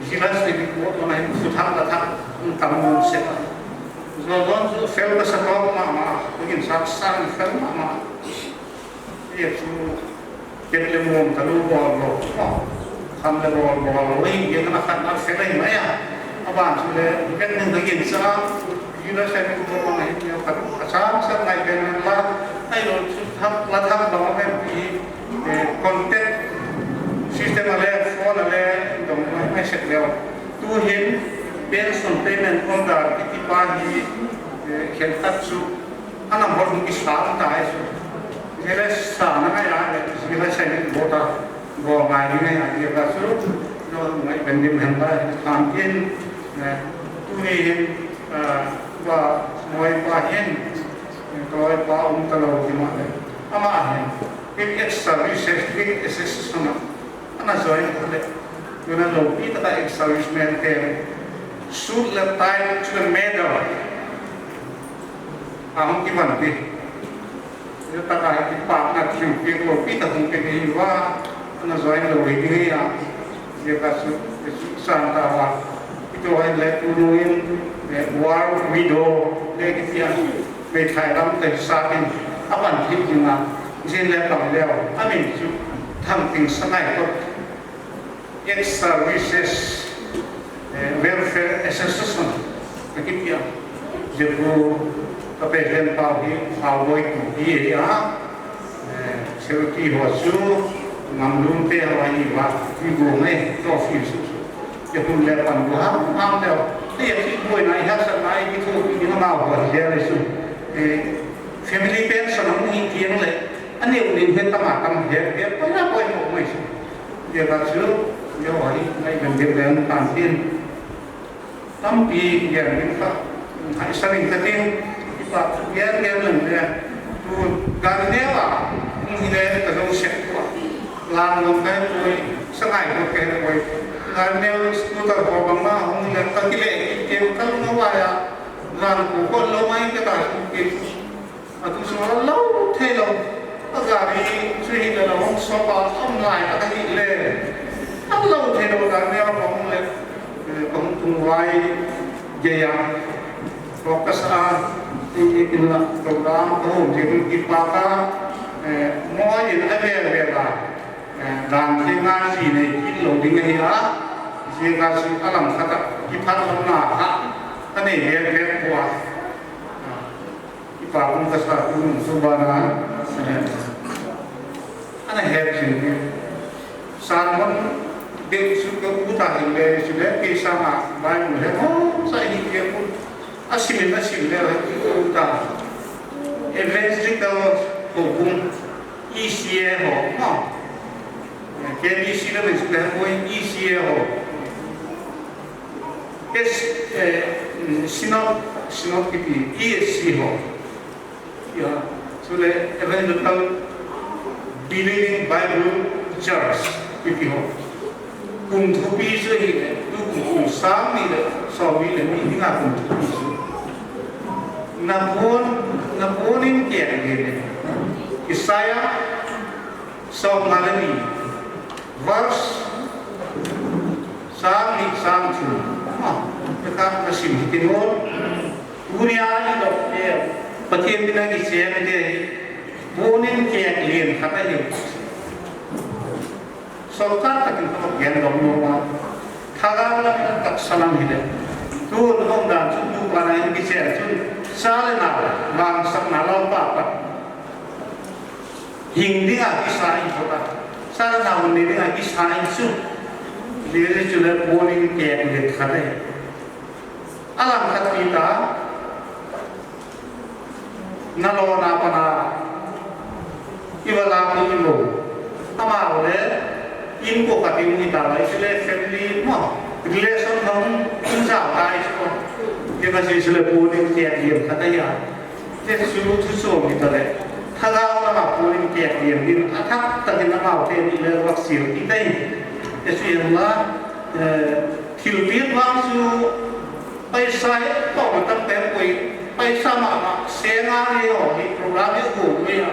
jilas ni ko to na hi su thak la thak, hung tam mun se. Zo don chu fel ka sa ko mama, ko kin sak sang fel mama. Ye chu, kep le mom ka lu bol lo, mo. Kham le bol bol lo, ei, ye na khat na fe lai mai a. A ban chu le, ken ning ka yin sa, yu la se ni ko ma hi, yo ka, a chang sa ngai ken la, ai lo chu thak, la thak lo ma pi, eh, contact system a le, phone a le, dong mai, mai sek leo. Tu hin, pension payment order, ki ti pa hi, eh, khen tak chu, A number hung kisang tai chu. Zile sa na ngai a, zile sa ni bo ta, bo ngai ni ngai a, zile ka chu, no ngai ben dim hen ta, tham kin, eh, tu ni hin, eh, ba, Mawipa hin, eh, Mawipa um ta lo ki ma le. Ama hin, big extra research, big assessment. Ana join kha le, tuna lopi taka ex-serviceman te, suit le tie to the medal. A hung kivan ti. Yo taka hi kipana thil pi lopi ta hung pe ni va, ana join lo hi ni a. Ye ka su, su san ta va. Ito hai le tunu in, eh, war widow le ki tia. Meithai lam te sa tin, a van thil ding a, zin le pang leo, a min chu, Thangting Sangaikot. Ex-Services, eh, Welfare Association, ka kitia. Jebu, ka president pau hi, pau boi tu hi, eh, ah, eh, security ho chu, ngam lum te ho hi va, ki bu mai, to fi su su. Jebu le pan bu ha, ha le. Te ya ki boi na, ha sa na, ki tu, ki na ma ho, ya le su. Eh, family pension, mu hi ki le. Ani u nin he tama tam he, he, pa na boi mo mai su. Ye ka chu, yo hai, ngai ben de ben tan tin. Tampi gen ding kha, hai sa ding ka tin, ipa gen gen lang le, tu gan ne wa, hung hi le ka dong sek tua. Lang long kai poi, Sangaikot kai poi. Gan ne scooter ko bang ma, hung hi le ka kile, ki ke ka lu na wa ya, gan ko ko lo mai ka ta ki. Atu chu a lo thei lo. A gari chu hi le lo hung sop a, um lai a ka hi le. A lo thei lo gari a hung le. Eh, ka hung tung vai gei a. Ko ka sa a, i, i, in la, program ko hung je ki pa ka, eh, mo in a ve ve la. Eh, dan thei nga ji nei ki lo ding hi a. Ji nga si a lam khat a, ki phat lo na ha. Ka nei ve ve ko a. Kipa um ka sa, um, subana, eh, ana het jing. Sermon deu chu ka u ta hin le, chu le, ke sa ma, Bible he, oh, sa hi ke u. A sim in, a sim le, u ta. Evangelical ho bung, E C A ho, no. K B C le, le, E C A ho. Es, eh, mm, Synod, Synod kiti, E S C ho. Ya, chule Evangelical Believing Bible Church kiti ho. Kum thupi chu hi le, tu kum, kum sang ni le, som ni le, ni, ni nga kum thupi chu. Na bon, na bon in ke ni le. Isaiah, Som nga le ni, verse Sang ni sang chu. Ha, ka ka sim hi tingot. Tunia i dok te, Pathen mina kicheng te, born again lien khat ahi. Shortcut takin ka gen dok nom a. Thagau lam taksa lam hile. Tun hung dan chu tu pa na in kicheng chu. Sa le nao, bang sak na lau pa pa. Hing dinga kisa in chu ta. Sa le nao ni dinga kisa in chu. Lien chu le born again lien khat ahi. Alang khat pi ta, na lona pana, i va la ko i lo. Amau le, in ko ka tin ni ta lai, sile family mo, relation hong in sa kai ko. Ye ka si sile born again lien khat ahi a. Te su, su su mi ta le. Thagau lama born again lien, a thak takin amau te ni le vak sil ti tai. Te su yang la, eh, thil piet vang chu, paisa hi, pau ma tam pe koi, paisa ma ma, se nga ni ho, ni program hi ko mi a.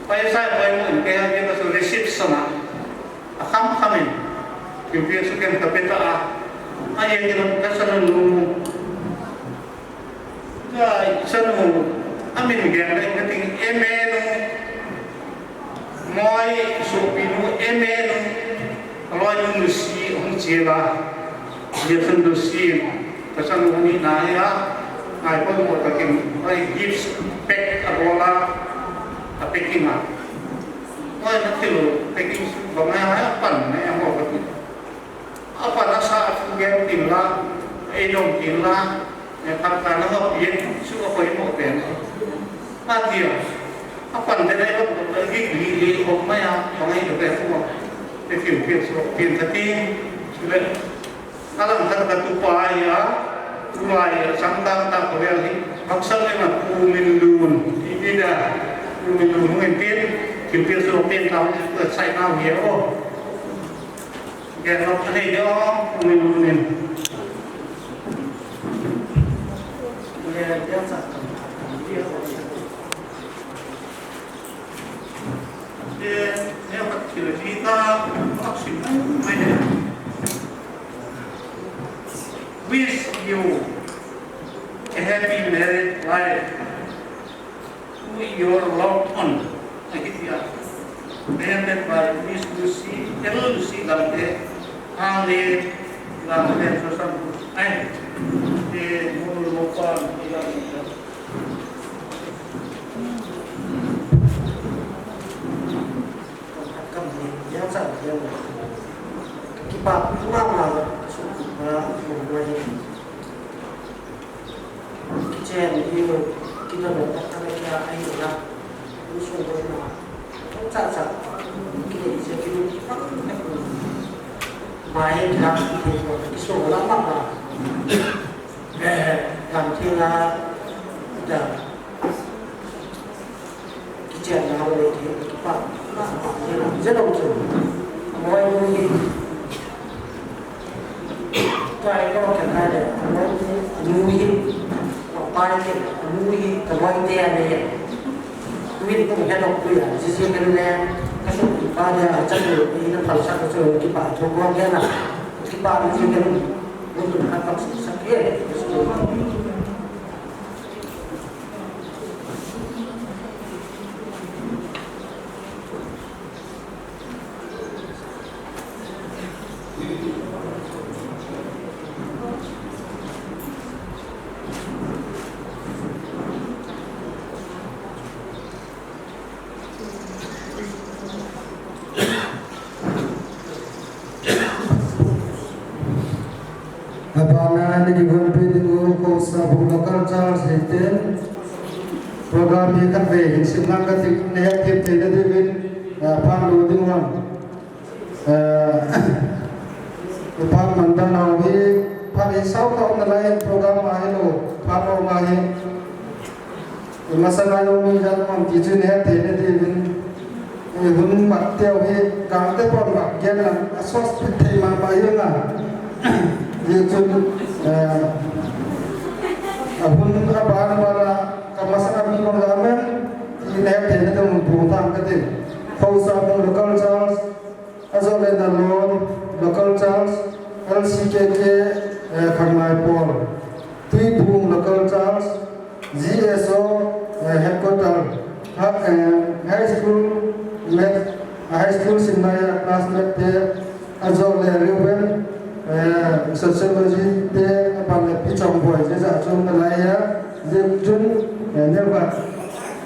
Paisa koi mo, ke ha ke ka su receipt sa ma. A kham kham in. Thil piet su ken ka pe ta a. A ye ni ka sa nu nu. Ka sa nu, a min gen le ka ting M A nu. Moi, sopi nu, M A nu, aloi nu Lucy, hung chela. Jefun Lucy, ka chanu ni na ya, ngai ko mo ta kin, ai gifts pack a bola, a packing a. Moi na thil packing ba ngai ha pan ne mo ka kin. Apa nasa aku gen tin la, eh, dong tin la, eh, khat ka na hop yen, su a koi mo pen. A tia, apan de dai lo, lo, lo, li, li, li, hop mai a, pa ngai lo pen mo. Te kin, kin, su, kin, ta tin, su le. Alang khat ka tu pa ya, tu pa ya, sang tang ta ko ya hi. Maksang le na pu min lun, i, i da, pu min lun, hung en tin, kin, kin, su, pen ta, su, sai na, ye, oh. Kei nok anei ding, ong, ong, ong, ong. Kei, kei sa. Kei, kei sa. Kei, kei sa. Wish you a happy married life. To your loved one. Ahi tia. Presented by Miss Lucy, L Lucy Gamte, Hale Gamte, Susan. Ai, eh, Mulu Mopan, Gamte. Kam ni, yang sa, yang. Kipa, mama, su, ah, mama. Kichen hi, kidon ta kana kia ai na. Insung ko na. Cha cha. Kile je kilu pa na ko. Mai na ki ko ki so la ma ma. Eh, kan ki na da. Kichen na ho le ki pa. Ma ma je na je na chu. Moi ni. Tua hi ka khen ngai le, ka loi te, a nu hi, ka pa hi, a nu hi, ka loi te a nei. Tuin tung he lok tui a, Jesu ken le, ka suk ki pa de a, chan le, i na phal sa ka chu, ki pa thu ko ke na, ki pa ni chu ken, mun tum kha ka suk sa ke. Abana ni kivon pe ding u Khosa Bung Local Church hi tin. Program hi khatvei hin sim nang kati, na hethem theina diuvin, ah, phan lou ding u ham. Eh, phan man dan u hi, phan hi sao ka um nalai program a hi lou, phan lou ma hi. Masa ngai lou mi jan man ti chu na hethem theina diuvin. Eh, hun mat teu hi, Gangte pon mat gen lang, a sos pit thei ma ma hi na. Hi chu, eh, a hun a ban ban a, ka masang a mi bang la men, i na hethem theina diuvin pu tang kati. Khosa Bung Local Church, Ajo le Nalon Local Church, L C K K, eh, Khanglai Pawl, Tuibuong Local Church, G S O, eh, Headquarter, ha-, eh, High School Math, High School Sinmai a classmate te, ajole Reuben, eh, Sociology te, aban le Pi Chongboi, je ja chom na lai ya, je chun, eh, ne ba,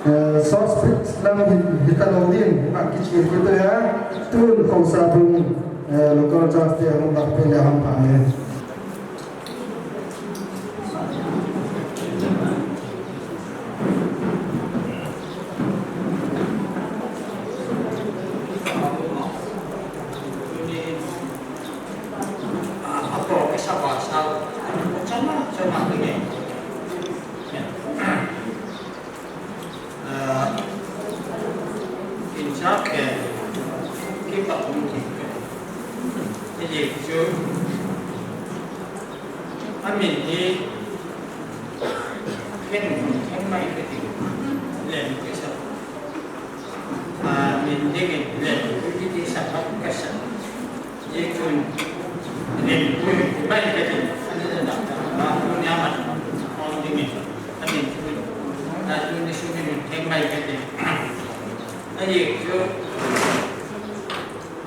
eh, source fix lam hi, hi ta lo din, ba ki chi ki to ya, tun ko sa bung, eh, local church te, hung ba pe le ham pa ne. Kin sa ke, ki pa kum ki ke. Ni ji chu, amin ni, ken, ken mai ke ti, len ke sa. Amin ni ke, len ke ti sa, ka sa. Ye chun, len ke, mai ke ti, ani da da, ba, ko nya ma, ko ni ke, amin chun, na chun ni su ni, ken mai ke ti. Ani chu,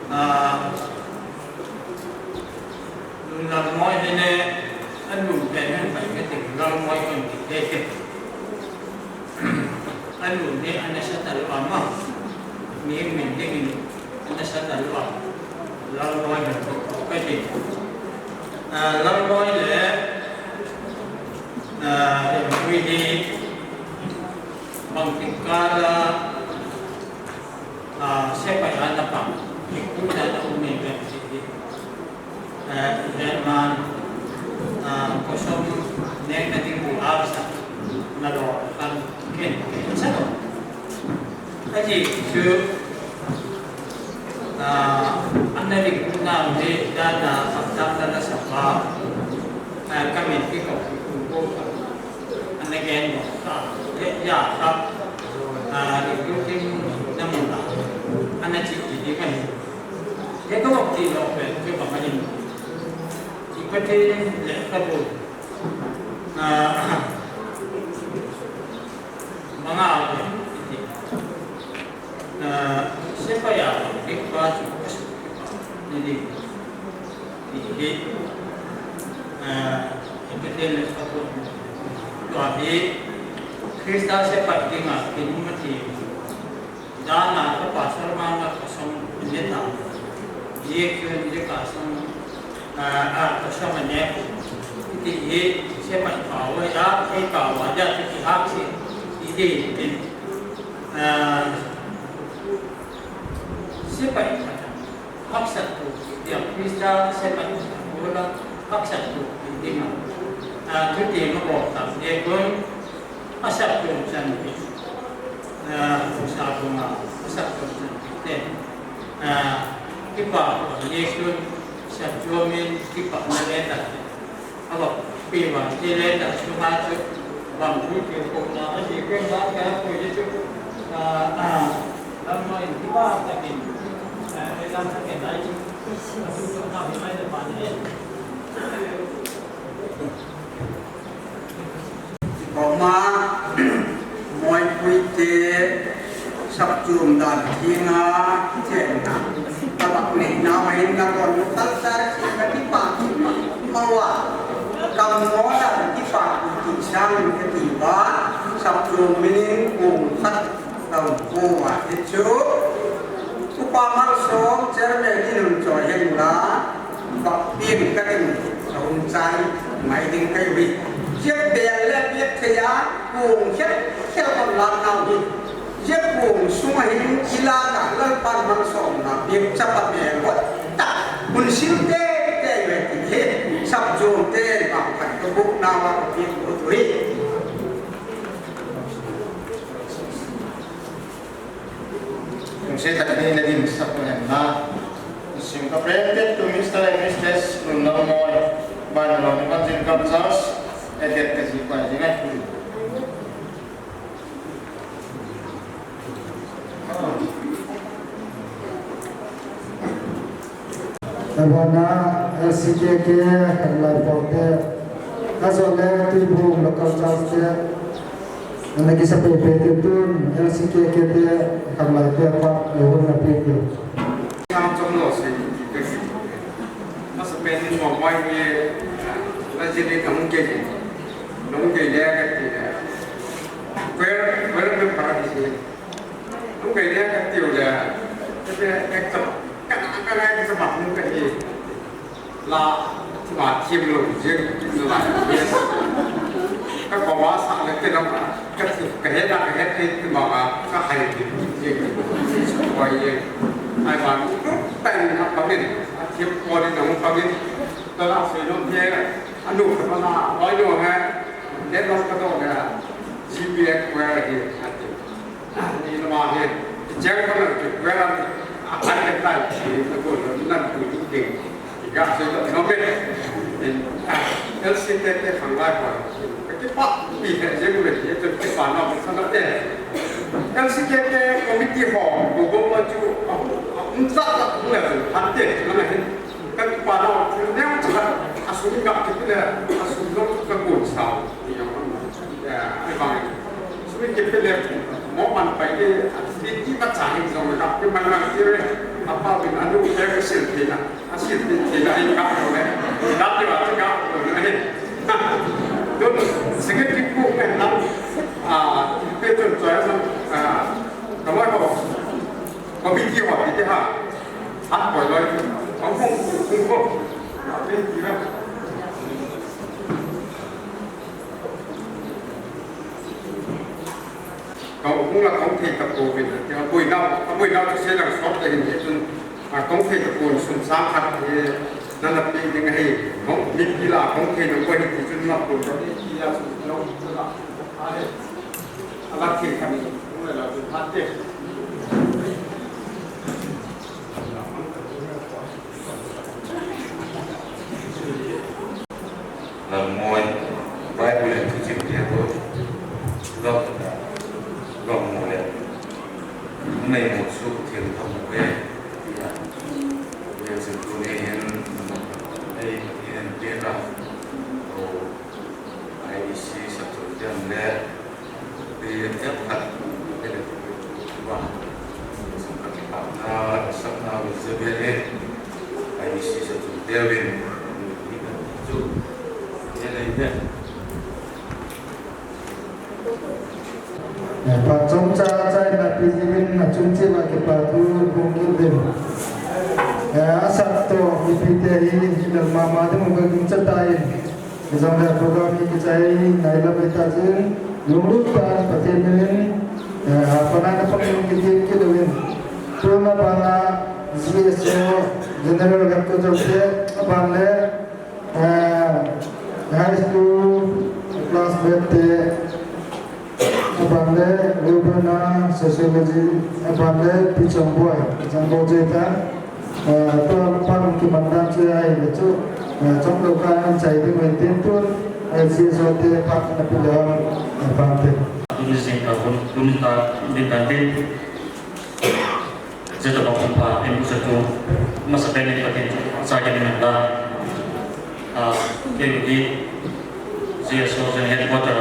ah, Lun Lalngoi hi le, a lun pen hen pai ka ting, Lalngoi kan ti te te. A lun hi a nasa ta lou a ma. Mi min ding in a nasa ta lou a. Lalngoi kan ti ka ting. Ah, Lalngoi le, ah, Lalngoi hi, bang ti ka la, Ah, sepai a na pang, i kun na na um nei ven ti hi. Eh, i ven man, ah, kosom nek na ding bu a sa, na lo kan ken, ken sa lo. Aji chu, ah, an na ring kun na um ni, da na, ah, da na na sa pa, ah, ka min ti ko, ku ko, Ana gen mo, ka, ya, ya, ka, ah, recruiting na mo ta. Ana chi ki di ka ni. Ye ka mo ti lo pe, ke ba ka ni. Ti ka te le ka bo. Na, manga a ke, ti. Na, sepai a, big pa chu, ni di. Ti hi, ah, hi Bethel le Sapo. Tua hi Christa sepai dinga kinung mati. Dana ka pastor manga ka song neta. Ye kyo ye ka song, ah, ah, ka song ne. Ti hi sepai pa wa ya, sepai pa wa ya ti ha si. Ti hi, ah, sepai pa. Haksat tu, dia Krista sepai tu, bola haksat tu, dina. Ah, tu dia mabok tak, dia pun asap tu macam ni. Ah, usaha bunga, asap tu macam ni. Ah, kipa, dia pun sap tu min kipa, mana tak. Aba, pi ba, ti le ta chu ma chu, bang chu ti ko na, a ti ko na ka ko ye chu, a, a, lam no in ti ba ta kin, a, e lam ta kin ai chu, a chu chu na hi mai le pa ni. Koma, Moipui te, sapchum dan thina, chenna. Tabak neina, mahin na kon, tal sa, si ka tipa, tipa, mawa. Kam mo dan tipa, ti sang, ka tipa, sapchum minin, kung khat, kam ko wa, ti chu. Upa Malsawm, chairman, ni nun choi hen la. Bak pieng ka ting, a um chai, mai ding kai ui. Jep bel le piek thei a, kung khet, khet kon lak nau hi. Jep kung sung a hin, i lak a, Lalpan Malsawmna, piek chapa mel hot ta. Hun sil te, te ve ti he, sap jom te, bang kan ka buk nau a, ka piek hot ui. Kum se tak ni na din sap ko hen na. Sim ka presented to Mister and Missus Lun Lalngoi, Bangalore Evangelical Church, edet ka ji pa ji ngai. Abana L C K K khanglai pau te, ajo le Tuibung local church te, ana kisa pei pei te tun L C K K te khanglai te pa, eh, hun na pe te. Nga chom lo se ni ti te si. Masa pen ni mo mai ni, la je ni ka hung ke ni. Hung ke le ka ti le. Where, where me para di si. Hung ke le ka ti le. Te ke ka, ka, ka le ka ba hung ke ni. La, tima thim lo, jeng, thim lo, la, yes. Ka ko ma sa le te na, ka thi, ka he na, ka he te, tima ka, ka hai te, jeng, ko ye. Ai ma, pen na pa min, a thim ko ni na pa min. Ta la, se no te, anu, ka na, wai no he, le no ka do ne, G P X where he, a ti. Ni na ma he, jeng ka na, where a, a kan ke tai, si, na ko, na tu ni ding. Ga se lo no be. In, ah, L C K K khanglai pa. Ka kipah pi he je mu le, ye tu kipah na sa na e. L C K K committee ho, ko ko ma chu, a, a, um sa sa mu le, han te, na na hin. Ka kipah na, ne sa, a su ni ga ki le, a su no ka ko sa. Ni ya, ai ba. Su ni ki le, mo man pa ye, a ti ti ka sa hin jong ka, ki man man ti re. A pa bin anu ke ka sil ti na. A si ti, ti na in ka ko le. Da ti wa ti ka ko le. Don, singe ti ku ke na. Ah, pe ton choi na. Ah, ka wa ko. Ko bi ti wa ti ha. Ha ko lo. Ko ko ko. Pe ti na. Ka hung la kong thei ta pouvin, a boina, a boina chu sei lang sot le hin he chun, a kong thei ta pouvin sum sang khat hi, na la pe ding ahi, kong, mipi la kong thei nung ko hi ti chun na pon ka ti a sum lo, la, a he, a la thei khat ni, hung la la chun phat te. Lalngoi, Bible in thuchim tia to, gam, gam mo le, nei mo su thil tham mo ve, tia, ve sin tu ni hin, ei, ei, ei, ei, o, I E C sa tu tia le, Eh, phat chomcha achaina pe jingin achung cheh uva kipa thu phong kit uvin. Eh, asat toh mipi te hi, hi lel mama ding uva ging cha tai. Hijongle program hi kichai nai lam ahi tah jeh in, lunglut tah in Pathen min in, eh, hapan a napang in kithem kit uvin. Tuna bana G S O General Headquarter te, aban le, eh, High School classmate te, aban le, Reuben a Sociology, aban le, Pi Chongboi, Chongboi Jeita. Eh, tua pan kiman dan chu ahile chu, eh, chomlou kah a chai ding ahi tin tun, eh, C S O te phat na pe le, eh, pan te. Tuni jingkah hun, tuni ta, din dan tin. Jeta bang pha, em, sa tu, masa pen in Pathen chu, sa ke ni la. Ah, kei hi, C S O General Headquarter,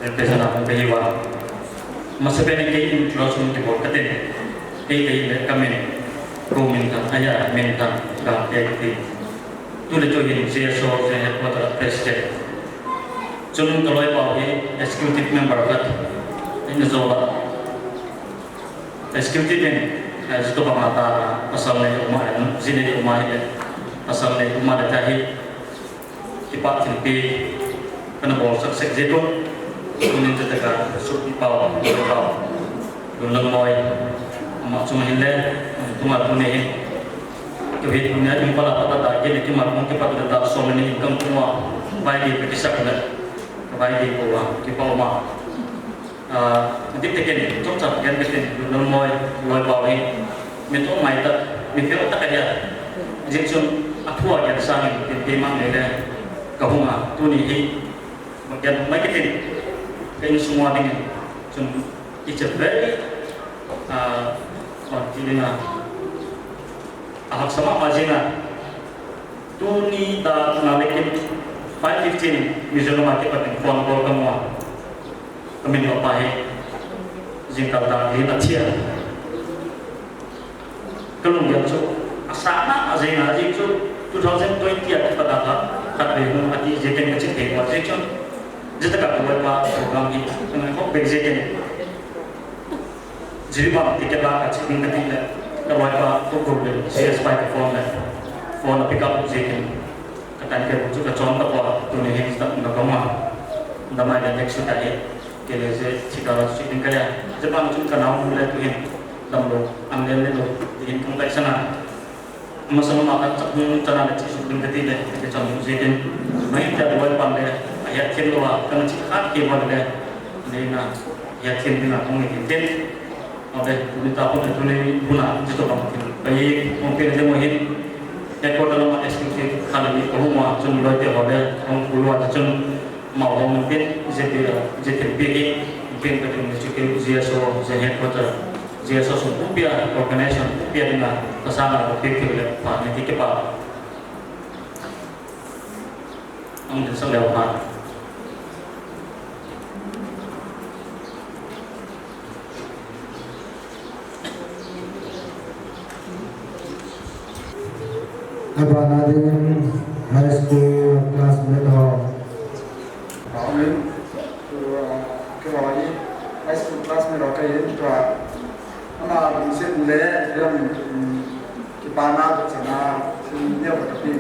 Represent a hung kahi uva. Masa pen in kei introduction kibol kate. Kei kahi le kamin. Ko min thang, aya min thang, Gamte kati. Tule chu hin C S O General Headquarter President. Chun kaloipa hi executive member khat. Ina jo la. Executive in, eh, juto pa mata, pasal nei uma, eh, ji nei uma hi, pasal nei uma le tahi. Kipa thilpi kana bolsah sek jeh un, tunin jataka supi pau, pau, Lunlal Moi, ama chunga hin le, tunga tuni hin, kei hi tunia Imphal a pat a da, kei le kimat mong kipat da, so many income tunga, bai di pe kisak le, bai di ko wa, kipa uma. Ah, dik te ken, chomcha ken ka tin, Lunlal Moi, Loipau hi, mi thong mai ta, mi fel ta ka dia. Jing chun, a thua ken sang in, tin pe mang nei le, ka hung a, tuni hi, ma ken mai ka tin, ka insung a ding in, chun, it's a very, ah, what, feeling a, a haksa mama jing a, Tuni da na lekin five fifteen Mizoram a kipat in phone call kamu a. Kamin lo pa hi jingkah da hi na thia. Kalung jam chu asana ajing ajing chu two thousand twenty a kipat a khat ve nu ati je ken ka chin thei wa je chu. Je ta ka ko pa program hi kan ko be je ken. Jiribam ticket la ka checking ka ti le, ka loi pa ko ko le, C S five ka phone le, phone a pick up je ken, ka tan ke chu ka chon ka pa, tuni hin start na ka ma, da mai le next ta he, ke le je chika la checking ka ya, je pa chu ka nau le tu hin, dam lo, an le le lo, ti hin kong tai sana. Amasang ma ka chak hung chana le chi suk ding ka ti le, ka chang mu je ken. Mai ta loi pan le, a ya ken lo a, ka na chi khat ke ba le, le na, ya ken ding a kong ni ken. Abe, tuni ta pun, tuni pun a, jito bang ken. Pai, kong pen de mo hin. Headquarter lama executive khan ni ko mo, chun loi te ho de, kong ku lo a chun, ma ho mun pen, je te, je te pe ke, pen ka tin ni chu ke, G S O, je headquarter, G S O sung pumpi a, organization pumpi a dinga, ka sana ko pe ke le, pa ni ke pa. Ang din sa leo pa. Abana ding high school classmate ho. Amen. Tu, ah, ke ho hi high school classmate ho kahi tu, ah, ama ding se le, um, kipana ko chana, si neo ko tapi.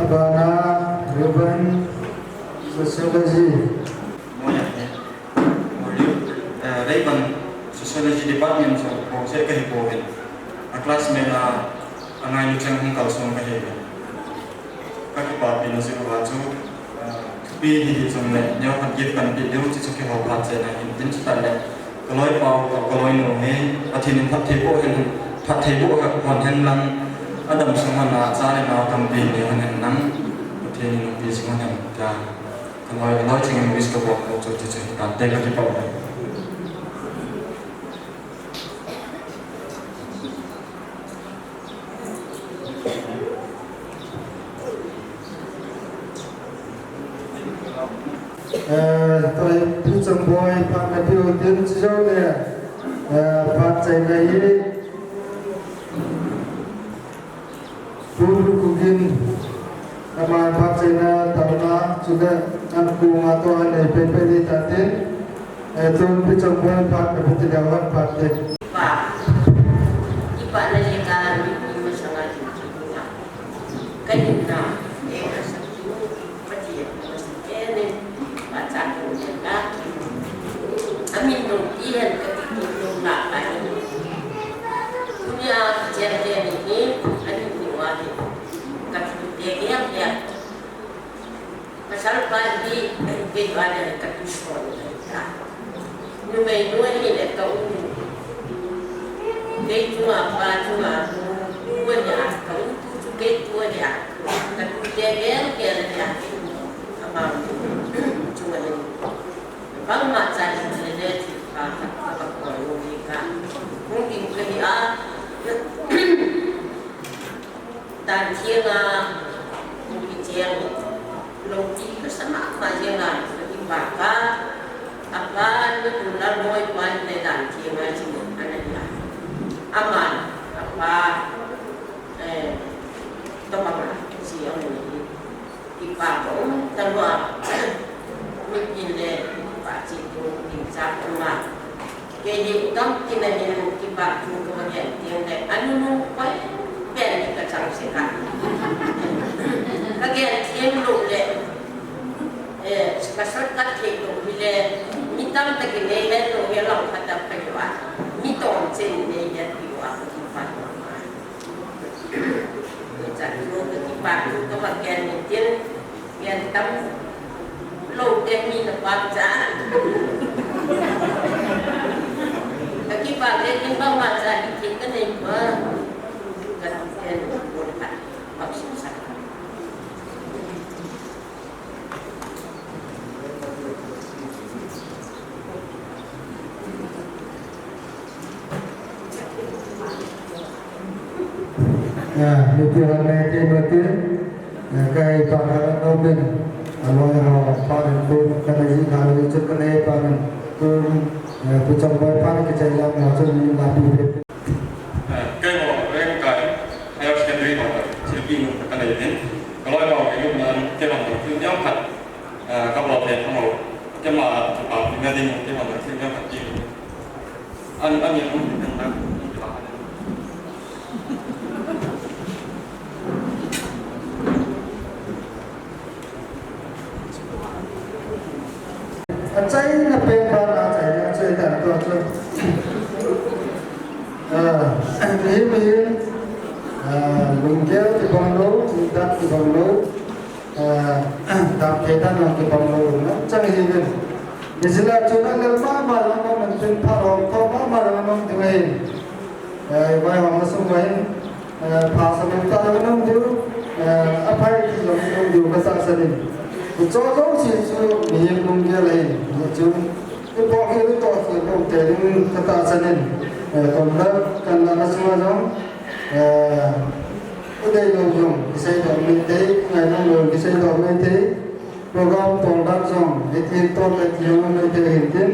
Abana, Reuben, Sociology. Moya he. Or you, uh, Reuben, Sociology Department so, ko se kahi ko he. A classmate a, a ngai ni chang hung kal song kahi he. Ka kipapina jeh uva chu, ah, thupi hi hi jong le, neo khat gift kan pe diu chu chu keiho phatchaina hin tin chu tan le. Ka loipa u, ka loinu hi, Pathen in phatthei boh hen, phatthei boh hen, hon hen lang, adam sung hon a, cha le nao tampi neo hon hen lang, Pathen in nungpi jing hon hen, tia, ka loi, ka loi ching in wish ka bol u chu chu chu tan te ka kipah u. Eh, Pi Changboi, phat na pe u tin, chujou le, eh, phatchaina hi, Pu Lukugin, ama phatchaina taona, chule, an kong a toh a nei pepe ni tatin, eh, tun Pi Changboi phat na pe u tin, awan phat te. Pa, ipa na le ka mi, mi masanga jin jin na. Ka ni na, e ka sa tu, pa ti e ka sa ke ne, pa cha ko ne ka. Amin no ti hen ka ti tu no na ka ni. Tunia ka chen ke ni ni, ani ni wa ni. Ka ti te ke ya ya. Pasal pa hi, kei pa le ka tu son ta. Numei nu ahile ka u. Kei chunga pa chunga u, u ahi a, ka u tu chu kei tu ahi a. Ka tute gel gel ahi a. Ama u chunga hin. Bangma cha hin le le chu ka, ka, ka koi u hi ka. Hung ding ka hi a. Dan thiang a, pi thiang, lou ti ka sa mama jeng a, ka ti pa ka, apa ni tu la moi pa ni le dan thiang a chi mo, ana ni a. Ama, apa, eh, to pa ma, chi a mo ni. Kipa ko, um, talua, mi kin le, kipa chi tu, kin cha ko ma. Kei hi u tam tina hin kipa thu ka va gen teng le, anunung koi pen ni ka chang se ka. Ka gen teng lou le, eh, ka shortcut thei lou hi le, mi tamtah in nei het lou hi a lang khat a ka hi a. Mi tom chen nei het pi u a ka kipa. Ni cha thu ka kipa thu ka va gen ni tin, gen tam. Lo te mi na pa cha. Ka ki pa le kin ba ma cha ki te ka nei pa. Ka te ko ka. Ba su sa. Ya, itu ramai tu betul. Ya, kai pakar no ben. Alo ro parin tu kana ji kana ji kana parin tu, ya, puchang bai parin ke chai lam na chun ni la pi. Kai ho Rengkai Higher Secondary ho, silpi nu kana ji. Kaloi ho ke lu nan ke ho tu nyam khat. Ka bol te ho. Ke ma pa ni na ding ke ho tu nyam khat. An, an yang mung kan na. Achaina pen ba na achaina, achai dan to chu. Ah, mihem, mihem. Ah, lunggel kibang lou, lungdat kibang lou. Eh, dam thei dan jong kibang lou na chang hi ven. Ni jila chu na lel mama jong um intin, phat hom thom mama jong um ding ahin. Eh, vaihom na sung uva hin, eh, pha sa lou ta jong um diu, eh, aphai ti jong um diu ka tahsan in. Chu jouse chu mihem lunggel ahin. Chu ipi ti, ipi ti lou te ding ka tahsan in. Eh, kon la, kan la na sung uva jong, eh, u dei lou jong kisei doh mai thei, ngai lou jong kisei doh mai thei. Program tol dan jong, hitin tol dan jong mai thei hintin.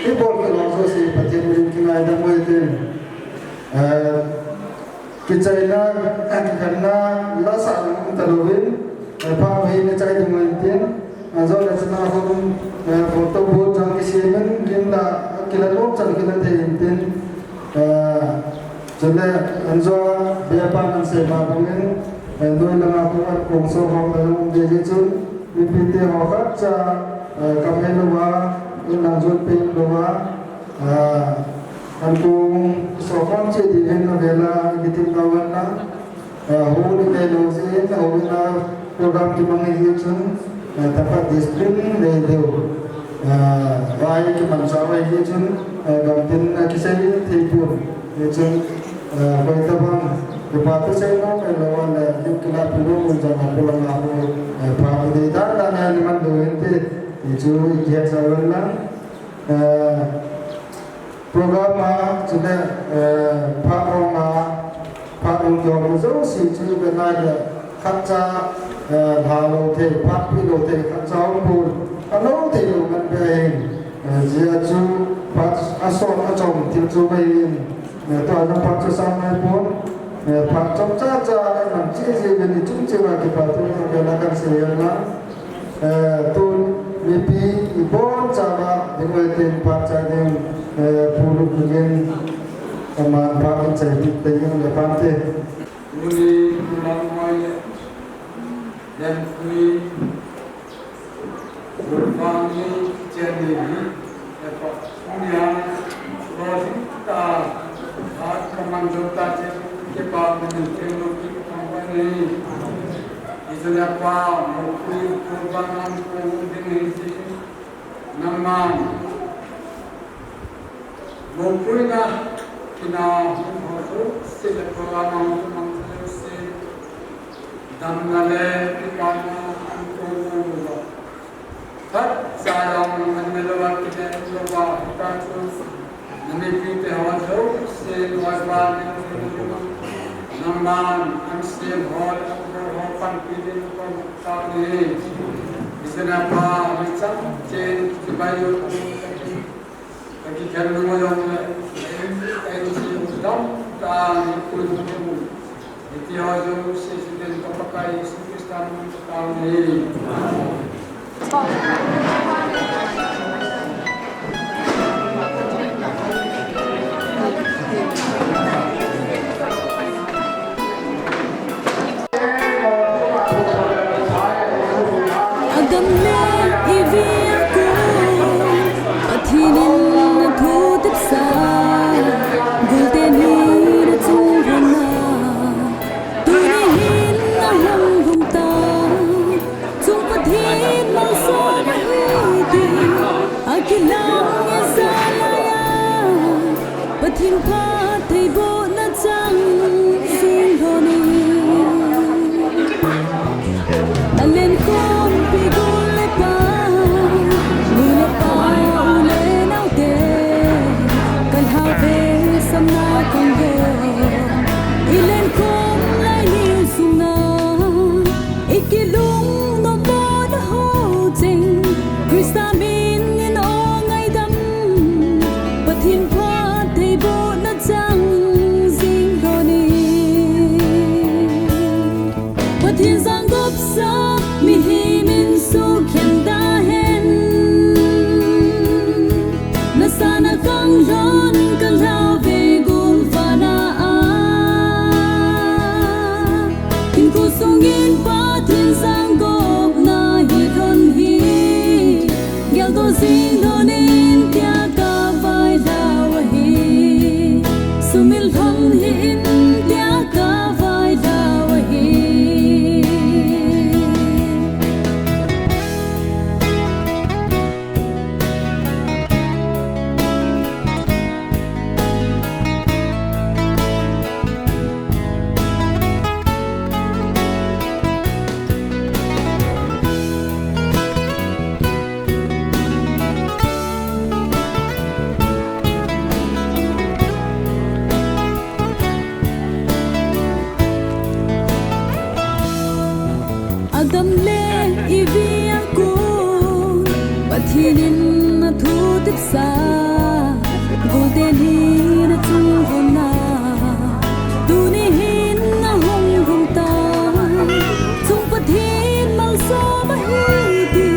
Ibol kit lou jouse Pathen min in kingaidam u hitin. Eh, kichaina, kikhenna, la sa jong um ta louvin. Eh, pha hi na chai ding u hintin. Anjo le chuna hon, eh, photo booth jong kisem in, kin la, kila lom chan kila thei hintin. Eh, chule, anjo, bepan an sei ma bangin, eh, noi langa ko an kong so ho ta jong um ding chun, mipi te ho khat cha, eh, kam he louva, in lang jun pe louva, ah, an kong so khom che ding hin na vela, kitim na wan na. Ah, hou ni nei lou jeh in, hou in a program kimang ahi chun, ah, tapa discipline nei diu. Ah, vai kimanchah ahi chun, ah, gamtin a kisei thei pon. Hichun, ah, hoi tabang, kipa thu sei nom ahi lou le, lim kila pi lou mun jong a pulang a hou, ah, pha pu dei dan dan a ni man lou hinte, hichu i kihet sa lou lang. Ah, Program a, chule, eh, phat hong a, phat hong kihong jouse chu ipi ngai le, khatcha, eh, lha lou thei, phat pi lou thei, khatcha hung pon, alou thei lou ngan pe ahin, eh, jia chu phat asot achom thil chu mai in, eh, tua jong phat chu sang mai pon, eh, phat chom cha cha, eh, nang chi ji ve ni chung chi va kipa thu, eh, la kan sei na. Eh, tun mipi ibon chauva ding u hitin phat chai ding, eh, Pu Lutgin, aman phat in chai ding te ding le phat te. Tuni tulang mai le, Lengpui, Lungvang ni, Chen ni hi, eh, pa, tunia, lo ding ta, phat kaman jou ta che, kipa min theng lou ki thang pa ni. Hiche le pa, Lungpui, Lungvang an kong ding hi si. Nangman, Lungpui na, kina, ho, ho, si le pa, mang, mang, si. Damna le kipana an kong lou. Phat cha jong an ne louva, kine louva, hita chu. Na mipi te ho jouse, loi pa ne louva. Nangman, an sem ho, an bol ho, panpi ding kon tao ni. Hiche na pa, mi chang chen, kibai u. Ka kikhen nung jong le, ka in, ka in si u dam ta ni pui mu mu. Hiti ho jouse, si den ka Pakai Jesu Christa min in ka tao ni. Adam le Evi a kon, Pathen in athu tepsa, gol teni na chung lhon a, tuni hin ahung lhung ta, chung Pathen malsawm ahi. Kilungnom bohna ho cheng, Christa min in o ngaidam, Pathen phattheibohna chang jing lhon in. Pathen jangopsa mihem in sukhen tahen. Nasa na kang lhon kalhau ve gul vana a. Hinkho sungin Pathen jangopna hi lhon hi. Geldoh jing lhon in tia kavai lhau ahi. Sumil lhon hih in tia kavai lhau ahi. Adam le Evi a kon, Pathen in athutepsa, golte ni na chung hon na, tuni hin ahung lhung ta, chung Pathen malsom ahi ti,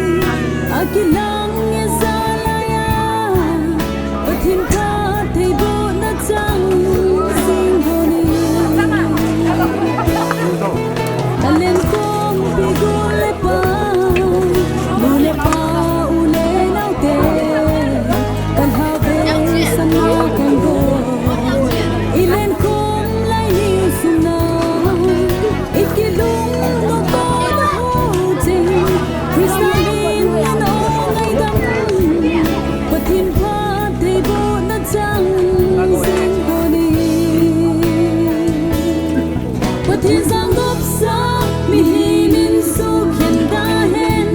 akilang e jalai a. Pathen phattheibohna chang jing lhon in. Alen kong pi gol le pa, nu le pa, u le nao te. Kalhau ve sana kong go. Alen kong lai hi suna. Ikilungnom bohna ho cheng, Christa min in o ngaidam, Pathen phattheibohna chang jing lhon in. Pathen jangopsa mihem in sukhen tahen.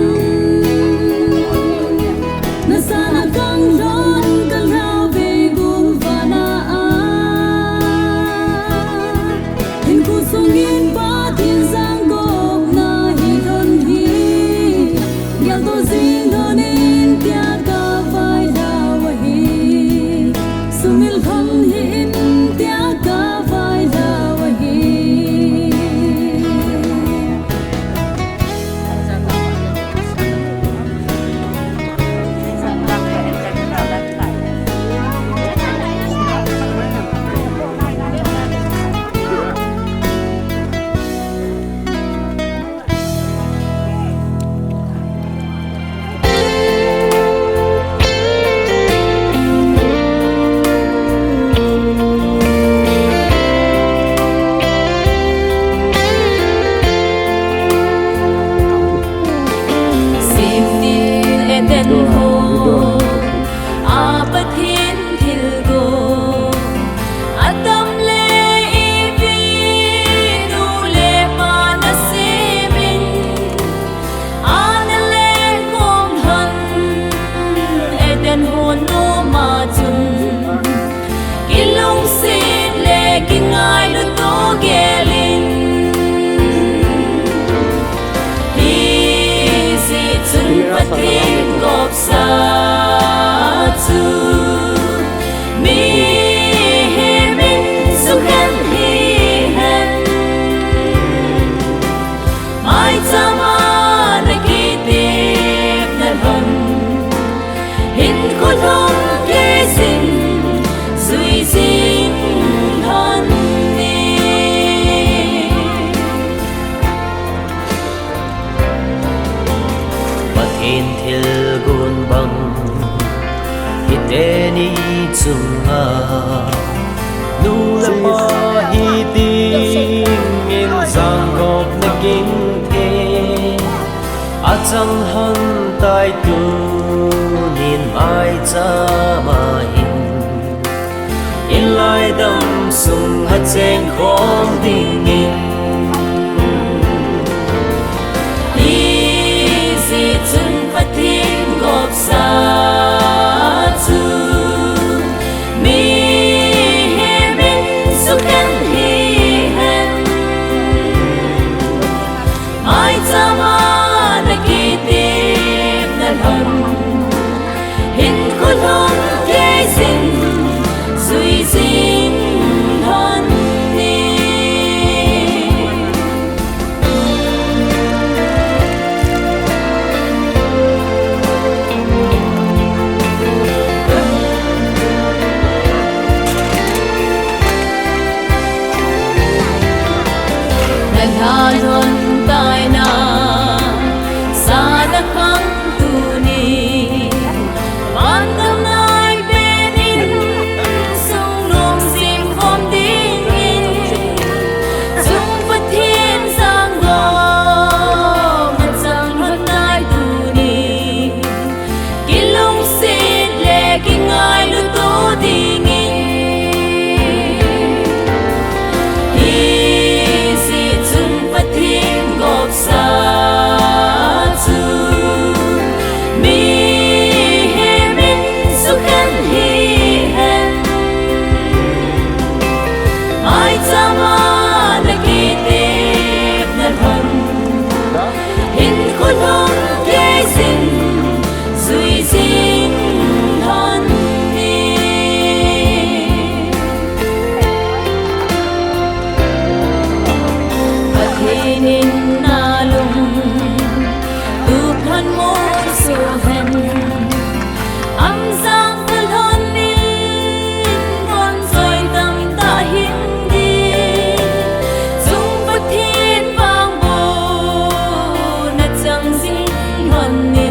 Nasa na kang lhon kalhau ve gul vana a. Hinkho sungin Pathen jangopna hi lhon hi. Geldoh jing lhon in tia kavai lhau ahi. Sumil lhon hih in tia kavai lhau ahi. Simtil Eden hon a Pathen thilgon, Adam le Evi nu le pa na semin, ana lenkhom lhon Eden hon nom a chun, kilungset le kingailut u gelin. Hijeh chun Pathen gopsa chu mihem in sukhen hihen. Maicham a na kitepna lhon, hinkho lhung kei jing, jui jing lhon in. Pathen thilgon bang hiteni chunga, nu le pa hi dingin jangkop na ging thei. Achang lhon tai tunin maicham a hin, inlaidam sunga chengkhom dingin. Hijeh chun Pathen gopsa chu mihem in sukhen hihen. Maicham Ani